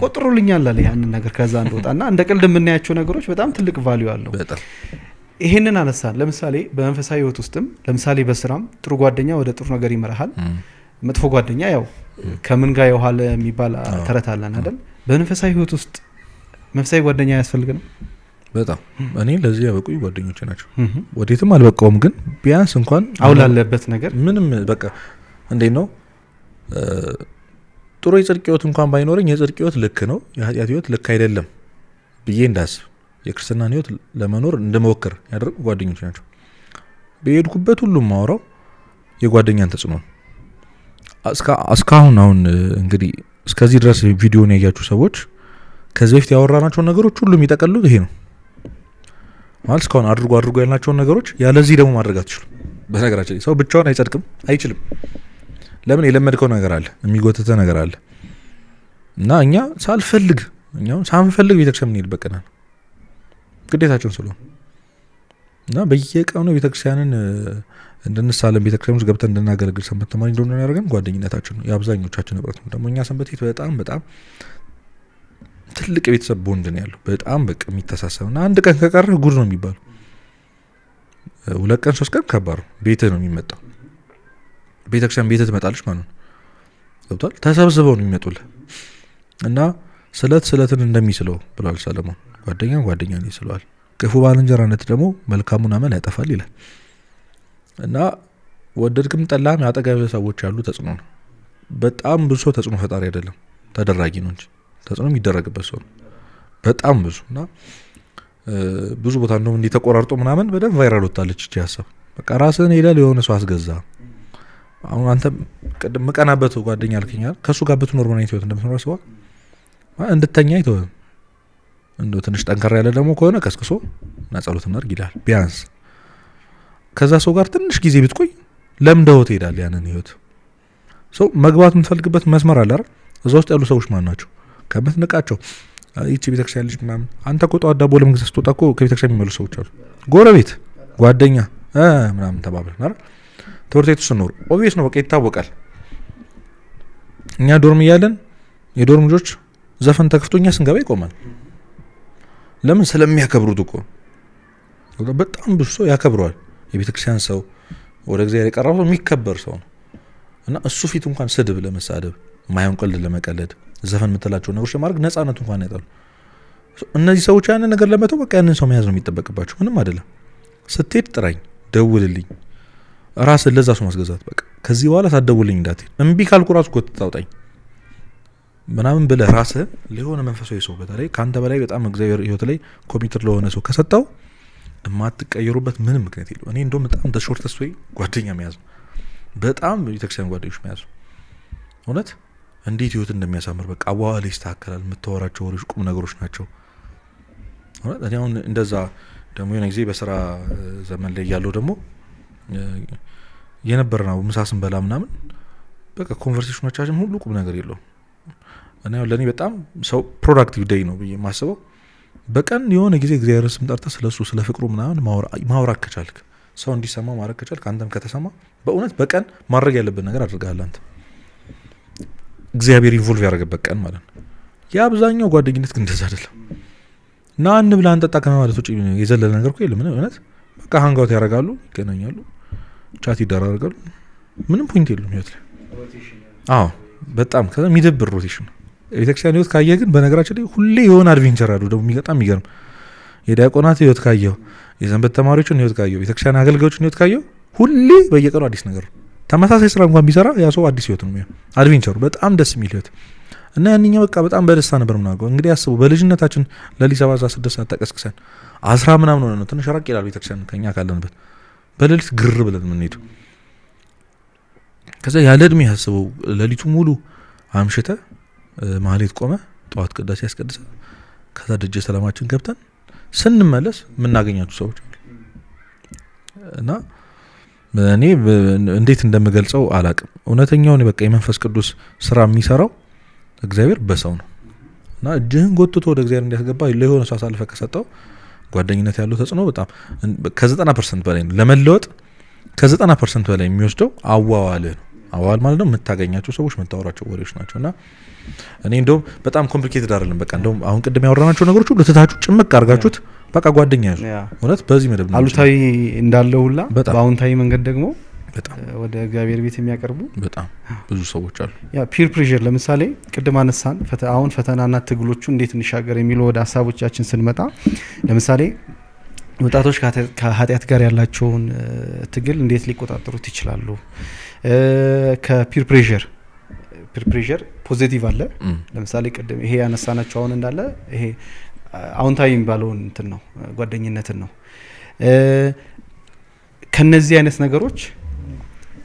ቆጥሮልኛል አለ ያንን ነገር ከዛ እንደወጣና እንደ ቀልድ የምናያቸው ነገሮች በጣም ትልቅ value አለው።
በጣም
ይሄንን አነሳን። ለምሳሌ በመንፈሳዊ ህይወት ውስጥም ለምሳሌ በስራም ጥሩ ጓደኛ ወደ ጥሩ ነገር ይመራሃል፣ መጥፎ ጓደኛ ያው ከምን ጋር የዋለ የሚባል ተረት አለን አይደል? በመንፈሳዊ ህይወት ውስጥ መንፈሳዊ ጓደኛ ያስፈልገናል።
በጣም እኔ ለዚህ ያበቁኝ ጓደኞቼ ናቸው። ወዴትም አልበቃውም፣ ግን ቢያንስ እንኳን
አሁን ላለበት ነገር
ምንም በቃ እንዴት ነው ጥሩ የጽድቅ ህይወት እንኳን ባይኖረኝ የጽድቅ ህይወት ልክ ነው የኃጢአት ህይወት ልክ አይደለም ብዬ እንዳስብ የክርስትናን ህይወት ለመኖር እንደመወከር ያደረጉ ጓደኞች ናቸው። በሄድኩበት ሁሉ ማወራው የጓደኛን ተጽዕኖ ነው። እስካሁን አሁን እንግዲህ እስከዚህ ድረስ ቪዲዮን ያያችሁ ሰዎች ከዚህ በፊት ያወራናቸው ነገሮች ሁሉ የሚጠቀልሉት ይሄ ነው ማለት እስካሁን አድርጎ አድርጎ ያልናቸውን ነገሮች ያለዚህ ደግሞ ማድረግ አትችሉም። በነገራችን ላይ ሰው ብቻውን አይጸድቅም፣ አይችልም። ለምን? የለመድከው ነገር አለ፣ የሚጎትተህ ነገር አለ። እና እኛ ሳልፈልግ እኛው ሳንፈልግ ቤተክርስቲያን እንሄድ በቀናል ግዴታችን ስለሆነ እና በየቀኑ ቤተክርስቲያንን እንድንሳለም ቤተክርስቲያን ውስጥ ገብተን እንድናገለግል ሰንበት ተማሪ እንደሆነ ያደረገን ጓደኝነታችን ነው፣ የአብዛኞቻችን ንብረት ነው። ደግሞ እኛ ሰንበት ቤት በጣም በጣም ትልቅ የቤተሰብ ቦንድ ነው ያለው፣ በጣም በቃ የሚተሳሰብና አንድ ቀን ከቀረህ ጉድ ነው የሚባለው። 2 ቀን 3 ቀን ከባድ ነው፣ ቤትህ ነው የሚመጣው። ቤተክርስቲያን ቤትህ ትመጣለች ማለት ነው። ገብቶሃል? ተሰብስበው ነው የሚመጡልህ። እና ስለት ስለትን እንደሚስለው ብሏል ሰለሞን፣ ጓደኛ ጓደኛን ይስለዋል፣ ክፉ ባልንጀራነት ደግሞ መልካሙን አመል ያጠፋል ይላል። እና ወደድክም ጠላህም ያጠገብህ ሰዎች ያሉ ተጽዕኖ ነው። በጣም ብዙ ሰው ተጽዕኖ ፈጣሪ አይደለም፣ ተደራጊ ነው እንጂ ተጽዕኖ የሚደረግበት ሰው ነው በጣም ብዙ። እና ብዙ ቦታ እንደውም እንዲህ ተቆራርጦ ምናምን በደንብ viral ወጣለች እቺ ሀሳብ። በቃ ራስህን ሄደህ ለሆነ ሰው አስገዛ። አሁን አንተ ቅድም መቀናበት ጓደኛ አልከኝ አይደል? ከሱ ጋር ብትኖር ምን አይነት ህይወት እንደምትኖር አስበዋል? እንድተኛ አይተውህም። እንደው ትንሽ ጠንከር ያለ ደግሞ ከሆነ ቀስቅሶ እና ጸሎት እናድርግ ይልሃል። ቢያንስ ከዛ ሰው ጋር ትንሽ ጊዜ ብትቆይ ለምደው ትሄዳለህ ያንን ህይወት። ሰው መግባት የምትፈልግበት መስመር አለ አይደል? እዛ ውስጥ ያሉ ሰዎች ማን ናቸው? ከምትንቃቸው ይቺ ቤተክርስቲያን ልጅ ምናምን፣ አንተ እኮ ጠዋት ዳቦ ለመግዛት ስትወጣ እኮ ከቤተክርስቲያን የሚመሉ ሰዎች አሉ። ጎረቤት፣ ጓደኛ ምናምን ተባብለን አይደል? ትምህርት ቤት ውስጥ ስንኖር obvious ነው፣ በቃ ይታወቃል። እኛ dorm እያለን የ dorm ልጆች ዘፈን ተከፍቶ እኛ ስንገባ ይቆማል። ለምን? ስለሚያከብሩት እኮ። በጣም ብዙ ሰው ያከብረዋል። የቤተክርስቲያን ሰው ወደ እግዚአብሔር የቀረበው ሰው የሚከበር ሰው ነው። እና እሱ ፊት እንኳን ስድብ ለመሳደብ፣ ማይሆን ቀልድ ለመቀለድ፣ ዘፈን የምትላቸው ነገሮች ለማድረግ ነፃነቱ እንኳን ያጣሉ። እነዚህ ሰዎች ያንን ነገር ለመተው በቃ ያንን ሰው መያዝ ነው የሚጠበቅባቸው። ምንም አይደለም። ስትሄድ ጥራኝ፣ ደውልልኝ፣ ራስን ለዛ ሰው ማስገዛት። በቃ ከዚህ በኋላ ሳትደውልልኝ እንዳትሄድ፣ እምቢ ካልኩ ራሱ ጎትተህ አውጣኝ ምናምን ብለህ ራስህን ለሆነ መንፈሳዊ ሰው፣ በተለይ ካንተ በላይ በጣም እግዚአብሔር ህይወት ላይ committed ለሆነ ሰው ከሰጠው የማትቀየሩበት ምንም ምክንያት የለውም። እኔ እንደውም በጣም the shortest way ጓደኛ መያዝ ነው። በጣም ቤተክርስቲያን ጓደኞች መያዝ ነው። እውነት እንዴት ህይወት እንደሚያሳምር በቃ አዋዋል ይስተካከላል። የምታወራቸው ወሬዎች ቁም ነገሮች ናቸው። እውነት እኔ አሁን እንደዛ ደግሞ የሆነ ጊዜ በስራ ዘመን ላይ እያለሁ ደግሞ የነበረና ምሳ ስንበላ ምናምን በቃ conversation ኦቻችን ሁሉ ቁም ነገር የለውም። እና ለኔ በጣም ሰው productive day ነው ብዬ የማስበው በቀን የሆነ ጊዜ እግዚአብሔርን ስም ጠርተህ ስለሱ ስለ ፍቅሩ ምናምን ማውራት ከቻልክ፣ ሰው እንዲሰማ ማድረግ ከቻልክ፣ አንተም ከተሰማ በእውነት በቀን ማድረግ ያለብን ነገር አድርገሃል አንተ። እግዚአብሔር involve ያደረገበት ቀን ማለት ነው። የአብዛኛው ጓደኝነት ግን እንደዛ አይደለም። ና እንብላ እንጠጣ ከማለት ውጪ የዘለለ ነገር እኮ የለም። እውነት በቃ hangout ያደርጋሉ፣ ይገናኛሉ፣ chat ይደራረጋሉ። ምንም point የለውም ህይወት ላይ። አዎ በጣም ከዛ የሚደብር rotation ነው። የቤተክርስቲያን ህይወት ካየህ ግን በነገራችን ላይ ሁሌ የሆነ adventure አሉ። ደግሞ በጣም የሚገርም የዲያቆናት ህይወት ካየው፣ የሰንበት ተማሪዎችን ህይወት ካየው፣ ቤተክርስቲያን አገልጋዮችን ህይወት ካየው ሁሌ በየቀኑ አዲስ ነገር ነው። ተመሳሳይ ስራ እንኳን ቢሰራ ያ ሰው አዲስ ህይወት ነው የሚሆነው። adventure ኡ በጣም ደስ የሚል ህይወት እና ያንኛው በቃ በጣም በደስታ ነበር ምናደርገው። እንግዲህ አስቡ በልጅነታችን ለሊት 7 ሰዓት 6 ሰዓት ተቀስቅሰን 10 ምናምን ሆነ ነው፣ ትንሽ ራቅ ይላል ቤተክርስቲያን ከኛ ካለንበት፣ በሌሊት ግር ብለን የምንሄደው። ከዛ ያለ እድሜ ያስበው ሌሊቱ ሙሉ አምሽተ ማህሌት ቆመ፣ ጠዋት ቅዳሴ ያስቀድሰ፣ ከዛ ደጀ ሰላማችን ገብተን ስንመለስ የምናገኛቸው ሰዎች አሉ። እና እኔ እንዴት እንደምገልጸው አላቅም። እውነተኛውን በቃ የመንፈስ ቅዱስ ስራ የሚሰራው እግዚአብሔር በሰው ነው። እና እጅህን ጎትቶ ወደ እግዚአብሔር እንዲያስገባ ለሆነ ሰው አሳልፈህ ከሰጠው ጓደኝነት ያለው ተጽዕኖ በጣም ከ90% በላይ ነው። ለመለወጥ ከ90% በላይ የሚወስደው አዋዋልህ ነው። አዋዋል ማለት ነው የምታገኛቸው ሰዎች፣ የምታወራቸው ወሬዎች ናቸው። እና እኔ እንደውም በጣም complicated አይደለም። በቃ እንደውም አሁን ቅድም ያወራናቸው ነገሮች ሁሉ ትታችሁ ጭምቅ አድርጋችሁት በቃ ጓደኛ ያዙ። እውነት በዚህ መደብ ነው።
አሉታዊ እንዳለው ሁላ በአዎንታዊ መንገድ ደግሞ በጣም ወደ እግዚአብሔር ቤት የሚያቀርቡ
በጣም ብዙ ሰዎች አሉ።
ያ peer pressure ለምሳሌ ቅድም አነሳን፣ አሁን ፈተናና ትግሎቹ እንዴት እንሻገር የሚለው ወደ ሀሳቦቻችን ስንመጣ ለምሳሌ ወጣቶች ከኃጢአት ጋር ያላቸውን ትግል እንዴት ሊቆጣጠሩት ይችላሉ? ከ peer pressure፣ peer pressure positive አለ። ለምሳሌ ቅድም ይሄ ያነሳናቸው አሁን እንዳለ ይሄ አዎንታዊ የሚባለውን እንትን ነው፣ ጓደኝነትን ነው። ከነዚህ አይነት ነገሮች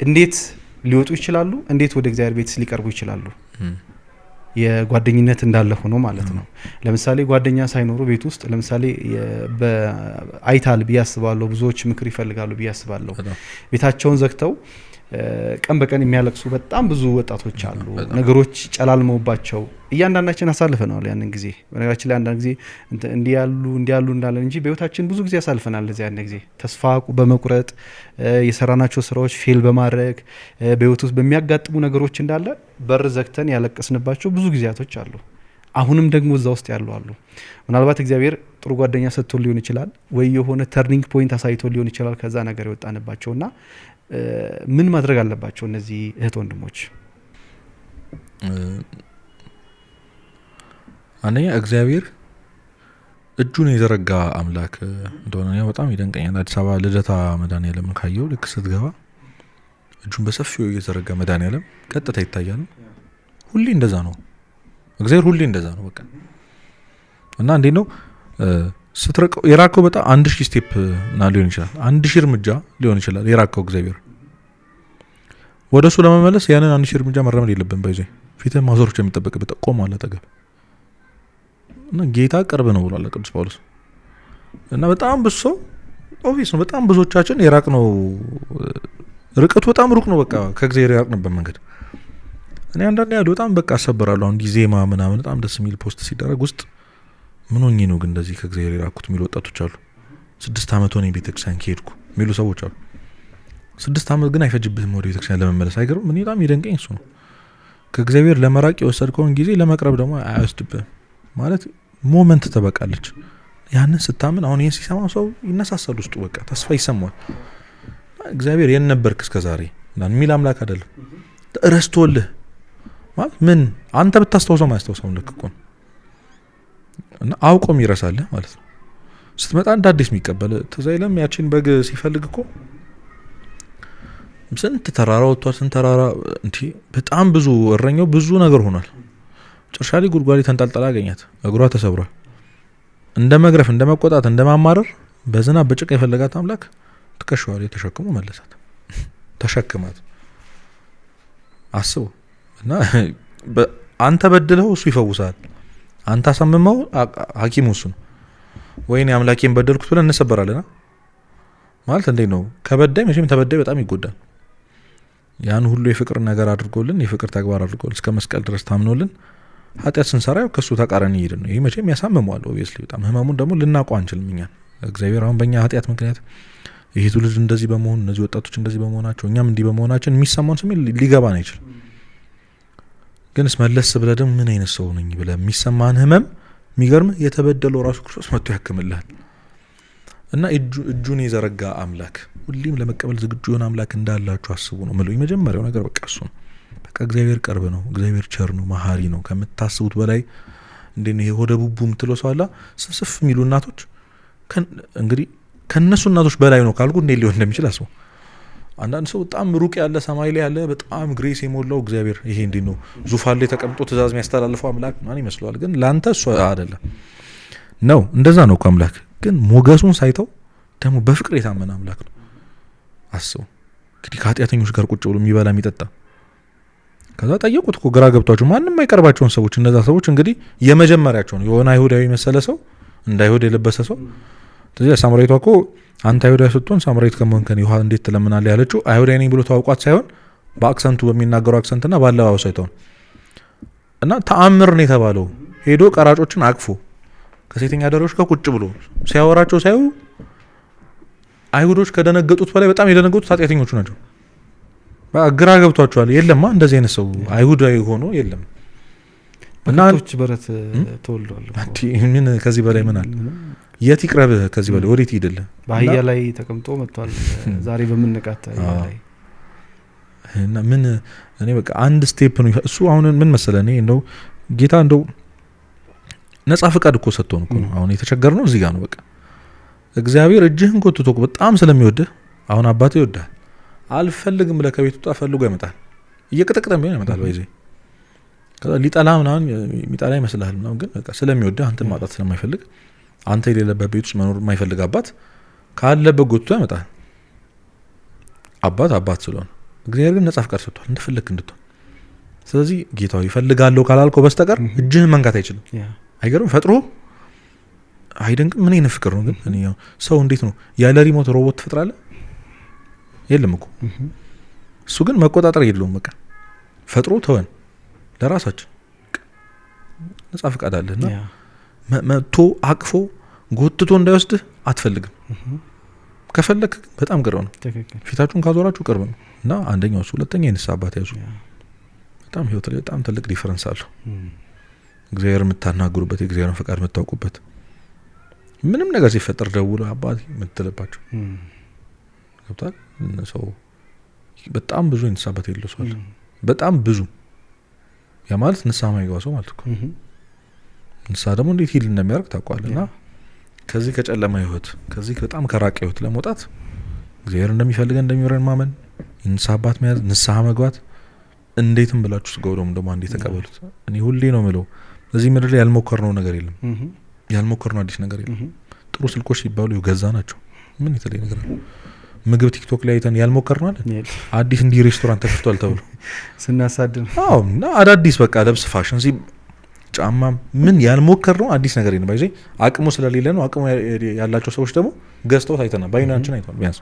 እንዴት ሊወጡ ይችላሉ? እንዴት ወደ እግዚአብሔር ቤትስ ሊቀርቡ ይችላሉ? የጓደኝነት እንዳለ ሆኖ ማለት ነው። ለምሳሌ ጓደኛ ሳይኖሩ ቤት ውስጥ ለምሳሌ አይታል ብዬ አስባለሁ። ብዙዎች ምክር ይፈልጋሉ ብዬ አስባለሁ። ቤታቸውን ዘግተው ቀን በቀን የሚያለቅሱ በጣም ብዙ ወጣቶች አሉ። ነገሮች ጨላልመውባቸው እያንዳንዳችን አሳልፈናል ያንን ጊዜ። በነገራችን ላይ አንዳንድ ጊዜ እንዲህ ያሉ እንዲህ ያሉ እንዳለን እንጂ በህይወታችን ብዙ ጊዜ አሳልፈናል። እዚያ ያን ጊዜ ተስፋ በመቁረጥ፣ የሰራናቸው ስራዎች fail በማድረግ፣ በህይወት ውስጥ በሚያጋጥሙ ነገሮች እንዳለ በር ዘግተን ያለቀስንባቸው ብዙ ጊዜያቶች አሉ። አሁንም ደግሞ እዛ ውስጥ ያሉ አሉ። ምናልባት እግዚአብሔር ጥሩ ጓደኛ ሰጥቶ ሊሆን ይችላል፣ ወይ የሆነ turning point አሳይቶ ሊሆን ይችላል ከዛ ነገር የወጣንባቸውና ምን ማድረግ አለባቸው እነዚህ እህት ወንድሞች?
አንደኛ እግዚአብሔር እጁን የዘረጋ አምላክ እንደሆነ በጣም ይደንቀኛል። አዲስ አበባ ልደታ መድኃኔዓለምን ካየው ልክ ስትገባ እጁን በሰፊው እየዘረጋ መድኃኔዓለም ቀጥታ ይታያል። ሁሌ እንደዛ ነው እግዚአብሔር፣ ሁሌ እንደዛ ነው በቃ። እና እንዴት ነው ስትርቀው የራከው በጣም 1000 step ና ሊሆን ይችላል፣ 1000 እርምጃ ሊሆን ይችላል የራከው እግዚአብሔር። ወደሱ ለመመለስ ያንን 1000 እርምጃ መራመድ የለብን። ባይዘ ፊትህን ማዞር ብቻ የሚጠበቅበት ቆሟል አጠገብ እና ጌታ ቅርብ ነው ብሏል ቅዱስ ጳውሎስ። እና በጣም ብዙ ሰው obvious ነው፣ በጣም ብዙዎቻችን የራቅ ነው፣ ርቀቱ በጣም ሩቅ ነው በቃ ከእግዚአብሔር የራቅንበት መንገድ። እኔ አንዳንዴ ያሉ በጣም በቃ አሰበራለሁ። አሁን ዜማ ምናምን በጣም ደስ የሚል post ሲደረግ ውስጥ ምን ሆኜ ነው ግን እንደዚህ ከእግዚአብሔር የራቅኩት የሚሉ ወጣቶች አሉ። 6 ዓመት ሆነኝ ቤተክርስቲያን ከሄድኩ የሚሉ ሰዎች አሉ። 6 ዓመት ግን አይፈጅብህም ወደ ቤተክርስቲያን ለመመለስ። አይገርም? እኔ በጣም ይደንቀኝ እሱ ነው። ከእግዚአብሔር ለመራቅ የወሰድከውን ጊዜ ለመቅረብ ደግሞ አይወስድብህም ማለት moment ተበቃለች። ያንን ስታምን አሁን ይሄን ሲሰማ ሰው ይነሳሳል ውስጡ በቃ ተስፋ ይሰማዋል። እግዚአብሔር የት ነበርክ እስከዛሬ የሚል አምላክ አይደለም። ረስቶልህ ማለት ምን አንተ ብታስታውሰው ማያስታውሰው ልክ እኮ ነው። እና አውቆም ይረሳልህ ማለት ነው። ስትመጣ እንደ አዲስ የሚቀበል ትዝ አይልም? ያቺን በግ ሲፈልግ እኮ ስንት ተራራ ወጥቷል፣ ስንት ተራራ እንዴ፣ በጣም ብዙ እረኛው ብዙ ነገር ሆኗል። መጨረሻ ላይ ጉድጓድ ተንጠልጥላ አገኛት፣ እግሯ ተሰብሯል። እንደ መግረፍ፣ እንደ መቆጣት፣ እንደ ማማረር በዝናብ በጭቃ የፈለጋት አምላክ ትከሻዋ ላይ ተሸክሞ መለሳት። ተሸክማት አስበው። እና አንተ በድለው እሱ ይፈውሳል። አንተ አሳምመው ሐኪሙ እሱ ነው። ወይኔ አምላኬን በደልኩት ብለን እንሰበራለን ማለት እንዴት ነው? ከበዳይ መቼም ተበዳይ በጣም ይጎዳል። ያን ሁሉ የፍቅር ነገር አድርጎልን፣ የፍቅር ተግባር አድርጎልን እስከ መስቀል ድረስ ታምኖልን ኃጢአት ስንሰራ ያው ከሱ ተቃራኒ ይሄድ ነው። ይሄ መቼም ያሳምመዋል obviously በጣም ህመሙን ደግሞ ልናውቀው አንችልም እኛ። እግዚአብሔር አሁን በእኛ ኃጢአት ምክንያት ይሄ ትውልድ እንደዚህ በመሆኑ፣ እነዚህ ወጣቶች እንደዚህ በመሆናቸው፣ እኛም እንዲህ በመሆናችን የሚሰማውን ስሜት ሊገባን አይችልም። ግንስ መለስ ብለህ ደግሞ ምን አይነት ሰው ነኝ ብለህ የሚሰማህን ህመም የሚገርምህ የተበደለው ራሱ ክርስቶስ መጥቶ ያክምልሃል። እና እጁን የዘረጋ አምላክ ሁሌም ለመቀበል ዝግጁ የሆነ አምላክ እንዳላችሁ አስቡ ነው የምለው። የመጀመሪያው ነገር በቃ እሱ ነው። በቃ እግዚአብሔር ቅርብ ነው፣ እግዚአብሔር ቸር ነው፣ መሀሪ ነው ከምታስቡት በላይ። እንዴት ነው ይሄ ሆደ ቡቡ የምትለው ሰው አላ ስፍስፍ የሚሉ እናቶች፣ እንግዲህ ከእነሱ እናቶች በላይ ነው ካልኩ እንዴት ሊሆን እንደሚችል አስበው። አንዳንድ ሰው በጣም ሩቅ ያለ፣ ሰማይ ላይ ያለ፣ በጣም grace የሞላው እግዚአብሔር፣ ይሄ እንዴት ነው ዙፋን ላይ ተቀምጦ ትእዛዝ የሚያስተላልፈው አምላክ ምናምን ይመስለዋል። ግን ለአንተ እሱ አይደለም ነው። እንደዛ ነው እኮ አምላክ፣ ግን ሞገሱን ሳይተው ደግሞ በፍቅር የታመነ አምላክ ነው። አስበው እንግዲህ ከኃጢአተኞች ጋር ቁጭ ብሎ የሚበላ የሚጠጣ። ከዛ ጠየቁት እኮ ግራ ገብቷቸው ማንም አይቀርባቸውን ሰዎች። እነዛ ሰዎች እንግዲህ የመጀመሪያቸው ነው፣ የሆነ አይሁዳዊ የመሰለ ሰው፣ እንደ አይሁድ የለበሰ ሰው። ስለዚህ ሳምራዊቷ እኮ አንተ አይሁዳዊ ስትሆን ሳምራዊት ከመሆን ከኔ ውሃ እንዴት ትለምናለህ ያለችው አይሁዳዊ ነኝ ብሎ ተዋውቋት ሳይሆን በ accent ኡ፣ በሚናገረው accent ና በአለባበሱ አይተው ነው። እና ተአምር ነው የተባለው፣ ሄዶ ቀራጮችን አቅፎ ከሴተኛ አዳሪዎች ጋር ቁጭ ብሎ ሲያወራቸው ሳዩ አይሁዶች ከደነገጡት በላይ በጣም የደነገጡት ኃጢአተኞቹ ናቸው። በቃ ግራ ገብቷቸዋል። የለማ እንደዚህ አይነት ሰው አይሁዳዊ ሆኖ የለም። እና
በከብቶች በረት ተወልዷል እኮ።
አንዲ ምን ከዚህ በላይ ምን አለ? የት ይቅረብህ? ከዚህ በላይ ወዴት ይሄድልህ?
በአህያ ላይ ተቀምጦ መጥቷል። ዛሬ በምንቃት አህያ ላይ።
እና ምን እኔ በቃ አንድ step ነው እሱ። አሁን ምን መሰለህ፣ እኔ እንደው ጌታ እንደው ነጻ ፍቃድ እኮ ሰጥቶን እኮ ነው። አሁን የተቸገርነው እዚህ ጋር ነው። በቃ እግዚአብሔር እጅህን ጎትቶ እኮ በጣም ስለሚወድህ፣ አሁን አባትህ ይወድሃል። አልፈልግም ብለህ ከቤት ውጣ፣ ፈልጎ ያመጣል። እየቀጠቀጠም ቢሆን ያመጣል። ባይዜ ከዛ ሊጠላ ምናምን የሚጠላ ይመስልሃል ምናምን፣ ግን በቃ ስለሚወድህ፣ አንተን ማጣት ስለማይፈልግ፣ አንተ የሌለበት ቤት ውስጥ መኖር የማይፈልግ አባት ካለበት ጎትቶ ያመጣል። አባት አባት ስለሆነ። እግዚአብሔር ግን ነጻ ፍቃድ ሰጥቷል እንደፈለግክ እንድትሆን። ስለዚህ ጌታው ይፈልጋለሁ ካላልከው በስተቀር እጅህን መንካት አይችልም። አይገርም? ፈጥሮ አይደንቅም? ምን አይነት ፍቅር ነው ግን! እኔ ያው ሰው እንዴት ነው ያለ remote ሮቦት ትፈጥራለህ? የለም እኮ። እሱ ግን መቆጣጠር የለውም። በቃ ፈጥሮ ተወን ለራሳችን። በቃ ነጻ ፍቃድ አለና መጥቶ አቅፎ ጎትቶ እንዳይወስድህ አትፈልግም። ከፈለክ ግን በጣም ቅርብ ነው። ፊታችሁን ካዞራችሁ ቅርብ ነው። እና አንደኛው እሱ፣ ሁለተኛ የንስሐ አባት ያዙ። በጣም ህይወት ላይ በጣም ትልቅ difference አለው። እግዚአብሔር የምታናግሩበት፣ የእግዚአብሔርን ፈቃድ የምታውቁበት፣ ምንም ነገር ሲፈጠር ደውሎ አባት የምትልባቸው ገብቷል። ሰው በጣም ብዙ የንስሐ አባት የሌለው ሰው አለ። በጣም ብዙ። ያ ማለት ንስሐ ማይገባ ሰው ማለት እኮ። ንስሐ ደግሞ እንዴት heal እንደሚያደርግ ታውቀዋለህ። እና ከዚህ ከጨለማ ህይወት፣ ከዚህ በጣም ከራቀ ህይወት ለመውጣት እግዚአብሔር እንደሚፈልገን እንደሚምረን ማመን፣ የንስሐ አባት መያዝ፣ ንስሐ መግባት፣ እንዴትም ብላችሁ ስጋው ደግሞ አንዴ ተቀበሉት። እኔ ሁሌ ነው የምለው፣ እዚህ ምድር ላይ ያልሞከርነው ነገር የለም። ያልሞከርነው አዲስ ነገር የለም። ጥሩ ስልኮች ሲባሉ ገዛ ናቸው። ምን የተለየ ነገር አለ? ምግብ ቲክቶክ ላይ አይተን ያልሞከርነው አለ? አዲስ እንዲህ ሬስቶራንት ተከፍቷል ተብሎ
ስናሳድን
አዎ። እና አዳዲስ በቃ ልብስ ፋሽን ጫማ ምን ያልሞከርነው አዲስ ነገር የለም። ባይዜ አቅሙ ስለሌለ ነው። አቅሙ ያላቸው ሰዎች ደግሞ ገዝተውት አይተናል፣ በአይናችን አይተናል። ቢያንስ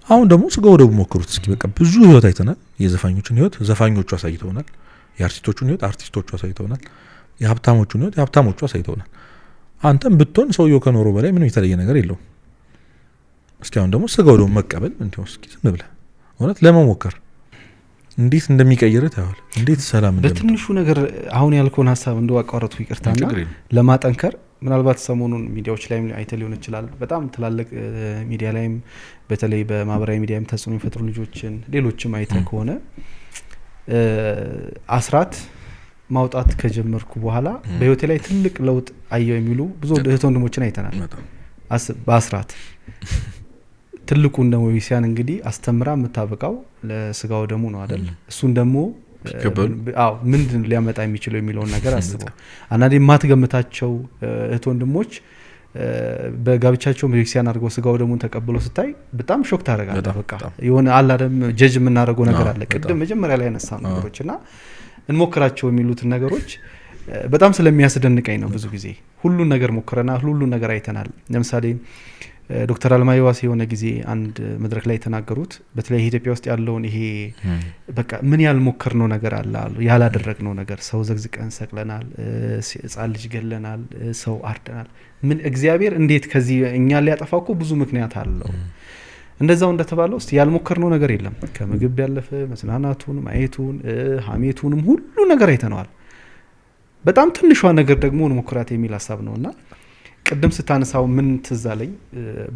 አሁን ደግሞ ስጋው ደግሞ ሞክሩት እስኪ። በቃ ብዙ ህይወት አይተናል። የዘፋኞችን ህይወት ዘፋኞቹ አሳይተውናል። የአርቲስቶቹን ህይወት አርቲስቶቹ አሳይተውናል። የሀብታሞቹን ህይወት የሀብታሞቹ አሳይተውናል። አንተም ብትሆን ሰውየው ከኖረው በላይ ምንም የተለየ ነገር የለውም። እስኪ አሁን ደግሞ ስጋው ደግሞ መቀበል እንዲሁ እስኪ ዝም ብለህ እውነት ለመሞከር እንዴት እንደሚቀይርህ ታየዋለህ። እንዴት ሰላም እንደምትሆን።
በትንሹ ነገር አሁን ያልከውን ሀሳብ እንደው አቋረጥኩ ይቅርታና
ችግር የለም።
ለማጠንከር ምናልባት ሰሞኑን ሚዲያዎች ላይም አይተህ ሊሆን ይችላል። በጣም ትላልቅ ሚዲያ ላይም፣ በተለይ በማህበራዊ ሚዲያም ተጽዕኖ የሚፈጥሩ ልጆችን ሌሎችም አይተህ ከሆነ አስራት ማውጣት ከጀመርኩ በኋላ በህይወቴ ላይ ትልቅ ለውጥ አየው የሚሉ ብዙ እህት ወንድሞችን አይተናል።
በጣም።
በአስራት ትልቁን ደግሞ ቤተክርስቲያን እንግዲህ አስተምራ የምታበቃው ለስጋው ደሙ ነው አይደል? እሱን ደግሞ
ሲቀበሉ?
አዎ፣ ምንድን ሊያመጣ የሚችለው የሚለውን ነገር አስበው። አንዳንዴ የማትገምታቸው እህት ወንድሞች በጋብቻቸው ቤተክርስቲያን አድርገው ስጋው ደሙን ተቀብለው ስታይ በጣም shock ታደርጋለህ።
በጣም፣
በቃ
በጣም።
የሆነ አለ አይደል ጀጅ የምናደርገው ነገር አለ። ቅድም መጀመሪያ ላይ ያነሳ ነገሮች እና እንሞክራቸው የሚሉትን ነገሮች በጣም ስለሚያስደንቀኝ ነው። ብዙ ጊዜ ሁሉን ነገር ሞክረናል፣ ሁሉን ነገር አይተናል። ለምሳሌ ዶክተር አለማየሁ ዋሴ የሆነ ጊዜ አንድ መድረክ ላይ የተናገሩት በተለይ ኢትዮጵያ ውስጥ ያለውን ይሄ በቃ ምን ያልሞከርነው ነገር አለ አሉ፣ ያላደረግነው ነገር፣ ሰው ዘግዝቀን ሰቅለናል፣ ህጻን ልጅ ገለናል፣ ሰው አርደናል። ምን እግዚአብሔር እንዴት ከዚህ እኛን ሊያጠፋ እኮ ብዙ ምክንያት አለው። እንደዛው እንደተባለው እስቲ ያልሞከርነው ነገር የለም። ከምግብ ያለፈ መዝናናቱን፣ ማየቱን፣ ሀሜቱንም ሁሉ ነገር አይተነዋል። በጣም ትንሿ ነገር ደግሞ እንሞክራት የሚል ሀሳብ ነውና ቅድም ስታነሳው ምን ትዝ አለኝ፣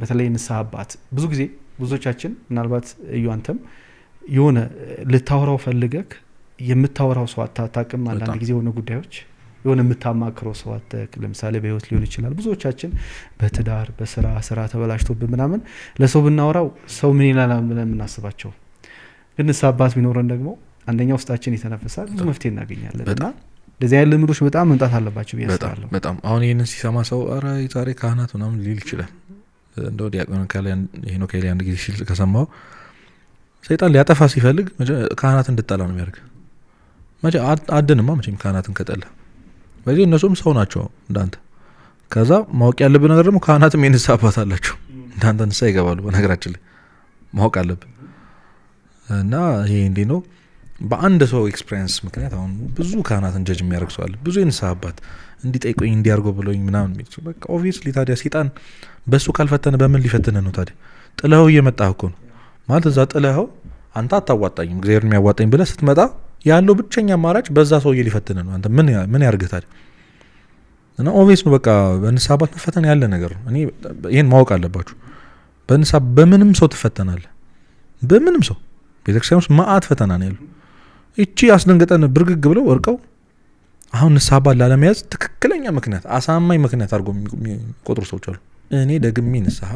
በተለይ ንስሐ አባት ብዙ ጊዜ ብዙዎቻችን ምናልባት እዩ አንተም የሆነ ልታወራው ፈልገክ የምታወራው ሰው አታውቅም። አንዳንድ ጊዜ የሆነ ጉዳዮች የሆነ የምታማክረው ሰው አተክ፣ ለምሳሌ በህይወት ሊሆን ይችላል። ብዙዎቻችን በትዳር በስራ ስራ ተበላሽቶብን ምናምን ለሰው ብናወራው ሰው ምን ይላል ብለን የምናስባቸው፣ ግን ንስሐ አባት ቢኖረን ደግሞ አንደኛ ውስጣችን የተነፈሳል፣ ብዙ መፍትሄ እናገኛለን። እና እንደዚህ አይነት ልምዶች በጣም መምጣት አለባቸው ብዬ አስባለሁ።
በጣም አሁን ይህንን ሲሰማ ሰው ኧረ የዛሬ ካህናት ምናምን ሊል ይችላል። እንደው ዲያቆን ሄኖክ ኃይሌ አንድ ጊዜ ሲል ከሰማው ሰይጣን ሊያጠፋ ሲፈልግ ካህናት እንድጠላ ነው የሚያደርግ። መቼ አድንማ መቼም ካህናትን ከጠላ በዚህ እነሱም ሰው ናቸው እንዳንተ። ከዛ ማወቅ ያለብህ ነገር ደግሞ ካህናትም የንስሐ አባት አላቸው፣ እንዳንተ ንስሐ ይገባሉ። በነገራችን ላይ ማወቅ አለብህ። እና ይሄ እንዴት ነው በአንድ ሰው experience ምክንያት አሁን ብዙ ካህናትን ጀጅ የሚያደርግ ሰው አለ። ብዙ የንስሐ አባት እንዲጠይቁኝ እንዲያርገው ብሎኝ ምናምን የሚል ሰው። በቃ obviously ታዲያ ሰይጣን በእሱ ካልፈተነ በምን ሊፈትንህ ነው ታዲያ? ጥለኸው እየመጣህ እኮ ነው ማለት እዛ ጥለኸው አንተ አታዋጣኝም እግዚአብሔር የሚያዋጣኝ ብለህ ስትመጣ ያለው ብቸኛ አማራጭ በዛ ሰውዬ ሊፈትንህ ነው። አንተ ምን ያርግህ ታዲያ? እና obvious ነው በቃ በንስሐ አባት መፈተን ያለ ነገር ነው። እኔ ይሄን ማወቅ አለባችሁ። በንስሐ በምንም ሰው ትፈተናለህ። በምንም ሰው ቤተክርስቲያን ውስጥ መዓት ፈተና ነው ያለው። እቺ አስደንግጠን ብርግግ ብለው ወርቀው አሁን ንስሐ አባት ላለመያዝ ትክክለኛ ምክንያት አሳማኝ ምክንያት አድርጎ የሚቆጥሩ ሰዎች አሉ። እኔ ደግሜ ንስሐ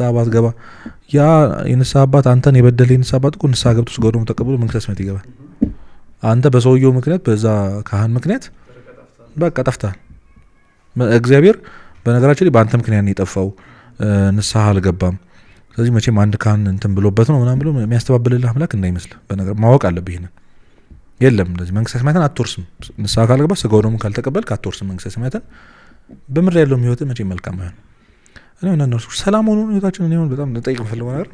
አባት ገባ ያ የንስሐ አባት አንተን የበደለ የንስሐ አባት እኮ ንስሐ ገብቶ ስጋው ደሙ ተቀብሎ መንግስተ ሰማያት ይገባል። አንተ በሰውየው ምክንያት በዛ ካህን ምክንያት በቃ ጠፍተሃል። እግዚአብሔር በነገራችን ላይ በአንተ ምክንያት ነው የጠፋው፣ ንስሐ አልገባም፣ ስለዚህ መቼም አንድ ካህን እንትን ብሎበት ነው ምናምን ብሎ የሚያስተባብልልህ አምላክ እንዳይመስልህ። በነገር ማወቅ አለብህ ይሄንን። የለም እንደዚህ መንግስተ ሰማያትን አትወርስም። ንስሐ ካልገባ ስጋው ደሙ ካልተቀበልክ አትወርስም መንግስተ ሰማያትን። በምድር ያለው ህይወት መቼም መልካም አይሆንም። እኔ እና እነርሱ ሰላም ሆኖ ህይወታችን እኔ አሁን በጣም ልጠይቅ የምፈልገው ነገር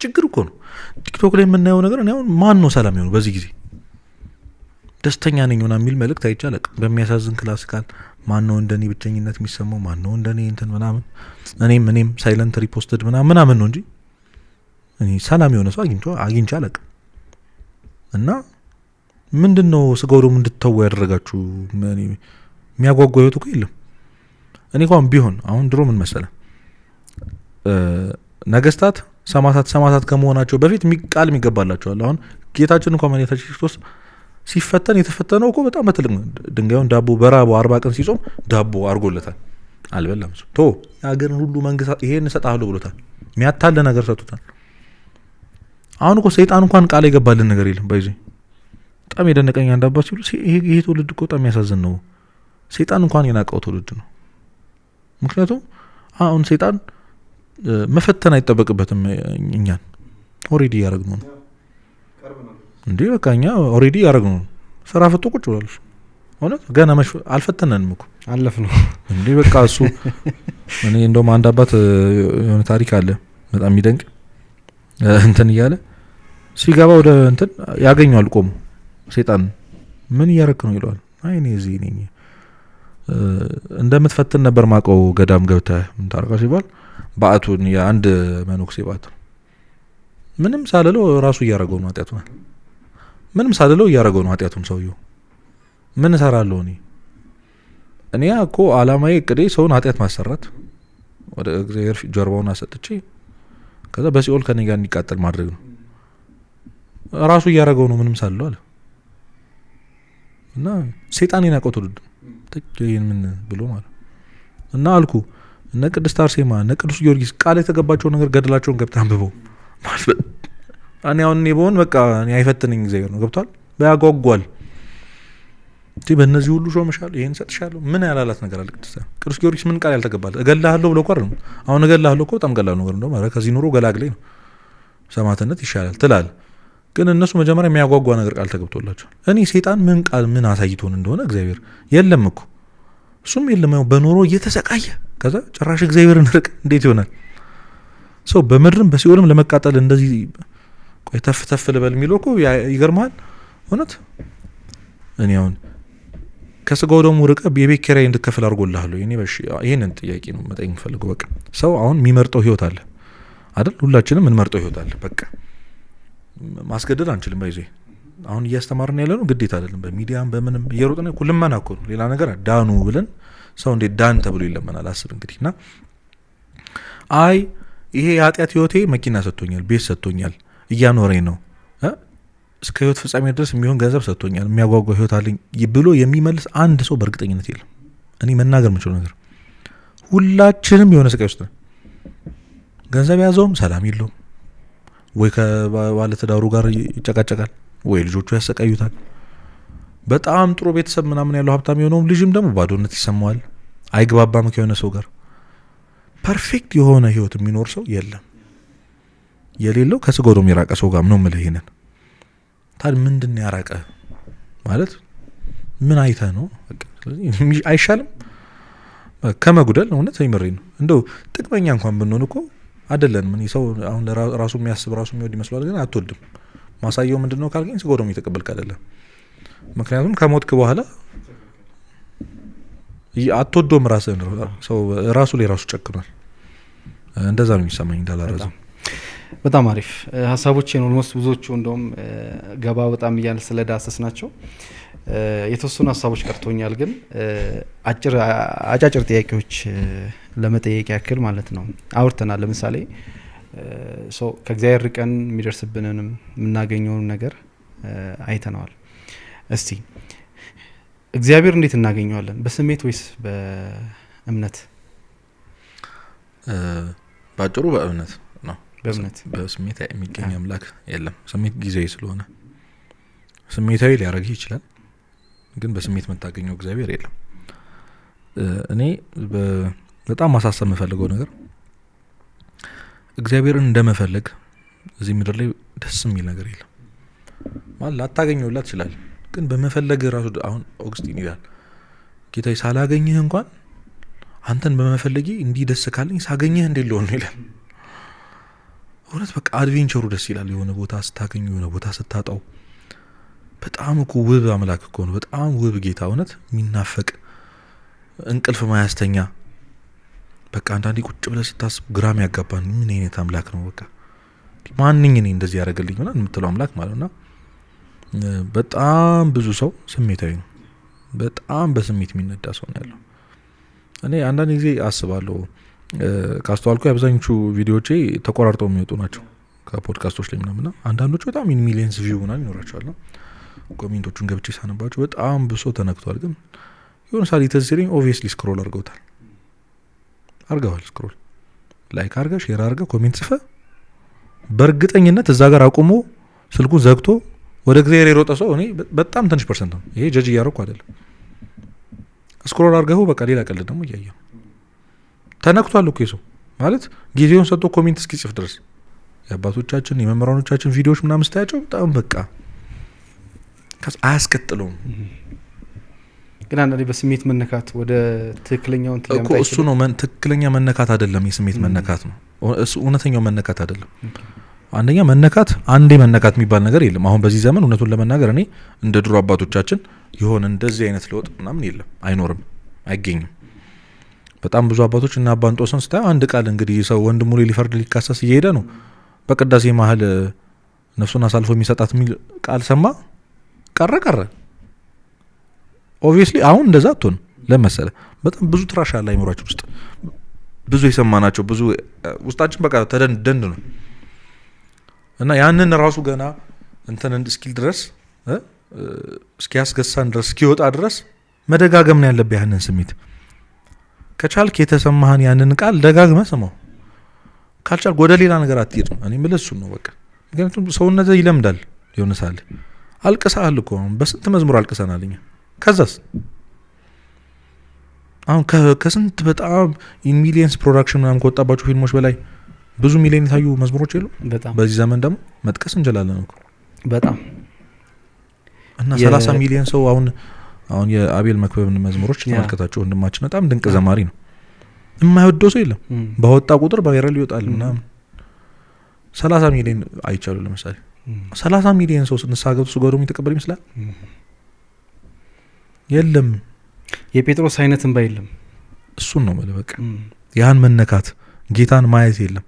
ችግር እኮ ነው። ቲክቶክ ላይ የምናየው ነገር እኔ አሁን ማን ነው ሰላም የሆነው በዚህ ጊዜ? ደስተኛ ነኝ ምናምን የሚል መልእክት አይቼ አላውቅም። በሚያሳዝን classical ማን ነው እንደኔ ብቸኝነት የሚሰማው? ማን ነው እንደኔ እንትን ምናምን እኔም silent reposted ምናምን ምናምን ነው እንጂ እኔ ሰላም የሆነ ሰው አግኝቼ አላውቅም። እና ምንድነው ስጋው ደግሞ እንድትተው ያደረጋችሁ? የሚያጓጓ ህይወት እኮ የለም። እኔ እንኳን ቢሆን አሁን ድሮ ምን መሰለህ ነገስታት ሰማዕታት ከመሆናቸው በፊት ቃል የሚገባላቸው አለ። አሁን ጌታችን እንኳን መድኃኒታችን ክርስቶስ ሲፈተን የተፈተነው እኮ በጣም በትልቅ ነው። ድንጋዩን ዳቦ በራበው 40 ቀን ሲጾም ዳቦ አድርጎለታል፣ አልበላም። እሱ ቶ የሀገርን ሁሉ መንግስት ይሄን እሰጥሃለሁ ብሎታል። የሚያታልል ነገር ሰጥቶታል። አሁን እኮ ሰይጣን እንኳን ቃል የገባልን ነገር የለም። ባይዚ በጣም የደነቀኝ አንድ አባት ሲሉ ይሄ ትውልድ እኮ በጣም የሚያሳዝን ነው። ሰይጣን እንኳን የናቀው ትውልድ ነው። ምክንያቱም አሁን ሰይጣን መፈተን አይጠበቅበትም እኛን already ያደረግነው ነው እንዴ። በቃ እኛ already ያደረግነው ነው። ስራ ፈቶ ቁጭ ብሏል እሱ። እውነት ገና አልፈተነንም እኮ
አለፍነው
እንዴ። በቃ እሱ እኔ እንደውም አንድ አባት የሆነ ታሪክ አለ በጣም የሚደንቅ እንትን እያለ ሲገባ ወደ እንትን ያገኘዋል ቆሞ ሰይጣን። ምን እያረክ ነው ይለዋል። አይ እኔ እዚህ ነኝ እንደምትፈትን ነበር ማቀው ገዳም ገብተህ ምን ታረጋ ሲባል በዓቱን የአንድ መነኩሴ በዓት ምንም ሳልለው ራሱ እያረገው ነው ኃጢአቱን። ምንም ሳልለው እያረገው ነው ኃጢአቱን ሰውየው። ምን እሰራለሁ እኔ? እኔ እኮ አላማዬ እቅዴ ሰውን ኃጢአት ማሰራት ወደ እግዚአብሔር ጀርባውን አሰጥቼ ከዛ በሲኦል ከኔ ጋር እንዲቃጠል ማድረግ ነው። ራሱ እያረገው ነው ምንም ሳልለው አለ። እና ሰይጣን የናቀው ትውልድ ይሄን ምን ብሎ ማለት እና አልኩ እነ ቅድስት አርሴማ እነ ቅዱስ ጊዮርጊስ ቃል የተገባቸው ነገር ገድላቸውን ገብተህ አንብበው ማለት እኔ አሁን እኔ በሆን በቃ እኔ አይፈትነኝ እግዚአብሔር ነው። ገብቷል። ያጓጓል። እንዴ በእነዚህ ሁሉ ሾምሻለሁ ይሄን ሰጥሻለሁ ምን ያላላት ነገር አለ? ቅዱስ ጊዮርጊስ ምን ቃል ያልተገባለት እገልሃለሁ ብሎ እኮ አይደለም። አሁን እገልሃለሁ እኮ በጣም ቀላል ነገር እንደውም ኧረ ከዚህ ኑሮ ገላግለኝ ነው ሰማዕትነት ይሻላል ትላለህ። ግን እነሱ መጀመሪያ የሚያጓጓ ነገር ቃል ተገብቶላቸዋል። እኔ ሰይጣን ምን ቃል ምን አሳይቶን እንደሆነ እግዚአብሔር የለም እኮ እሱም የለም። ያው በኑሮ እየተሰቃየ ከዛ ጭራሽ እግዚአብሔርን ርቅ እንዴት ይሆናል? ሰው በምድርም በሲኦልም ለመቃጠል እንደዚህ ቆይ ተፍ ተፍ ልበል የሚለው እኮ ይገርማል። እውነት እኔ አሁን ከስጋው ደሙ ርቀህ የቤት ኪራይ እንድትከፍል አድርጎልሃል ወይ? እኔ ይሄንን ጥያቄ ነው መጠየቅ የምፈልገው። በቃ ሰው አሁን የሚመርጠው ህይወት አለ አይደል? ሁላችንም የምንመርጠው ህይወት አለ። በቃ ማስገደድ አንችልም። ባይዜ አሁን እያስተማርን ያለነው ግዴታ አይደለም። በሚዲያም በምንም እየሮጥን እኮ ልመና እኮ ነው፣ ሌላ ነገር ዳኑ ብለን ሰው እንዴት ዳን ተብሎ ይለመናል? አስብ እንግዲህ። እና አይ ይሄ የኃጢአት ህይወቴ መኪና ሰጥቶኛል፣ ቤት ሰጥቶኛል፣ እያኖረኝ ነው፣ እስከ ህይወት ፍጻሜ ድረስ የሚሆን ገንዘብ ሰጥቶኛል፣ የሚያጓጓ ህይወት አለኝ ብሎ የሚመልስ አንድ ሰው በእርግጠኝነት የለም። እኔ መናገር የምችለው ነገር ሁላችንም የሆነ ስቃይ ውስጥ ነን። ገንዘብ ያዘውም ሰላም የለውም፣ ወይ ከባለትዳሩ ጋር ይጨቃጨቃል፣ ወይ ልጆቹ ያሰቃዩታል። በጣም ጥሩ ቤተሰብ ምናምን ያለው ሀብታም የሆነውም ልጅም ደግሞ ባዶነት ይሰማዋል፣ አይግባባም ከሆነ ሰው ጋር። perfect የሆነ ህይወት የሚኖር ሰው የለም። የሌለው ከስጋው ደሙ የራቀ ሰው ጋር ነው የምልህ። ይሄንን ታዲያ ምንድን ነው ያራቀ ማለት ምን አይተህ ነው? ስለዚህ አይሻልም ከመጉደል? እውነት የምሬን ነው። እንደው ጥቅመኛ እንኳን ብንሆን እኮ አይደለንም። እኔ ሰው አሁን ራሱ የሚያስብ ራሱ የሚወድ ይመስለዋል፣ ግን አትወድም። ማሳየው ምንድነው ካልከኝ ስጋው ደሙ የተቀበልክ አይደለም። ምክንያቱም ከሞትክ በኋላ አትወደውም ራስህን። ሰው ራሱ ላይ ራሱ ጨክኗል። እንደዛ ነው የሚሰማኝ እንዳላረዝም።
በጣም አሪፍ ሀሳቦችን almost ብዙዎቹ እንደውም ገባ በጣም እያልን ስለዳሰስ ናቸው። የተወሰኑ ሀሳቦች ቀርቶኛል፣ ግን አጫጭር ጥያቄዎች ለመጠየቅ ያክል ማለት ነው አውርተናል። ለምሳሌ ከእግዚአብሔር ርቀን የሚደርስብንንም የምናገኘውን ነገር አይተነዋል። እስቲ እግዚአብሔር እንዴት እናገኘዋለን? በስሜት ወይስ በእምነት?
ባጭሩ በእምነት ነው።
በእምነት።
በስሜት የሚገኝ አምላክ የለም። ስሜት ጊዜያዊ ስለሆነ ስሜታዊ ሊያደርግህ ይችላል፣ ግን በስሜት የምታገኘው እግዚአብሔር የለም። እኔ በጣም ማሳሰብ የምፈልገው ነገር እግዚአብሔርን እንደመፈለግ እዚህ ምድር ላይ ደስ የሚል ነገር የለም። ማለት ላታገኘውላ ትችላለህ፣ ግን በመፈለግ ራሱ አሁን ኦግስቲን ይላል ጌታዬ ሳላገኝህ እንኳን አንተን በመፈለጌ እንዲህ ደስ ካለኝ ሳገኝህ እንዴት ልሆን ነው ይላል። እውነት በቃ adventure ኡ ደስ ይላል። የሆነ ቦታ ስታገኙ የሆነ ቦታ ስታጣው በጣም እኮ ውብ አምላክ እኮ ነው። በጣም ውብ ጌታ፣ እውነት የሚናፈቅ እንቅልፍ ማያስተኛ። በቃ አንዳንዴ ቁጭ ብለህ ስታስብ ግራም ያጋባን ምን አይነት አምላክ ነው፣ በቃ ማንኝ እኔ እንደዚህ ያደረገልኝ ምናምን የምትለው አምላክ ማለት ነው። በጣም ብዙ ሰው ስሜታዊ ነው። በጣም በስሜት የሚነዳ ሰው ነው ያለው። እኔ አንዳንድ ጊዜ አስባለሁ፣ ካስተዋልኩ አብዛኞቹ ቪዲዮዎቼ ተቆራርጠው የሚወጡ ናቸው ከፖድካስቶች ላይ ምናምን፣ አንዳንዶቹ በጣም in millions view ምናምን ይኖራቸዋል። comment ኦቹን ገብቼ ሳነባቸው በጣም ብዙ ሰው ተነክቷል። ግን የሆነ ሰዓት ትዝ ሲለኝ obviously scroll አድርገውታል፣ አድርገዋል። scroll like አድርገህ share አድርገህ comment ጽፈህ በእርግጠኝነት እዛ ጋር አቁሞ ስልኩን ዘግቶ ወደ እግዚአብሔር የሮጠ ሰው እኔ በጣም ትንሽ percent ነው። ይሄ ጀጅ እያደረኩ አይደለም። scroll አድርገው በቃ ሌላ ቀልድ ደግሞ እያየ ነው። ተነክቷል እኮ የሰው ማለት ጊዜውን ሰጥቶ comment እስኪጽፍ ድረስ የአባቶቻችን የመምህራኖቻችን ቪዲዮዎች ምናምን ስታያቸው በጣም በቃ አያስቀጥለውም።
ግን አንዳንዴ በስሜት መነካት ወደ ትክክለኛው እንትን
እኮ እሱ ነው ትክክለኛ መነካት አይደለም፣ የስሜት መነካት ነው። እሱ እውነተኛው መነካት አይደለም። አንደኛ መነካት አንዴ መነካት የሚባል ነገር የለም። አሁን በዚህ ዘመን እውነቱን ለመናገር እኔ እንደ ድሮ አባቶቻችን የሆነ እንደዚህ አይነት ለውጥ ምናምን የለም፣ አይኖርም፣ አይገኝም። በጣም ብዙ አባቶች እና አባ እንጦስን ስታዩ አንድ ቃል እንግዲህ ሰው ወንድሙ ላይ ሊፈርድ ሊካሰስ እየሄደ ነው፣ በቅዳሴ መሀል ነፍሱን አሳልፎ የሚሰጣት የሚል ቃል ሰማ፣ ቀረ ቀረ። obviously አሁን እንደዛ አትሆንም። ለመሰለ በጣም ብዙ trash አለ አይምሯችን ውስጥ፣ ብዙ የሰማናቸው ብዙ ውስጣችን በቃ ተደንደንድ ነው። እና ያንን ራሱ ገና እንትን እስኪል ድረስ እስኪያስገሳን ድረስ እስኪወጣ ድረስ መደጋገም ነው ያለብህ። ያንን ስሜት ከቻልክ የተሰማህን ያንን ቃል ደጋግመህ ስማው፣ ካልቻልክ ወደ ሌላ ነገር አትሄድ ነው እኔ የምልህ እሱን ነው በቃ። ምክንያቱም ሰውነት ይለምዳል። የሆነ ሰዓት አልቅሰሃል እኮ አሁን በስንት መዝሙር አልቅሰናል እኛ። ከዛስ አሁን ከስንት በጣም millions production ምናምን ከወጣባቸው ፊልሞች በላይ ብዙ ሚሊዮን የታዩ መዝሙሮች የሉ በዚህ ዘመን ደግሞ መጥቀስ እንችላለን እኮ
በጣም።
እና 30 ሚሊዮን ሰው አሁን የአቤል መክበብን መዝሙሮች ተመልከታቸው። ወንድማችን በጣም ድንቅ ዘማሪ ነው። የማይወደው ሰው የለም። ባወጣ ቁጥር viral ይወጣል ምናምን። 30 ሚሊዮን አይቻሉ። ለምሳሌ 30 ሚሊዮን ሰው ንስሐ ገብቶ ስጋው ደሙን የተቀበለ ይመስላል? የለም።
የጴጥሮስ አይነት እንባ የለም።
እሱን ነው የምልህ። በቃ ያን መነካት ጌታን ማየት የለም።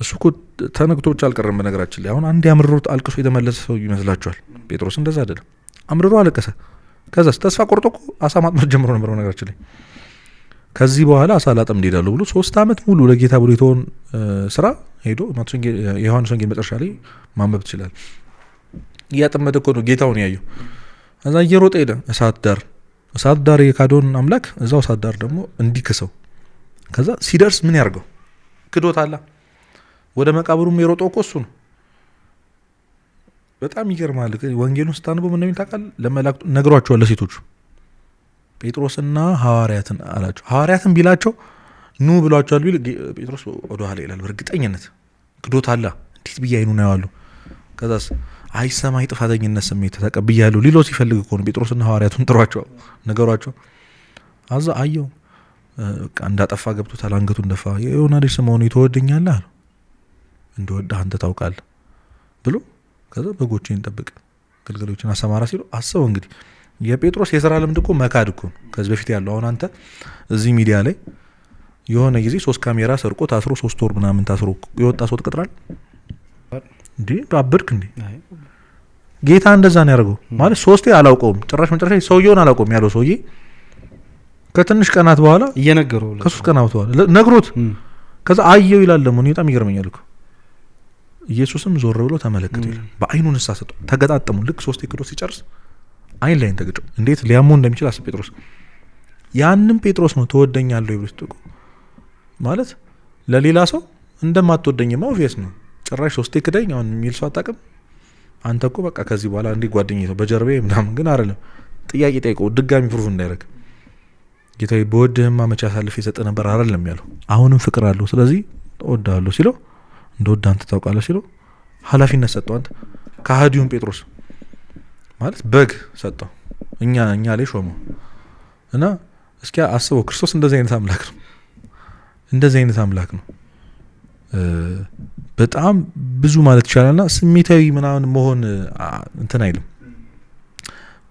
እሱ እኮ ተነክቶ ብቻ አልቀረም። በነገራችን ላይ አሁን አንድ አምርሮ አልቅሶ የተመለሰ ሰው ይመስላችኋል? ጴጥሮስ እንደዛ አይደለም። አምርሮ አለቀሰ። ከዛስ ተስፋ ቆርጦ እኮ አሳ ማጥመድ ጀምሮ ነበር። በነገራችን ላይ ከዚህ በኋላ አሳ ላጠምድ እሄዳለሁ ብሎ 3 ዓመት ሙሉ ለጌታ ብሎ የተወውን ስራ ሄዶ የዮሐንስ ወንጌል መጨረሻ ላይ ማንበብ ትችላለህ። እያጠመደ እኮ ነው ጌታውን ያየው። እዛ እየሮጠ ሄደ እሳት ዳር የካዶን አምላክ እዛው እሳት ዳር ደግሞ እንዲክሰው። ከዛ ሲደርስ ምን ያርገው? ክዶታላ። ወደ መቃብሩም የሮጠው እኮ እሱ ነው። በጣም ይገርማል። ወንጌሉን ስታነበው ምን እንደሚል ታውቃለህ? ለመላእክቱ ነግሯቸዋል፣ ለሴቶቹ ጴጥሮስና ሐዋርያትን አላቸው። ሐዋርያትን ቢላቸው ኑ ብሏቸዋል ቢል ጴጥሮስ ወደ ኋላ ይላል በእርግጠኝነት። ክዶታላ። እንዴት ብዬ አይኑን አየዋለሁ? ከዛስ አይሰማይ ጥፋተኝነት ስሜት ተቀብያለሁ ሊለው ሲፈልግ እኮ ነው ጴጥሮስና ሐዋርያቱን ጥሯቸው ነገሯቸው። አዛ አየው በቃ እንዳጠፋ ገብቶታል። አንገቱን ደፋ። የዮና ልጅ ስምዖን ትወደኛለህ አለው። እንደወደህ አንተ ታውቃለህ ብሎ ከዛ በጎቼን ጠብቅ ግልገሎችን አሰማራ ሲሉ አስበው እንግዲህ የጴጥሮስ የሥራ ልምድ እኮ መካድ እኮ ነው ከዚህ በፊት ያለው። አሁን አንተ እዚህ ሚዲያ ላይ የሆነ ጊዜ 3 ካሜራ ሰርቆ ታስሮ 3 ወር ምናምን ታስሮ የወጣ ሰው ትቀጥራለህ እንዴ? አበድክ እንዴ? ጌታ እንደዛ ነው ያደርገው ማለት 3 አላውቀውም ጭራሽ መጨረሻ ሰውየውን አላውቀውም ያለው ሰውዬ ከትንሽ ቀናት በኋላ
እየነገረው
ከ3 ቀናት በኋላ ነግሮት ከዛ አየው ይላል። ደግሞ እኔ በጣም ይገርመኛል እኮ ኢየሱስም ዞር ብሎ ተመለከተው ይላል። በአይኑ ንሳ ሰጠው። ተገጣጠሙ። ልክ 3 ክዶ ሲጨርስ አይን ላይ ተገጨው። እንዴት ሊያሞ እንደሚችል አስብ ጴጥሮስ። ያንም ጴጥሮስ ነው ትወደኛለህ ብሎ ሲጠይቀው ማለት ለሌላ ሰው እንደማትወደኝማ obvious ነው። ጭራሽ 3 ክደኝ አሁን የሚል ሰው አታውቅም። አንተ እኮ በቃ ከዚህ በኋላ እንዲህ ጓደኛዬ ነው በጀርባዬ ምናምን፣ ግን አይደለም። ጥያቄ ጠይቀው ድጋሚ proof እንዳይረግ ጌታዬ በወድህማ መቼ አሳልፌ እሰጥህ ነበር አይደለም ያለው። አሁንም ፍቅር አለው። ስለዚህ እወድሃለሁ ሲለው እንደወድህ አንተ ታውቃለህ ሲለው ኃላፊነት ሰጠው። አንተ ከሃዲውን ጴጥሮስ ማለት በግ ሰጠው፣ እኛ ላይ ሾመው። እና እስኪ አስበው ክርስቶስ እንደዚህ አይነት አምላክ ነው። እንደዚህ አይነት አምላክ ነው። በጣም ብዙ ማለት ይቻላልና ስሜታዊ ምናምን መሆን እንትን አይልም፣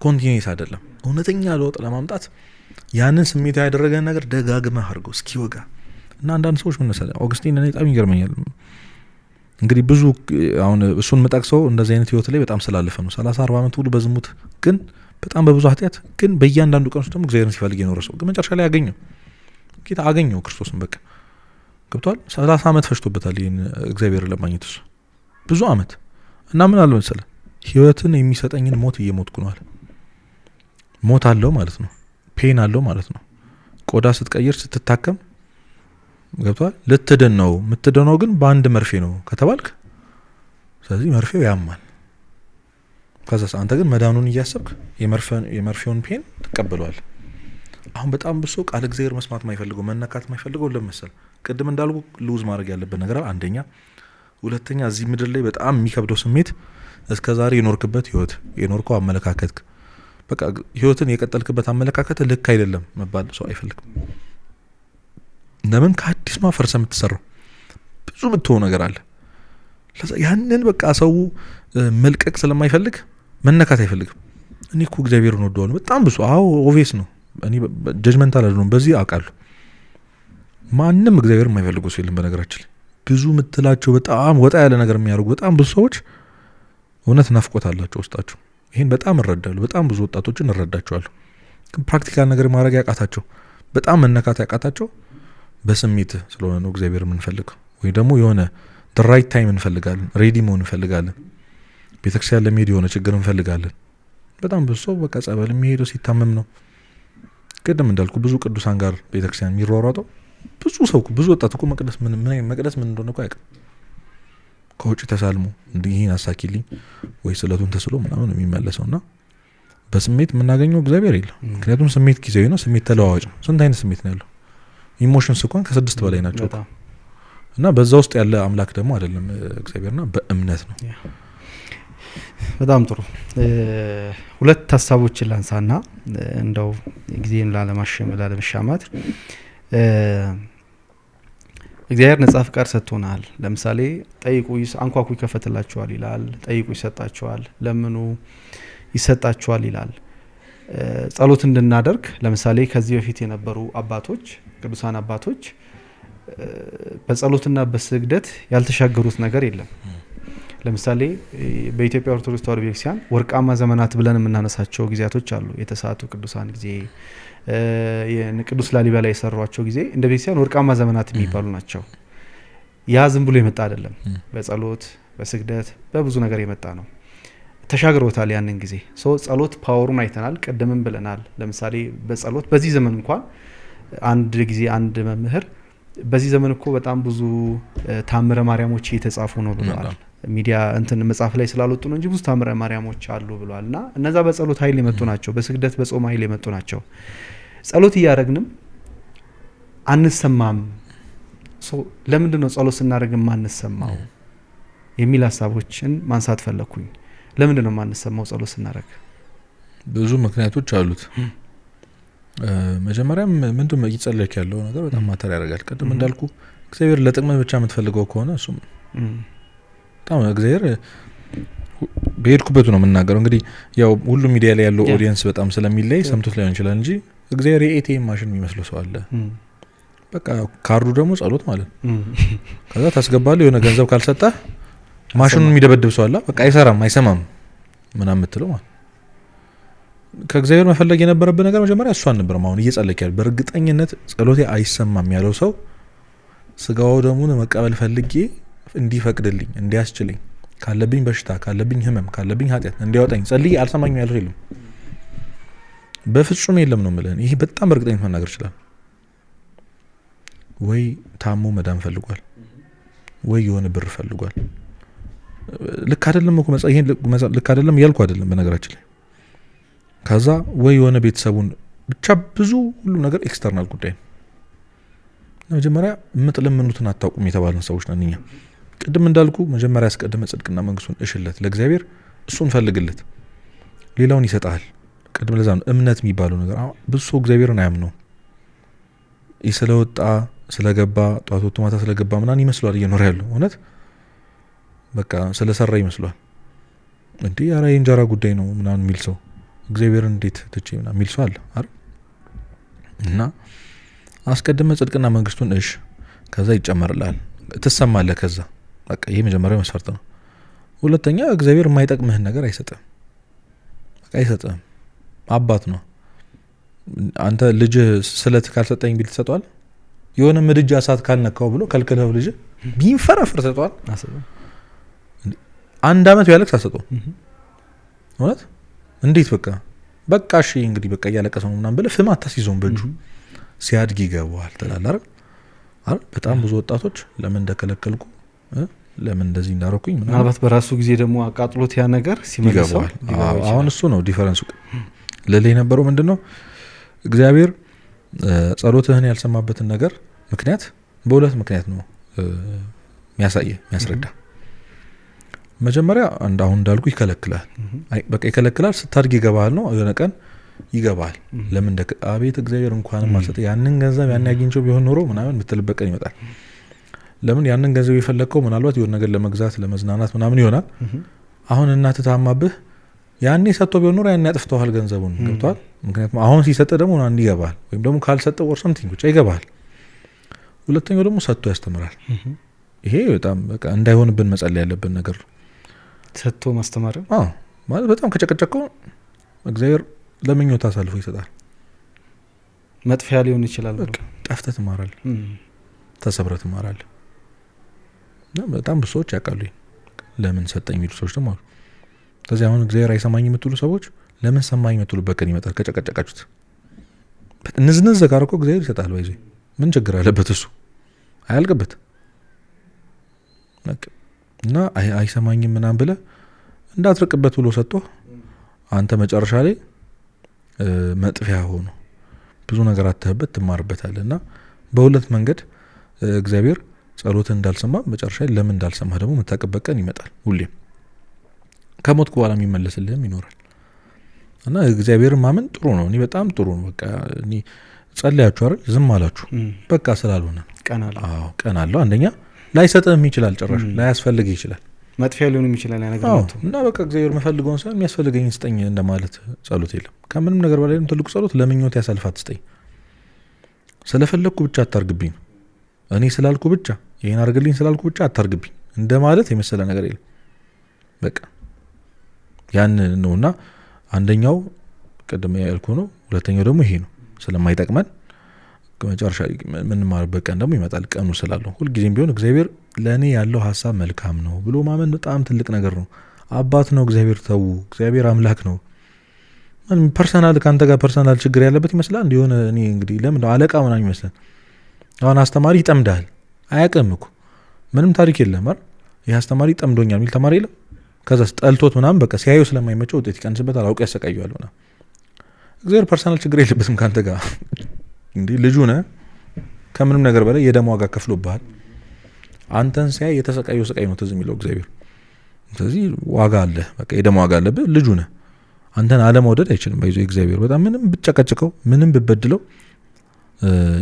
continuous አይደለም። እውነተኛ ለውጥ ለማምጣት ያንን ስሜታዊ ያደረገን ነገር ደጋግመህ አድርገው እስኪወጋ። እና አንዳንድ ሰዎች ምን መሰለህ ኦገስቲን እኔ በጣም ይገርመኛል። እንግዲህ ብዙ አሁን እሱን የምጠቅሰው እንደዚህ አይነት ህይወት ላይ በጣም ስላለፈ ነው። 30 40 ዓመት ሁሉ በዝሙት ግን በጣም በብዙ ኃጢአት ግን በእያንዳንዱ ቀን ውስጥ ደግሞ እግዚአብሔርን ሲፈልግ የኖረ ሰው ግን መጨረሻ ላይ አገኘው፣ ጌታ አገኘው ክርስቶስን። በቃ ገብቷል። 30 ዓመት ፈጅቶበታል ይሄን እግዚአብሔርን ለማግኘት እሱ ብዙ ዓመት። እና ምን አለ መሰለህ ህይወትን የሚሰጠኝን ሞት እየሞትኩ ነው አለ። ሞት አለው ማለት ነው፣ ፔን አለው ማለት ነው። ቆዳ ስትቀይር ስትታከም ገብቷል ልትድን ነው። የምትድነው ግን በአንድ መርፌ ነው ከተባልክ፣ ስለዚህ መርፌው ያማል። ከዛ አንተ ግን መዳኑን እያሰብክ የመርፌውን ፔን ትቀበለዋለህ። አሁን በጣም ብዙ ሰው ቃል እግዚአብሔር መስማት የማይፈልገው መነካት የማይፈልገው ለምን መሰለህ? ቅድም እንዳልኩ ሉዝ ማድረግ ያለበት ነገር አለ አንደኛ። ሁለተኛ እዚህ ምድር ላይ በጣም የሚከብደው ስሜት እስከዛሬ የኖርክበት ህይወት የኖርከው አመለካከት በቃ ህይወትን የቀጠልክበት አመለካከት ልክ አይደለም መባል ሰው አይፈልግም። ለምን ከአዲስ ነው ፈርሰህ የምትሰራው? ብዙ የምትሆነው ነገር አለ። ለዛ ያንን በቃ ሰው መልቀቅ ስለማይፈልግ መነካት አይፈልግም። እኔ እኮ እግዚአብሔርን እወደዋለሁ በጣም ብዙ። አዎ obvious ነው። እኔ judgmental አይደለሁም በዚህ አውቃለሁ። ማንም እግዚአብሔርን የማይፈልገው ሰው የለም። በነገራችን ላይ ብዙ የምትላቸው በጣም ወጣ ያለ ነገር የሚያደርጉ በጣም ብዙ ሰዎች እውነት ናፍቆት አላቸው ውስጣቸው። ይሄን በጣም እረዳለሁ። በጣም ብዙ ወጣቶችን እረዳቸዋለሁ። ግን practical ነገር ማድረግ ያቃታቸው በጣም መነካት ያቃታቸው በስሜት ስለሆነ ነው እግዚአብሔር የምንፈልገው። ወይ ደግሞ የሆነ the right time እንፈልጋለን፣ ready መሆን እንፈልጋለን፣ ቤተክርስቲያን ለመሄድ የሆነ ችግር እንፈልጋለን። በጣም ብዙ ሰው በቃ ጸበል የሚሄደው ሲታመም ነው። ቅድም እንዳልኩ ብዙ ቅዱሳን ጋር ቤተክርስቲያን የሚሯሯጠው ብዙ ሰው ብዙ ወጣት እኮ መቅደስ ምን መቅደስ ምን እንደሆነ እኮ አያውቅም። ከውጭ ተሳልሞ እንዲህ ይሄን አሳኪልኝ ወይ ስለቱን ተስሎ ምናምን ነው የሚመለሰውና በስሜት የምናገኘው እግዚአብሔር የለም። ምክንያቱም ስሜት ጊዜያዊ ነው፣ ስሜት ተለዋዋጭ ነው። ስንት አይነት ስሜት ነው ያለው? emotions እንኳን ከ6 በላይ ናቸው። እና በዛ ውስጥ ያለ አምላክ ደግሞ አይደለም እግዚአብሔርና በእምነት ነው።
በጣም ጥሩ። ሁለት ሐሳቦችን ላንሳና እንደው ጊዜን ላለመሻማት እግዚአብሔር ነጻ ፍቃድ ሰጥቶናል። ለምሳሌ ጠይቁ አንኳኩ ይከፈትላችኋል ይላል። ጠይቁ ይሰጣችኋል፣ ለምኑ ይሰጣችኋል ይላል። ጸሎት እንድናደርግ ለምሳሌ ከዚህ በፊት የነበሩ አባቶች ቅዱሳን አባቶች በጸሎትና በስግደት ያልተሻገሩት ነገር የለም። ለምሳሌ በኢትዮጵያ ኦርቶዶክስ ተዋሕዶ ቤተክርስቲያን ወርቃማ ዘመናት ብለን የምናነሳቸው ጊዜያቶች አሉ። የተሰዓቱ ቅዱሳን ጊዜ፣ ቅዱስ ላሊበላ የሰሯቸው ጊዜ እንደ ቤተክርስቲያን ወርቃማ ዘመናት የሚባሉ ናቸው። ያ ዝም ብሎ የመጣ አይደለም። በጸሎት፣ በስግደት፣ በብዙ ነገር የመጣ ነው። ተሻግሮታል ያንን ጊዜ። So ጸሎት power ኡን አይተናል፣ ቅድምም ብለናል። ለምሳሌ በጸሎት በዚህ ዘመን እንኳን አንድ ጊዜ አንድ መምህር በዚህ ዘመን እኮ በጣም ብዙ ታምረ ማርያሞች እየተጻፉ ነው ብለዋል። ሚዲያ እንትን መጽሐፍ ላይ ስላልወጡ ነው እንጂ ብዙ ታምረ ማርያሞች አሉ ብለዋል። እና እነዛ በጸሎት ኃይል የመጡ ናቸው፣ በስግደት በጾም ኃይል የመጡ ናቸው። ጸሎት እያደረግንም አንሰማም። ለምንድን ነው ጸሎት ስናደርግ የማንሰማው የሚል ሀሳቦችን ማንሳት ፈለኩኝ። ለምንድን ነው የማንሰማው ጸሎት ስናደርግ?
ብዙ ምክንያቶች አሉት። መጀመሪያም ምንድን ነው እየጸለይክ ያለው ነገር በጣም matter ያደርጋል። ቅድም እንዳልኩ እግዚአብሔር ለጥቅምህ ብቻ የምትፈልገው ከሆነ እሱም በጣም እግዚአብሔር በሄድኩበት ነው የምናገረው። እንግዲህ ያው ሁሉም ሚዲያ ላይ ያለው audience በጣም ስለሚለይ ሰምቶት ላይሆን ይችላል እንጂ እግዚአብሔር የ ATM machine የሚመስለው ሰው አለ። በቃ ካርዱ ደግሞ ጸሎት ማለት ነው። ከዛ ታስገባለህ፣ የሆነ ገንዘብ ካልሰጠህ ማሽኑን የሚደበድብ ሰው አለ። በቃ አይሰራም፣ አይሰማም ምናምን የምትለው ማለት ከእግዚአብሔር መፈለግ የነበረብህ ነገር መጀመሪያ እሱ አልነበረም። አሁን እየጸለይክ ያለው በእርግጠኝነት ጸሎቴ አይሰማም ያለው ሰው ስጋው ደሙን መቀበል ፈልጌ እንዲፈቅድልኝ እንዲያስችለኝ ካለብኝ በሽታ ካለብኝ ህመም ካለብኝ ኃጢአት እንዲያወጣኝ ጸልዬ አልሰማኝም ያለው የለም፣ በፍጹም የለም ነው የምልህ። ይሄ በጣም በእርግጠኝነት መናገር ይችላል። ወይ ታሞ መዳን ፈልጓል፣ ወይ የሆነ ብር ፈልጓል። ልክ አይደለም እኮ ይሄን ልክ አይደለም እያልኩ አይደለም በነገራችን ላይ። ከዛ ወይ የሆነ ቤተሰቡን ብቻ ብዙ ሁሉም ነገር external ጉዳይ ነው። መጀመሪያ የምትለምኑትን አታውቁም የተባልን ሰዎች ነን እኛ። ቅድም እንዳልኩ መጀመሪያ አስቀድመ ጽድቅና መንግስቱን እሽለት ለእግዚአብሔር፣ እሱን ፈልግለት፣ ሌላውን ይሰጣል። ቅድም ለዛ ነው እምነት የሚባለው ነገር። አሁን ብዙ ሰው እግዚአብሔርን አያምነው። ስለወጣ ስለገባ ጧት ወጥቶ ማታ ስለገባ ምናምን ይመስሏል እየኖረ ያለው እውነት በቃ ስለሰራ ይመስሏል። እንዴ ኧረ የእንጀራ ጉዳይ ነው ምናምን የሚል ሰው እግዚአብሔርን እንዴት ትቼ ምናምን የሚል ሰው አለ አይደል? እና አስቀድመ ጽድቅና መንግስቱን እሽ፣ ከዛ ይጨመርልሃል፣ ትሰማለህ። ከዛ በቃ ይሄ መጀመሪያው መስፈርት ነው። ሁለተኛ እግዚአብሔር የማይጠቅምህን ነገር አይሰጥም። በቃ አይሰጥም። አባት ነው። አንተ ልጅህ ስለት ካልሰጠኝ ቢል ትሰጠዋል? የሆነ ምድጃ እሳት ካልነካው ብሎ ከልክለው ልጅህ ቢንፈራፍር ትሰጠዋል? አንድ አመት ቢያለቅስ አትሰጠውም። እውነት እንዴት በቃ በቃ እሺ እንግዲህ በቃ እያለቀሰ ነው ምናምን ብለህ ፍም አታስይዘውም በእጁ። ሲያድግ ይገባዋል ትላለህ አይደል? አይደል? በጣም ብዙ ወጣቶች ለምን እንደከለከልኩ ለምን እንደዚህ እንዳረኩኝ ምናምን
ምናልባት በራሱ ጊዜ ደግሞ አቃጥሎት ያ ነገር ሲመልሰው
ይገባዋል። አሁን እሱ ነው difference ኡ። ልልህ የነበረው ምንድነው እግዚአብሔር ጸሎትህን ያልሰማበትን ነገር ምክንያት በሁለት ምክንያት ነው የሚያሳየህ የሚያስረዳ። መጀመሪያ አሁን እንዳልኩ ይከለክላል። አይ በቃ ይከለክላል። ስታድግ ይገባሃል ነው። የሆነ ቀን ይገባሃል። ለምን አቤት እግዚአብሔር እንኳንም አልሰጠ ያንን ገንዘብ ያን አግኝቼው ቢሆን ኖሮ ምናምን የምትልበት ቀን ይመጣል። ለምን ያንን ገንዘብ የፈለግከው ምናልባት የሆነ ነገር ለመግዛት ለመዝናናት ምናምን ይሆናል። አሁን እናትህ ታማብህ ያኔ ሰጥቶ ቢሆን ኖሮ ያኔ አጥፍተዋል ገንዘቡን። ገብቶሃል? ምክንያቱም አሁን ሲሰጥ ደግሞ ምናምን ይገባሃል፣ ወይም ደግሞ ካልሰጠው or something ብቻ ይገባሃል። ሁለተኛው ደግሞ ሰጥቶ ያስተምራል። ይሄ በጣም በቃ እንዳይሆንብን መጸለይ ያለብን ነገር ነው።
ሰጥቶ ማስተማር
አዎ ማለት በጣም ከጨቀጨቀው እግዚአብሔር ለምኞት አሳልፎ ይሰጣል።
መጥፊያ ሊሆን ይችላል።
በቃ ጠፍተህ ትማራለህ፣ ተሰብረህ ትማራለህ። እና በጣም ብዙ ሰዎች ያውቃሉ ለምን ሰጠኝ የሚሉ ሰዎች ደግሞ አሉ። ስለዚህ አሁን እግዚአብሔር አይሰማኝ የምትሉ ሰዎች ለምን ሰማኝ የምትሉበት ቀን ይመጣል። ከጨቀጨቃችሁት ንዝንዝ ጋር እኮ እግዚአብሔር ይሰጣል። ባይዜ ምን ችግር አለበት? እሱ አያልቅበት። በቃ እና አይሰማኝም ምናምን ብለህ እንዳትርቅበት ብሎ ሰጥቶ አንተ መጨረሻ ላይ መጥፊያ ሆኖ ብዙ ነገር አተህበት ትማርበታለህ። እና በሁለት መንገድ እግዚአብሔር ጸሎትህን እንዳልሰማ መጨረሻ ላይ ለምን እንዳልሰማ ደግሞ የምታውቅበት ቀን ይመጣል። ሁሌም ከሞትክ በኋላ የሚመለስልህም ይኖራል። እና እግዚአብሔርን ማመን ጥሩ ነው። እኔ በጣም ጥሩ ነው። በቃ እኔ ጸልያችሁ አይደል ዝም አላችሁ በቃ ስላልሆነ ነው።
ቀን አለው።
አዎ ቀን አለው። አንደኛ ላይሰጥህም ይችላል፣ ጭራሽ ላያስፈልግህ ይችላል፣
መጥፊያ ሊሆንም ይችላል ያ ነገር መጥቶ።
እና በቃ እግዚአብሔር የምፈልገውን ሳይሆን የሚያስፈልገኝን ስጠኝ እንደማለት ጸሎት የለም። ከምንም ነገር በላይ ትልቁ ጸሎት ለምኞት ያሳልፋት ስጠኝ፣ ስለፈለግኩ ብቻ አታርግብኝ፣ እኔ ስላልኩ ብቻ ይሄን አርግልኝ ስላልኩ ብቻ አታርግብኝ እንደማለት የመሰለ ነገር የለም። በቃ ያን ነውና አንደኛው ቅድም ያልኩህ ነው። ሁለተኛው ደግሞ ይሄ ነው፣ ስለማይጠቅመን መጨረሻ የምንማርበት ቀን ደግሞ ይመጣል። ቀኑ ስላለው ሁልጊዜም ቢሆን እግዚአብሔር ለእኔ ያለው ሀሳብ መልካም ነው ብሎ ማመን በጣም ትልቅ ነገር ነው። አባት ነው እግዚአብሔር፣ ተው፣ እግዚአብሔር አምላክ ነው። personal ከአንተ ጋር personal ችግር ያለበት ይመስላል የሆነ እኔ እንግዲህ ለምን አለቃ ምናምን ይመስላል። አሁን አስተማሪ ይጠምዳል፣ አያውቅም እኮ ምንም ታሪክ የለም አይደል? ይህ አስተማሪ ጠምዶኛል የሚል ተማሪ የለም። ከዛ ጠልቶት ምናምን በቃ ሲያየው ስለማይመቸው ውጤት ይቀንስበታል፣ አውቆ ያሰቃየዋል ምናምን። እግዚአብሔር personal ችግር የለበትም ከአንተ ጋር። እንዲህ ልጁ ነህ፣ ከምንም ነገር በላይ የደም ዋጋ ከፍሎብሃል። አንተን ሲያይ የተሰቃየው ስቃይ ነው ትዝ የሚለው እግዚአብሔር። ስለዚህ ዋጋ አለ፣ በቃ የደም ዋጋ አለብህ፣ ልጁ ነህ። አንተን አለመውደድ አይችልም። ባይዞ እግዚአብሔር በጣም ምንም ብጨቀጭቀው ምንም ብበድለው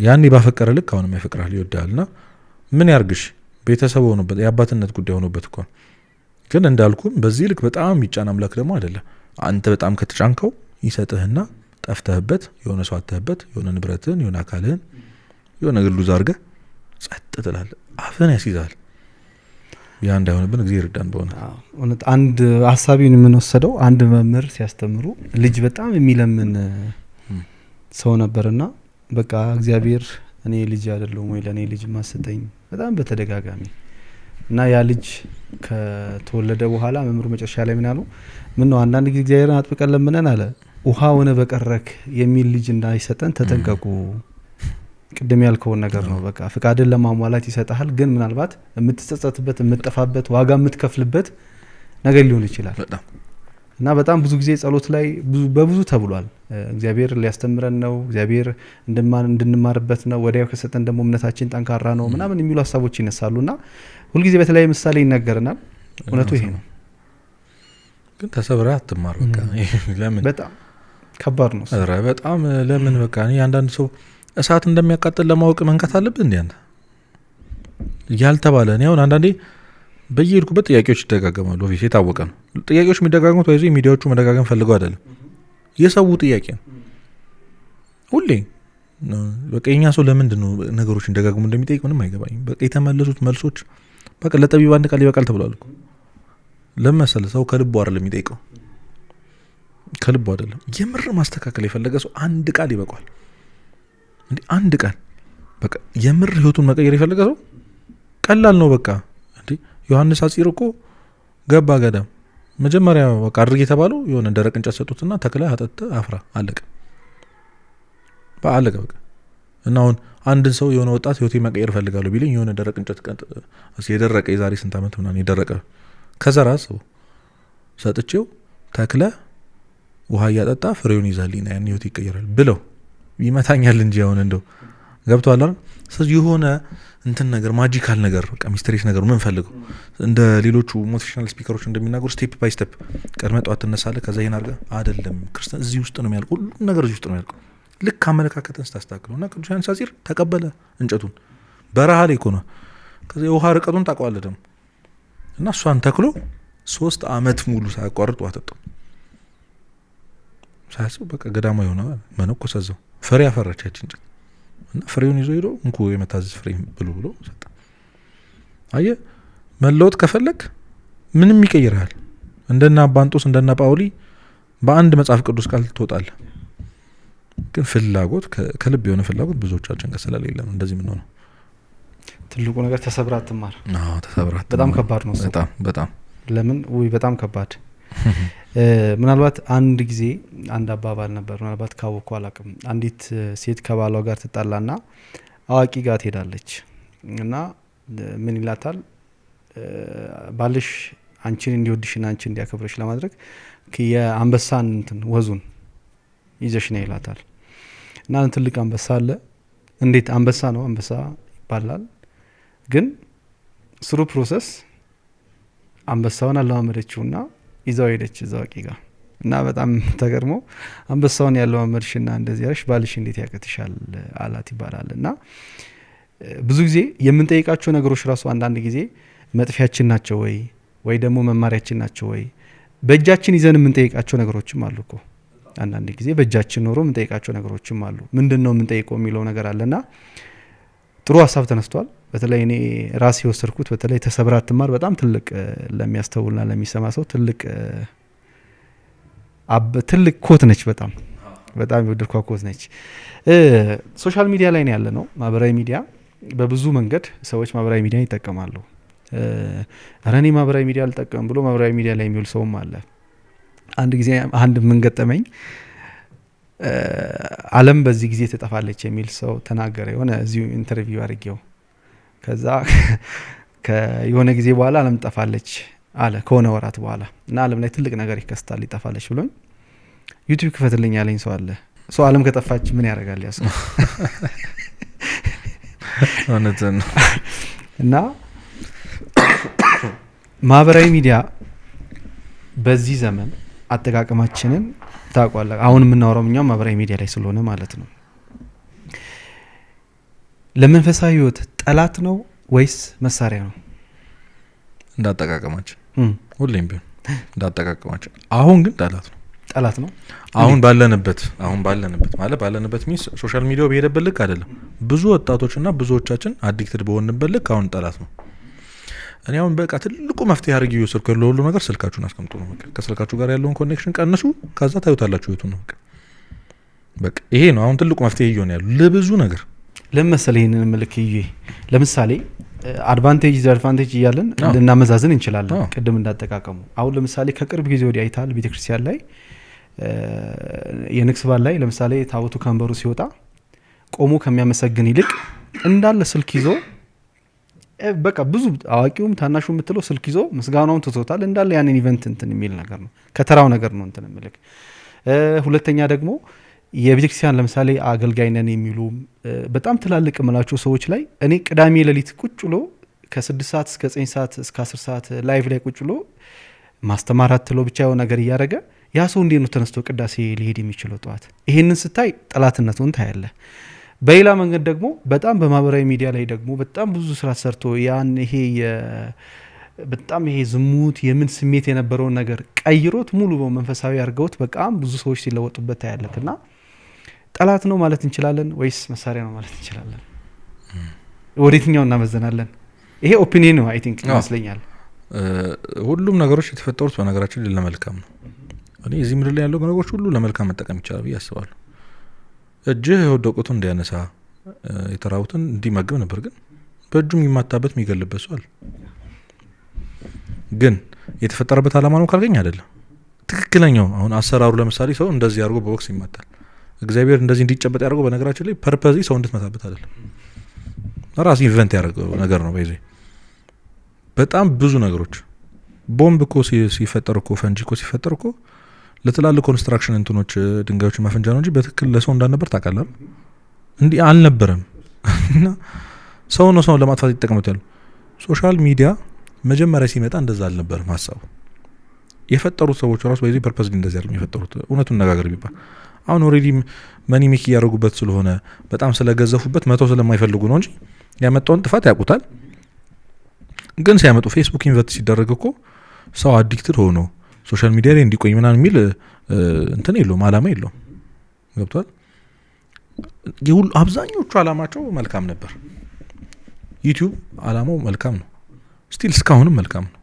ያኔ ባፈቀረ ልክ አሁንም ያፈቅርሃል፣ ይወድሃልና ምን ያርግሽ? ቤተሰብ ሆኖበት የአባትነት ጉዳይ ሆኖበት እኮ ነው። ግን እንዳልኩም በዚህ ልክ በጣም የሚጫን አምላክ ደግሞ አይደለም። አንተ በጣም ከተጫንከው ይሰጥህና ጠፍተህበት የሆነ ሰው አተህበት የሆነ ንብረትህን የሆነ አካልህን የሆነ ነገር lose አድርገህ ጸጥ ትላለህ፣ አፍህን ያስይዛል። ያ እንዳይሆንብን እግዚአብሔር ይርዳን። በእውነት
እውነት አንድ ሀሳቢን የምንወሰደው አንድ መምህር ሲያስተምሩ ልጅ በጣም የሚለምን ሰው ነበርና በቃ እግዚአብሔር እኔ ልጅ አይደለሁም ወይ ለእኔ ልጅ ማሰጠኝ በጣም በተደጋጋሚ እና ያ ልጅ ከተወለደ በኋላ መምህሩ መጨረሻ ላይ ምን አሉ? ምን ነው አንዳንድ ጊዜ እግዚአብሔርን አጥብቀን ለምነን አለ ውሃ ሆነ በቀረክ የሚል ልጅ እንዳይሰጠን ተጠንቀቁ። ቅድም ያልከውን ነገር ነው። በቃ ፍቃድን ለማሟላት ይሰጥሃል፣ ግን ምናልባት የምትጸጸትበት የምትጠፋበት ዋጋ የምትከፍልበት ነገር ሊሆን ይችላል። እና በጣም ብዙ ጊዜ ጸሎት ላይ በብዙ ተብሏል። እግዚአብሔር ሊያስተምረን ነው፣ እግዚአብሔር እንድንማርበት ነው፣ ወዲያው ከሰጠን ደግሞ እምነታችን ጠንካራ ነው ምናምን የሚሉ ሀሳቦች ይነሳሉና ሁልጊዜ በተለያየ ምሳሌ ይነገርናል። እውነቱ ይሄ ነው።
ግን ተሰብረህ አትማር። በቃ ለምን
በጣም ከባድ ነው።
ኧረ በጣም ለምን በቃ እኔ አንዳንድ ሰው እሳት እንደሚያቃጥል ለማወቅ መንካት አለብህ እንዴ አንተ ያልተባለ። እኔ አሁን አንዳንዴ በየሄድኩበት ጥያቄዎች ይደጋገማሉ። obvious የታወቀ ነው። ጥያቄዎች የሚደጋገሙት ባይዞ ሚዲያዎቹ መደጋገም ፈልገው አይደለም፣ የሰው ጥያቄ ነው። ሁሌ በቃ የኛ ሰው ለምንድን ነው ነገሮችን ደጋግሞ እንደሚጠይቅ ምንም አይገባኝም። በቃ የተመለሱት መልሶች በቃ ለጠቢብ አንድ ቃል ይበቃል ተብሏል እኮ። ለምን መሰለህ? ሰው ከልቡ አይደለም የሚጠይቀው፣ ከልቡ አይደለም። የምር ማስተካከል የፈለገ ሰው አንድ ቃል ይበቃዋል። እንዴ አንድ ቃል በቃ የምር ህይወቱን መቀየር የፈለገ ሰው ቀላል ነው። በቃ እንዴ ዮሐንስ አፂር እኮ ገባ ገዳም። መጀመሪያ በቃ አድርግ የተባለው የሆነ ደረቅ እንጨት ሰጡትና ተክለህ አጠጥተህ አፍራ፣ አለቀ አለቀ በቃ። እና አሁን አንድን ሰው የሆነ ወጣት ህይወቴን መቀየር እፈልጋለሁ ቢለኝ የሆነ ደረቅ እንጨት የደረቀ የዛሬ ስንት ዓመት ምናምን የደረቀ ከዘራ ሰው ሰጥቼው ተክለህ ውሃ እያጠጣ ፍሬውን ይዛልኝ ያን ህይወት ይቀየራል ብለው ይመታኛል እንጂ አሁን እንደው ገብቶሃል አይደል? ስለዚህ የሆነ እንትን ነገር magical ነገር በቃ mysterious ነገር ምን ፈልገው እንደ ሌሎቹ motivational speaker ኦች እንደሚናገሩ step by step ቀድመህ ጠዋት ትነሳለህ ከዛ ይሄን አድርገህ አይደለም። ክርስቲያን እዚህ ውስጥ ነው የሚያልቀው፣ ሁሉም ነገር እዚህ ውስጥ ነው የሚያልቀው። ልክ አመለካከትን ስታስተካክለው እና ቅዱስ ዮሐንስ ሐፂር ተቀበለ እንጨቱን በረሃ ላይ እኮ ነው። ከዛ የውሃ ርቀቱን ታውቀዋለህ ደግሞ እና እሷን ተክሎ 3 ዓመት ሙሉ ሳያቋርጥ ውሃ ጠጣው። ሳያስብ በቃ ገዳማ የሆነ መነኮሰ እዛው ፍሬ አፈራች ያቺ እንጨት እና ፍሬውን ይዞ ሄዶ እንኩ የመታዘዝ ፍሬ ብሎ ብሎ ሰጠ። አየህ መለወጥ ከፈለክ ምንም ይቀይርሃል። እንደና አባ እንጦስ እንደና ጳውሊ በአንድ መጽሐፍ ቅዱስ ቃል ትወጣለህ። ግን ፍላጎት ከልብ የሆነ ፍላጎት ብዙዎቻችን ጋር ስለሌለ ነው እንደዚህ የምንሆነው።
ትልቁ ነገር ተሰብራ አትማር።
አዎ ተሰብራ አትማር።
በጣም ከባድ ነው እሱ።
በጣም በጣም
ለምን ውይ በጣም ከባድ። ምናልባት አንድ ጊዜ አንድ አባባል ነበር፣ ምናልባት ካወቅኩ አላውቅም። አንዲት ሴት ከባሏ ጋር ትጣላና አዋቂ ጋር ትሄዳለች እና ምን ይላታል? ባልሽ አንቺን እንዲወድሽና አንቺን እንዲያከብርሽ ለማድረግ የአንበሳን እንትን ወዙን ይዘሽ ነይ ይላታል። እና ትልቅ አንበሳ አለ። እንዴት አንበሳ ነው አንበሳ ይባላል፣ ግን ስሩ process አንበሳውን አለማመደችውና ይዛው ሄደች እዛው አዋቂ ጋር እና በጣም ተገርሞ አንበሳውን ያለማመድሽና እንደዚህ ያልሽ ባልሽ እንዴት ያቅትሻል አላት ይባላል። እና ብዙ ጊዜ የምንጠይቃቸው ነገሮች ራሱ አንዳንድ ጊዜ መጥፊያችን ናቸው ወይ ደግሞ መማሪያችን ናቸው ወይ በእጃችን ይዘን የምንጠይቃቸው ነገሮችም አሉ እኮ። አንዳንድ ጊዜ በእጃችን ኖሮ የምንጠይቃቸው ነገሮችም አሉ። ምንድነው የምንጠይቀው የሚለው ነገር አለና ጥሩ ሀሳብ ተነስቷል። በተለይ እኔ ራሴ የወሰድኩት በተለይ ተሰብራ አትማር በጣም ትልቅ ለሚያስተውልና ለሚሰማ ሰው ትልቅ ትልቅ quote ነች። በጣም በጣም የወደድኳት quote ነች። Social media ላይ ነው ያለነው። ማህበራዊ ሚዲያ በብዙ መንገድ ሰዎች ማህበራዊ ሚዲያ ይጠቀማሉ። ኧረ እኔ ማህበራዊ ሚዲያ አልጠቀምም ብሎ ማህበራዊ ሚዲያ ላይ የሚውል ሰውም አለ። አንድ ጊዜ አንድ ምን ገጠመኝ፣ ዓለም በዚህ ጊዜ ትጠፋለች የሚል ሰው ተናገረ። የሆነ እዚሁ interview አድርጌው፣ ከዛ የሆነ ጊዜ በኋላ ዓለም ትጠፋለች አለ፣ ከሆነ ወራት በኋላ እና ዓለም ላይ ትልቅ ነገር ይከሰታል ይጠፋለች ብሎኝ YouTube ክፈትልኝ ያለኝ ሰው አለ። ሰው ዓለም ከጠፋች ምን ያደርጋል ያ ሰው?
እውነትህን ነው።
እና ማህበራዊ ሚዲያ በዚህ ዘመን አጠቃቀማችንን ታውቋለህ። አሁን የምናወራው እኛም ማህበራዊ ሚዲያ ላይ ስለሆነ ማለት ነው። ለመንፈሳዊ ህይወት ጠላት ነው ወይስ መሳሪያ ነው?
እንዳጠቃቀማችን፣ ሁሌም ቢሆን እንዳጠቃቀማችን። አሁን ግን ጠላት ነው።
ጠላት ነው።
አሁን ባለንበት ማለት ባለንበት means social media ው በሄደበት ልክ አይደለም። ብዙ ወጣቶችና ብዙዎቻችን addicted በሆንበት ልክ አሁን ጠላት ነው። እኔ አሁን በቃ ትልቁ መፍትሄ አድርጌ እየወሰድኩ ያለው ሁሉ ነገር ስልካችሁን አስቀምጡ ነው። በቃ ከስልካችሁ ጋር ያለውን connection ቀንሱ፣ ከዛ ታዩታላችሁ የቱ ነው። በቃ ይሄ ነው አሁን ትልቁ መፍትሄ እየሆነ ያለው ለብዙ ነገር።
ለምን መሰለህ ይሄንን ምልክ ይዤ፣ ለምሳሌ advantage disadvantage እያለን ልናመዛዝን እንችላለን። ቅድም እንዳጠቃቀሙ አሁን ለምሳሌ ከቅርብ ጊዜ ወዲህ አይተሃል፣ ቤተክርስቲያን ላይ የንግስ በዓል ላይ ለምሳሌ ታቦቱ ከመንበሩ ሲወጣ ቆሞ ከሚያመሰግን ይልቅ እንዳለ ስልክ ይዞ በቃ ብዙ አዋቂውም ታናሹ የምትለው ስልክ ይዞ ምስጋናውን ትቶታል። እንዳለ ያንን event እንትን የሚል ነገር ነው፣ ከተራው ነገር ነው እንትን የሚልክ። ሁለተኛ ደግሞ የቤተክርስቲያን ለምሳሌ አገልጋይ ነን የሚሉ በጣም ትላልቅ የምላቸው ሰዎች ላይ እኔ ቅዳሜ ሌሊት ቁጭ ብሎ ከ6 ሰዓት እስከ 9 ሰዓት እስከ 10 ሰዓት live ላይ ቁጭ ብሎ ማስተማር አትለው ብቻ የሆነ ነገር እያደረገ ያ ሰው እንዴት ነው ተነስቶ ቅዳሴ ሊሄድ የሚችለው ጠዋት? ይሄንን ስታይ ጠላትነቱን ታያለህ። በሌላ መንገድ ደግሞ በጣም በማህበራዊ ሚዲያ ላይ ደግሞ በጣም ብዙ ስራ ሰርቶ ያን ይሄ በጣም ይሄ ዝሙት የምን ስሜት የነበረውን ነገር ቀይሮት ሙሉ በመንፈሳዊ አድርገውት በጣም ብዙ ሰዎች ሲለወጡበት ታያለህ። እና ጠላት ነው ማለት እንችላለን ወይስ መሳሪያ ነው ማለት እንችላለን? ወደ የትኛው እናመዘናለን? ይሄ opinion ነው I think ይመስለኛል።
ሁሉም ነገሮች የተፈጠሩት በነገራችን ላይ ለመልካም ነው። እኔ እዚህ ምድር ላይ ያለው ነገሮች ሁሉ ለመልካም መጠቀም ይቻላል ብዬ አስባለሁ። እጅህ የወደቁትን እንዲያነሳ፣ የተራቡትን እንዲመግብ ነበር። ግን በእጁ የሚማታበት የሚገልበት ሰው አለ። ግን የተፈጠረበት ዓላማ ነው ካልገኝ አይደለም። ትክክለኛው አሁን አሰራሩ ለምሳሌ ሰው እንደዚህ አድርጎ በቦክስ ይማታል። እግዚአብሔር እንደዚህ እንዲጨበጥ ያደርገው በነገራችን ላይ purpose ሰው እንድትመታበት አይደለም። ራሱ invent ያደረገው ነገር ነው። በዚህ በጣም ብዙ ነገሮች ቦምብ እኮ ሲፈጠር እኮ፣ ፈንጂ እኮ ሲፈጠር እኮ ለትላልቅ construction እንትኖች ድንጋዮችን ማፈንጃ ነው እንጂ በትክክል ለሰው እንዳልነበር ታውቃለህ። እንዲህ አልነበረም። እና ሰው ነው ሰውን ለማጥፋት ይጠቀሙት ያሉ። Social media መጀመሪያ ሲመጣ እንደዛ አልነበረም ሀሳቡ። የፈጠሩት ሰዎች ራሱ በዚህ purpose እንደዚህ አይደለም የፈጠሩት። እውነቱን ነጋገር ቢባል አሁን already money make እያደረጉበት ስለሆነ፣ በጣም ስለገዘፉበት መተው ስለማይፈልጉ ነው እንጂ ያመጣውን ጥፋት ያውቁታል። ግን ሲያመጡ Facebook invent ሲደረግ እኮ ሰው addicted ሆኖ social media ላይ እንዲቆይ ምናምን የሚል እንትን የለውም፣ አላማ የለውም። ገብቷል። የሁሉ አብዛኞቹ አላማቸው መልካም ነበር። YouTube አላማው መልካም ነው፣ still እስካሁንም መልካም ነው።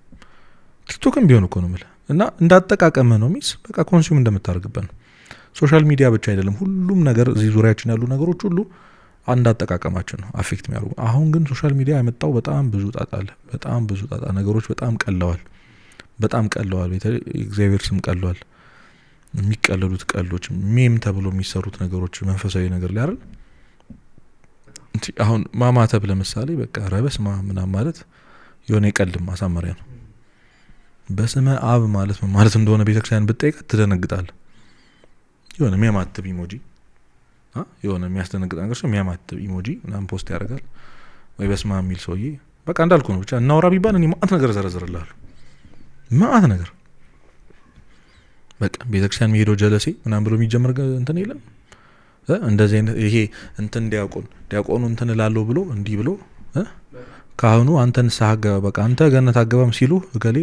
TikTok ም ቢሆን እኮ ነው የምልህ። እና እንዳጠቃቀምህ ነው means በቃ consume እንደምታደርግበት ነው። Social media ብቻ አይደለም፣ ሁሉም ነገር እዚህ ዙሪያችን ያሉ ነገሮች ሁሉ እንዳጠቃቀማችን ነው affect የሚያደርጉ። አሁን ግን social media ያመጣው በጣም ብዙ ጣጣ አለ። በጣም ብዙ ጣጣ። ነገሮች በጣም ቀለዋል፣ በጣም ቀለዋል። እግዚአብሔር ስም ቀለዋል። የሚቀለሉት ቀልዶች፣ meme ተብሎ የሚሰሩት ነገሮች መንፈሳዊ ነገር ላይ አይደል? አሁን ማማተብ ለምሳሌ በቃ ረበስማ ምናምን ማለት የሆነ የቀልድ ማሳመሪያ ነው። በስመ አብ ማለት ምን ማለት እንደሆነ ቤተክርስቲያን ብትጠይቃት ትደነግጣለህ። የሆነ የሚያማትብ emoji፣ የሆነ የሚያስደነግጥ ነገር ሲሆን የሚያማትብ emoji ምናምን post ያደርጋል ወይ በስመ አብ የሚል ሰውዬ። በቃ እንዳልኩ ነው። ብቻ እናውራ ቢባል እኔ መአት ነገር ዘረዝርልሃለሁ። መአት ነገር። በቃ ቤተክርስቲያን የሚሄደው ጀለሴ ምናምን ብሎ የሚጀምር እንትን የለም። እንደዚህ አይነት ይሄ እንትን ዲያቆን ዲያቆኑ እንትን እላለሁ ብሎ እንዲህ ብሎ ካህኑ አንተ ንስሐ ገባ በቃ አንተ ገነት አገባም ሲሉ እገሌ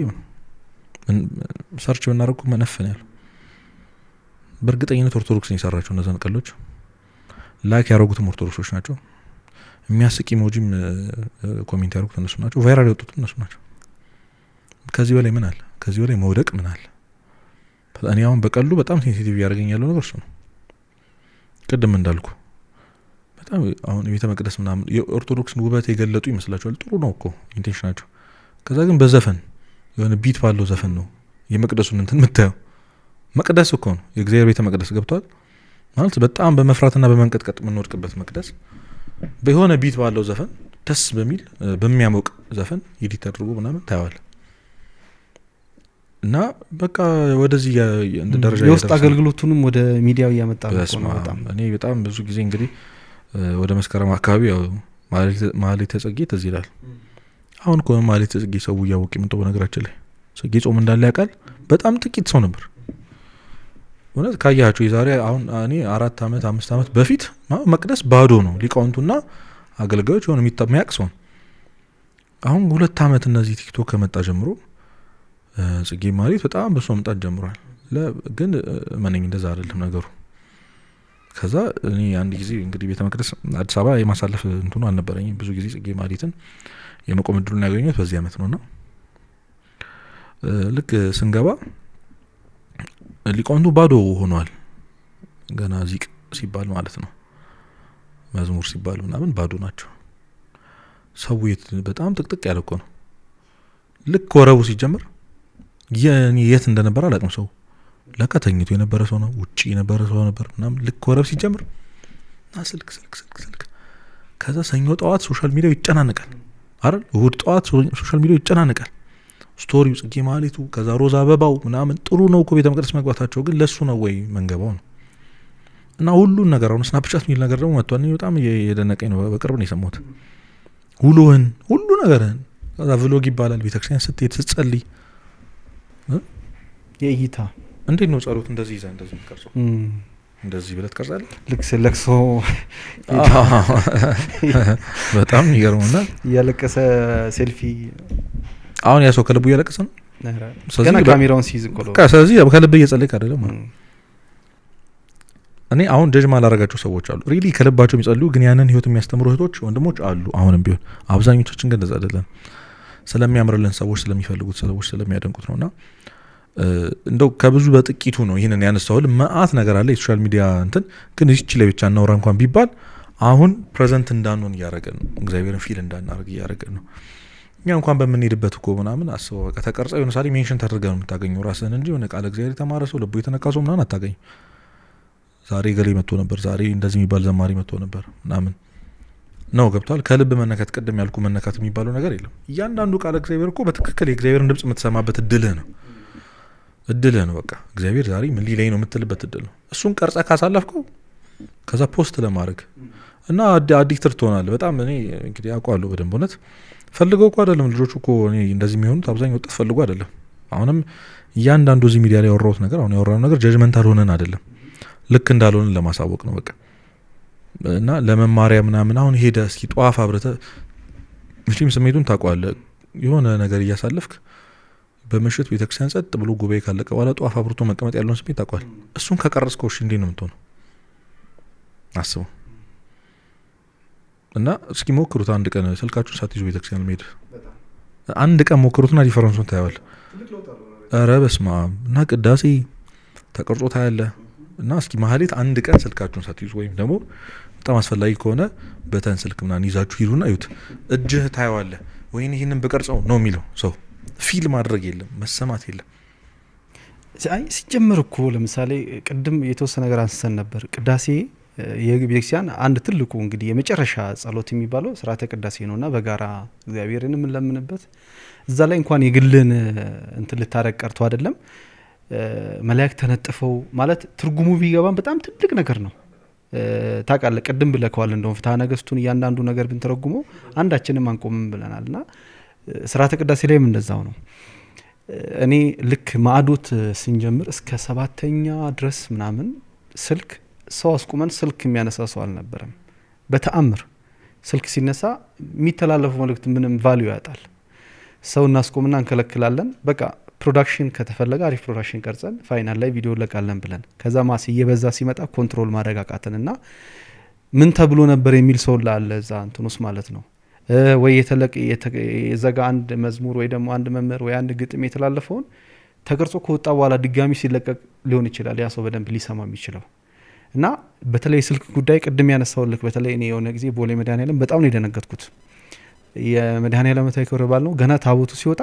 search ብናደርግ እኮ መነፍን ያለው። በእርግጠኝነት ኦርቶዶክስ ነው የሰራቸው እነዛን ቀልዶች። Like ያደረጉትም ኦርቶዶክሶች ናቸው። የሚያስቅ emoji ም comment ያደረጉት እነሱ ናቸው። Viral የወጡት እነሱ ናቸው። ከዚህ በላይ ምን አለ? ከዚህ በላይ መውደቅ ምን አለ? እኔ አሁን በቀሉ በጣም sensitive እያደረገኝ ያለው ነገር እሱ ነው። ቅድም እንዳልኩ በጣም አሁን የቤተ መቅደስ ምናምን የኦርቶዶክስን ውበት የገለጡ ይመስላችኋል። ጥሩ ነው እኮ intention ኣቸው። ከዛ ግን በዘፈን የሆነ beat ባለው ዘፈን ነው የመቅደሱን እንትን የምታየው። መቅደስ እኮ ነው የእግዚአብሔር ቤተ መቅደስ ገብቷል ማለት በጣም በመፍራትና በመንቀጥቀጥ የምንወድቅበት መቅደስ በሆነ beat ባለው ዘፈን ደስ በሚል በሚያሞቅ ዘፈን edit አድርጎ ምናምን ታየዋል። እና በቃ ወደዚህ ደረጃ
የውስጥ አገልግሎቱንም ወደ ሚዲያው እያመጣ ነው።
በጣም እኔ በጣም ብዙ ጊዜ እንግዲህ ወደ መስከረም አካባቢ ያው ማህሌተ ጽጌ ትዝ ይላል። አሁን እኮ ማህሌተ ጽጌ ሰው እያወቀ የመጣው በነገራችን ላይ ጽጌ ጾም እንዳለ ያውቃል። በጣም ጥቂት ሰው ነበር እውነት ካያችሁ የዛሬ አሁን እኔ 4 ዓመት 5 ዓመት በፊት መቅደስ ባዶ ነው። ሊቃውንቱና አገልጋዮች የሆነ የሚያውቅ ሰው። አሁን 2 ዓመት እነዚህ ቲክቶክ ከመጣ ጀምሮ ጽጌ ማህሌት በጣም በሰው መምጣት ጀምሯል። ግን መነኝ እንደዛ አይደለም ነገሩ። ከዛ እኔ አንድ ጊዜ እንግዲህ ቤተ መቅደስ አዲስ አበባ የማሳለፍ እንትኑ አልነበረኝም። ብዙ ጊዜ ጽጌ ማህሌትን የመቆም እድሉን ያገኘሁት በዚህ ዓመት ነውና ልክ ስንገባ ሊቃውንቱ ባዶ ሆኗል። ገና ዚቅ ሲባል ማለት ነው መዝሙር ሲባል ምናምን ባዶ ናቸው። ሰው በጣም ጥቅጥቅ ያለ እኮ ነው። ልክ ወረቡ ሲጀምር የት እንደነበረ አላውቅም። ሰው ለካ ተኝቶ የነበረ ሰው ነው፣ ውጪ የነበረ ሰው ነበር ምናምን። ልክ ወረብ ሲጀምር እና ስልክ ስልክ ስልክ ስልክ። ከዛ ሰኞ ጠዋት social media ው ይጨናነቃል አይደል? እሁድ ጠዋት social media ው ይጨናነቃል። Story ው ጽጌ ማህሌቱ፣ ከዛ ሮዛ አበባው ምናምን። ጥሩ ነው እኮ ቤተ መቅደስ መግባታቸው፣ ግን ለሱ ነው ወይ መንገባው ነው? እና ሁሉን ነገር አሁን ስናፕቻት የሚል ነገር ደግሞ መጥቷል። እኔ በጣም የደነቀኝ ነው፣ በቅርብ ነው የሰማሁት። ውሎህን ሁሉ ነገርህን ከዛ vlog ይባላል። ቤተክርስቲያን ስትሄድ ስትጸልይ
የእይታ
እንዴት ነው ጸሎት እንደዚህ ይዘህ እንደዚህ የምትቀርጸው? እንደዚህ ብለህ ትቀርጻለህ?
ልክ ለቅሶ
በጣም የሚገርመውና
እያለቀሰ ሴልፊ።
አሁን ያ ሰው ከልቡ እያለቀሰ ነው
ገና ካሜራውን ሲይዝ እኮ ነው።
ስለዚህ ከልብ እየጸለይክ አይደለም። እኔ አሁን ጀጅ ማላረጋቸው ሰዎች አሉ፣ really ከልባቸው የሚጸልዩ ግን ያንን ህይወት የሚያስተምሩ እህቶች ወንድሞች አሉ። አሁንም ቢሆን አብዛኞቻችን ግን እንደዛ አይደለም። ስለሚያምርልን ሰዎች ስለሚፈልጉት ሰዎች ስለሚያደንቁት ነውና እንደው ከብዙ በጥቂቱ ነው ይሄንን ያነሳሁት። መአት ነገር አለ የ social media እንትን፣ ግን እዚች ላይ ብቻ እናውራ እንኳን ቢባል አሁን present እንዳንሆን እያደረገን ነው። እግዚአብሔርን feel እንዳናደርግ እያደረገን ነው። እኛ እንኳን በምንሄድበት እኮ ምናምን አስበው በቃ ተቀርጸው የሆነ ሳሪ mention ተደርገህ ነው የምታገኘው ራስህን እንጂ የሆነ ቃለ እግዚአብሔር የተማረ ሰው ልቡ የተነካ ሰው ምናምን አታገኝም። ዛሬ ገሌ መጥቶ ነበር፣ ዛሬ እንደዚህ የሚባል ዘማሪ መጥቶ ነበር ምናምን ነው። ገብቷል። ከልብ መነካት ቅድም ያልኩ መነካት የሚባለው ነገር የለም። እያንዳንዱ ቃለ እግዚአብሔር እኮ በትክክል የእግዚአብሔርን ድምጽ የምትሰማበት እድልህ ነው እድልህ ነው። በቃ እግዚአብሔር ዛሬ ምን ሊለኝ ነው የምትልበት እድል ነው። እሱን ቀርጸህ ካሳለፍከው ከዛ post ለማድረግ እና addicted ትሆናለህ። በጣም እኔ እንግዲህ አውቀዋለሁ በደንብ እውነት ፈልገው እኮ አይደለም ልጆቹ እኮ እኔ እንደዚህ የሚሆኑት አብዛኛው ወጣት ፈልጎ አይደለም። አሁንም እያንዳንዱ እዚህ ሚዲያ ላይ ያወራሁት ነገር አሁን ያወራነው ነገር judgmental ሆነን አይደለም፣ ልክ እንዳልሆነን ለማሳወቅ ነው በቃ እና ለመማሪያ ምናምን። አሁን ሄደ እስኪ ጧፍ አብረተ መቼም ስሜቱን ታውቀዋለህ። የሆነ ነገር እያሳለፍክ በምሽት ቤተክርስቲያን ጸጥ ብሎ ጉባኤ ካለቀ በኋላ ጧፍ አብርቶ መቀመጥ ያለውን ስሜት ታውቀዋለህ። እሱን ከቀረጽከው እሺ እንዴት ነው የምትሆነው? አስበው እና እስኪ ሞክሩት አንድ ቀን ስልካችሁን ሳትይዙ ቤተክርስቲያን መሄድ አንድ ቀን ሞክሩትና difference ኡን ታያለህ። ኧረ በስመ አብ። እና ቅዳሴ ተቀርጾ ታያለህ። እና እስኪ ማህሌት አንድ ቀን ስልካችሁን ሳትይዙ ወይም ደግሞ በጣም አስፈላጊ ከሆነ button ስልክ ምናምን ይዛችሁ ሂዱና እዩት። እጅህ ታየዋለህ። ወይኔ ይሄንን ብቀርጸው ነው የሚለው ሰው። Feel ማድረግ የለም መሰማት የለም።
አይ ሲጀምር እኮ ለምሳሌ ቅድም የተወሰነ ነገር አንስተን ነበር። ቅዳሴ የቤተክርስቲያን አንድ ትልቁ እንግዲህ የመጨረሻ ጸሎት የሚባለው ስርዓተ ቅዳሴ ነውና በጋራ እግዚአብሔርን የምንለምንበት እዛ ላይ እንኳን የግልን እንትን ልታረቅ ቀርቶ አይደለም መላእክት ተነጥፈው ማለት ትርጉሙ ቢገባም በጣም ትልቅ ነገር ነው። ታውቃለህ ቅድም ብለከዋል። እንደውም ፍትሐ ነገሥቱን እያንዳንዱ ነገር ብንተረጉመው አንዳችንም አንቆምም ብለናልና ስርዓተ ቅዳሴ ላይም እንደዛው ነው። እኔ ልክ ማዕዶት ስንጀምር እስከ 7ኛ ድረስ ምናምን ስልክ ሰው አስቁመን ስልክ የሚያነሳ ሰው አልነበረም። በተአምር ስልክ ሲነሳ የሚተላለፈው መልእክት ምንም value ያጣል። ሰው እናስቆምና እንከለክላለን። በቃ production ከተፈለገ አሪፍ production ቀርጸን final ላይ ቪዲዮ ለቃለን ብለን ከዛ mass እየበዛ ሲመጣ control ማድረግ አቃተንና ምን ተብሎ ነበር የሚል ሰው አለ እዛ እንትን ውስጥ ማለት ነው። ወይ የተለቀ የዘጋ አንድ መዝሙር ወይ ደግሞ አንድ መምህር ወይ አንድ ግጥም የተላለፈውን ተቀርጾ ከወጣ በኋላ ድጋሚ ሲለቀቅ ሊሆን ይችላል ያ ሰው በደንብ ሊሰማ የሚችለው። እና በተለይ ስልክ ጉዳይ ቅድም ያነሳውልክ፣ በተለይ እኔ የሆነ ጊዜ ቦሌ መድኃኔዓለም በጣም ነው የደነገጥኩት። የመድኃኔዓለም ዓመታዊ ክብረ በዓል ነው፣ ገና ታቦቱ ሲወጣ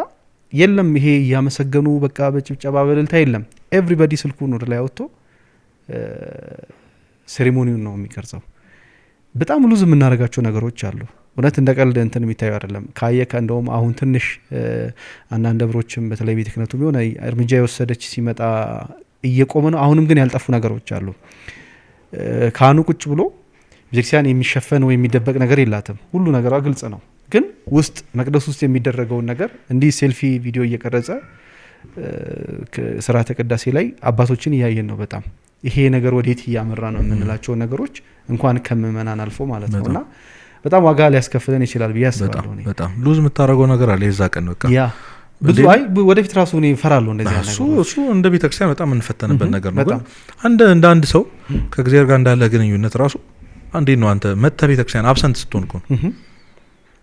የለም ይሄ እያመሰገኑ በቃ በጭብጨባ በእልልታ የለም። Everybody ስልኩን ወደ ላይ አወጥቶ ceremony ውን ነው የሚቀርጸው። በጣም lose የምናደርጋቸው ነገሮች አሉ። እውነት እንደ ቀልድ እንትን የሚታዩ አይደለም። ካየህ እንደውም አሁን ትንሽ አንዳንድ ደብሮችም በተለይ ቤተ ክህነቱ የሆነ እርምጃ የወሰደች ሲመጣ እየቆመ ነው። አሁንም ግን ያልጠፉ ነገሮች አሉ። ካህኑ ቁጭ ብሎ፣ ቤተክርስቲያን የሚሸፈን ወይ የሚደበቅ ነገር የላትም። ሁሉ ነገሯ ግልጽ ነው። ግን ውስጥ መቅደስ ውስጥ የሚደረገውን ነገር እንዲህ ሴልፊ ቪዲዮ እየቀረጸ ስርዓተ ቅዳሴ ላይ አባቶችን እያየን ነው። በጣም ይሄ ነገር ወዴት እያመራ ነው የምንላቸው ነገሮች እንኳን ከምዕመናን አልፎ ማለት ነው፣ እና በጣም ዋጋ ሊያስከፍለን ይችላል ብዬ አስባለሁ።
በጣም lose የምታደርገው ነገር አለ የዛ ቀን በቃ።
Yeah፣ ብዙ፣ አይ ወደፊት ራሱ እኔ እፈራለሁ እንደዚህ።
እሱ እንደ ቤተክርስቲያን በጣም የምንፈተንበት ነገር ነው። ግን እንደ አንድ ሰው ከእግዚአብሔር ጋር እንዳለ ግንኙነት ራሱ እንዴት ነው፣ አንተ መጥተህ ቤተክርስቲያን absent ስትሆን እኮ ነው፣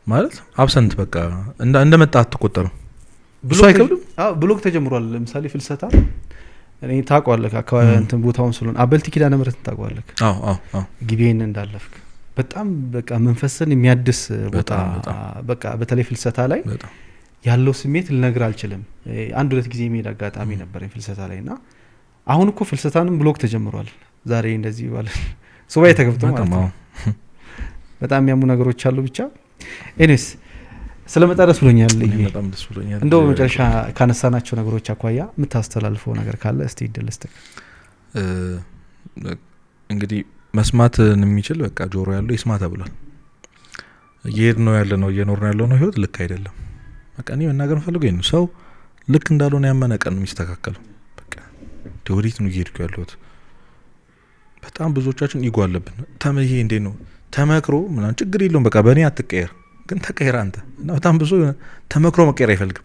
ማለት absent በቃ እንደመጣ አትቆጠርም። እሱ አይከብድም?
Block ተጀምሯል። ለምሳሌ ፍልሰታ እኔ ታውቀዋለህ፣ አካባቢ እንትን ቦታውን ስለሆነ አበልቲ ኪዳነ ምሕረትን ታውቀዋለህ?
አዎ።
ጊቤን እንዳለፍክ በጣም በቃ መንፈስን የሚያድስ ቦታ፣ በቃ በተለይ ፍልሰታ ላይ ያለው ስሜት ልነግር አልችልም። አንድ ሁለት ጊዜ የሚሄድ አጋጣሚ ነበር ፍልሰታ ላይ፣ እና አሁን እኮ ፍልሰታንም block ተጀምሯል። ዛሬ እንደዚህ ባለ ሱባኤ ተገብቶ ማለት ነው። በጣም የሚያሙ ነገሮች አሉ። ብቻ anyways ስለመጣ ደስ ብሎኛል።
በጣም ደስ ብሎኛል።
እንደው በመጨረሻ ካነሳናቸው ነገሮች አኳያ የምታስተላልፈው ነገር ካለ እስቲ እድል ልስጥህ።
እንግዲህ መስማትን የሚችል በቃ ጆሮ ያለው ይስማ ተብሏል። እየሄድ ነው ያለ ነው፣ እየኖር ነው ያለው ነው ህይወት ልክ አይደለም። በቃ እኔ መናገር የምፈልገው ነው፣ ሰው ልክ እንዳልሆነ ያመነ ቀን ነው የሚስተካከለው። በቃ ወዴት ነው እየሄድኩ ያለሁት? በጣም ብዙዎቻችን ego አለብን። ይሄ እንዴት ነው ተመክሮ ምናምን ችግር የለውም፣ በቃ በእኔ አትቀየር፣ ግን ተቀየር አንተ። እና በጣም ብዙ ተመክሮ መቀየር አይፈልግም።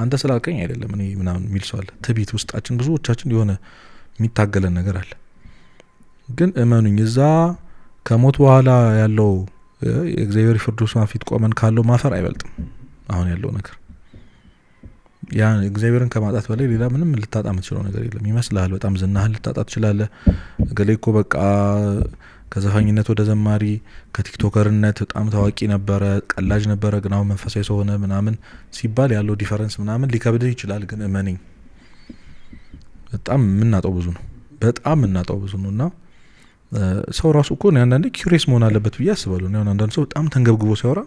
አንተ ስላልከኝ አይደለም እኔ ምናምን የሚል ሰው አለ። ትዕቢት ውስጣችን ብዙዎቻችን የሆነ የሚታገለን ነገር አለ። ግን እመኑኝ እዛ ከሞት በኋላ ያለው የእግዚአብሔር ፍርድ ፊት ቆመን ካለው ማፈር አይበልጥም። አሁን ያለው ነገር ያ እግዚአብሔርን ከማጣት በላይ ሌላ ምንም ልታጣ የምትችለው ነገር የለም። ይመስልሃል፣ በጣም ዝናህን ልታጣ ትችላለህ። እገሌ እኮ በቃ ከዘፋኝነት ወደ ዘማሪ፣ ከ TikToker ነት በጣም ታዋቂ ነበረ፣ ቀላጅ ነበረ፣ ግን አሁን መንፈሳዊ ሰው ሆነ ምናምን ሲባል ያለው difference ምናምን ሊከብድህ ይችላል። ግን እመነኝ በጣም የምናጣው ብዙ ነው። በጣም የምናጣው ብዙ ነው። እና ሰው ራሱ እኮ አንዳንዴ curious መሆን አለበት ብዬ አስባለሁ። አሁን አንዳንድ ሰው በጣም ተንገብግቦ ሲያወራ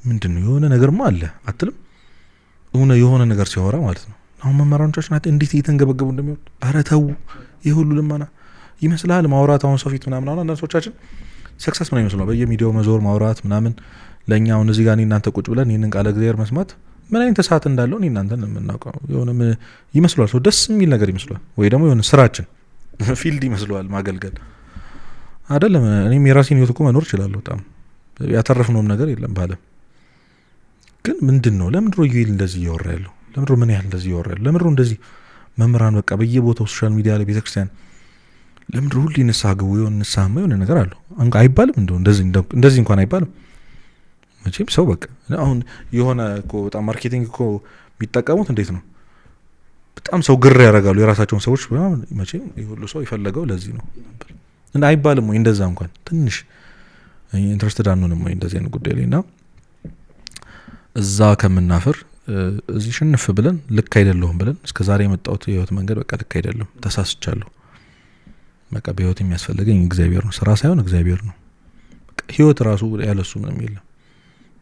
ምንድን ነው፣ የሆነ ነገርማ አለ አትልም? የሆነ ነገር ሲያወራ ማለት ነው። አሁን መምህራኖቻችን እንዴት እየተንገበገቡ እንደሚወጡ፣ ኧረ ተው፣ ይህ ሁሉ ልመና ይመስልሃል ማውራት አሁን ሰው ፊት ምናምን። አሁን አንዳንድ ሰዎቻችን success ምን ይመስለዋል፣ በየሚዲያው መዞር ማውራት ምናምን። ለእኛ አሁን እዚህ ጋር እኔ እናንተ ቁጭ ብለን ይህንን ቃለ እግዚአብሔር መስማት ምን አይነት ሰዓት እንዳለው እኔ እናንተን የምናውቀው፣ የሆነ ይመስለዋል ሰው፣ ደስ የሚል ነገር ይመስለዋል፣ ወይ ደግሞ የሆነ ስራችን field ይመስለዋል። ማገልገል አይደለም። እኔም የራሴን ህይወት እኮ መኖር እችላለሁ። በጣም ያተረፍነውም ነገር የለም ባለም። ግን ምንድን ነው፣ ለምንድነው ዩኤል እንደዚህ እያወራ ያለው? ለምንድነው ምን ያህል እንደዚህ እያወራ ያለው? ለምንድነው እንደዚህ መምህራን በቃ በየቦታው social media ላይ፣ ቤተክርስቲያን ለምንድነው ሁሌ ንስሐ ግቡ? የሆነ ንስሐማ የሆነ ነገር አለው አይባልም። እንደው እንደዚህ እንኳን አይባልም መቼም። ሰው በቃ አሁን የሆነ እኮ በጣም marketing እኮ የሚጠቀሙት እንዴት ነው፣ በጣም ሰው ግር ያደርጋሉ የራሳቸውን ሰዎች ምናምን። መቼም የሁሉ ሰው የፈለገው ለዚህ ነው እና አይባልም ወይ? እንደዛ እንኳን ትንሽ interested አንሆንም ወይ እንደዚህ አይነት ጉዳይ ላይ? እና እዛ ከምናፍር እዚህ ሽንፍ ብለን፣ ልክ አይደለሁም ብለን፣ እስከ ዛሬ የመጣሁት የህይወት መንገድ በቃ ልክ አይደለም፣ ተሳስቻለሁ፣ በቃ በህይወት የሚያስፈልገኝ እግዚአብሔር ነው፣ ስራ ሳይሆን እግዚአብሔር ነው፣ በቃ ህይወት ራሱ ያለሱ ምንም የለም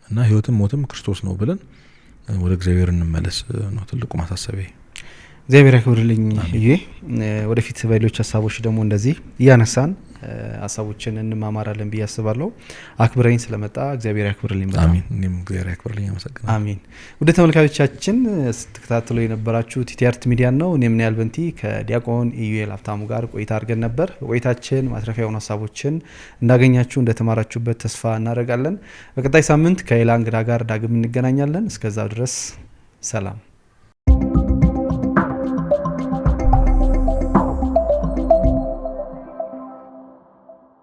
እና ህይወትም ሞትም ክርስቶስ ነው ብለን ወደ እግዚአብሔር እንመለስ ነው ትልቁ ማሳሰቢያ።
እግዚአብሔር ያክብርልኝ። እዬ ወደፊት በሌሎች ሀሳቦች ደግሞ እንደዚህ እያነሳን ሀሳቦችን እንማማራለን ብዬ አስባለሁ። አክብረኝ ስለመጣ እግዚአብሔር ያክብርልኝ በጣም።
አሜን። እኔም እግዚአብሔር ያክብርልኝ፣ አመሰግናለሁ።
አሜን። ውድ ተመልካቾቻችን፣ ስትከታተሉ የነበራችሁ ቲቲአርት ሚዲያን ነው። እኔ ምንያህል በንቲ ከዲያቆን ኢዩኤል ሀብታሙ ጋር ቆይታ አድርገን ነበር። በቆይታችን ማትረፊያ የሆኑ ሀሳቦችን እንዳገኛችሁ፣ እንደተማራችሁበት ተስፋ እናደርጋለን። በቀጣይ ሳምንት ከሌላ እንግዳ ጋር ዳግም እንገናኛለን። እስከዛው ድረስ ሰላም።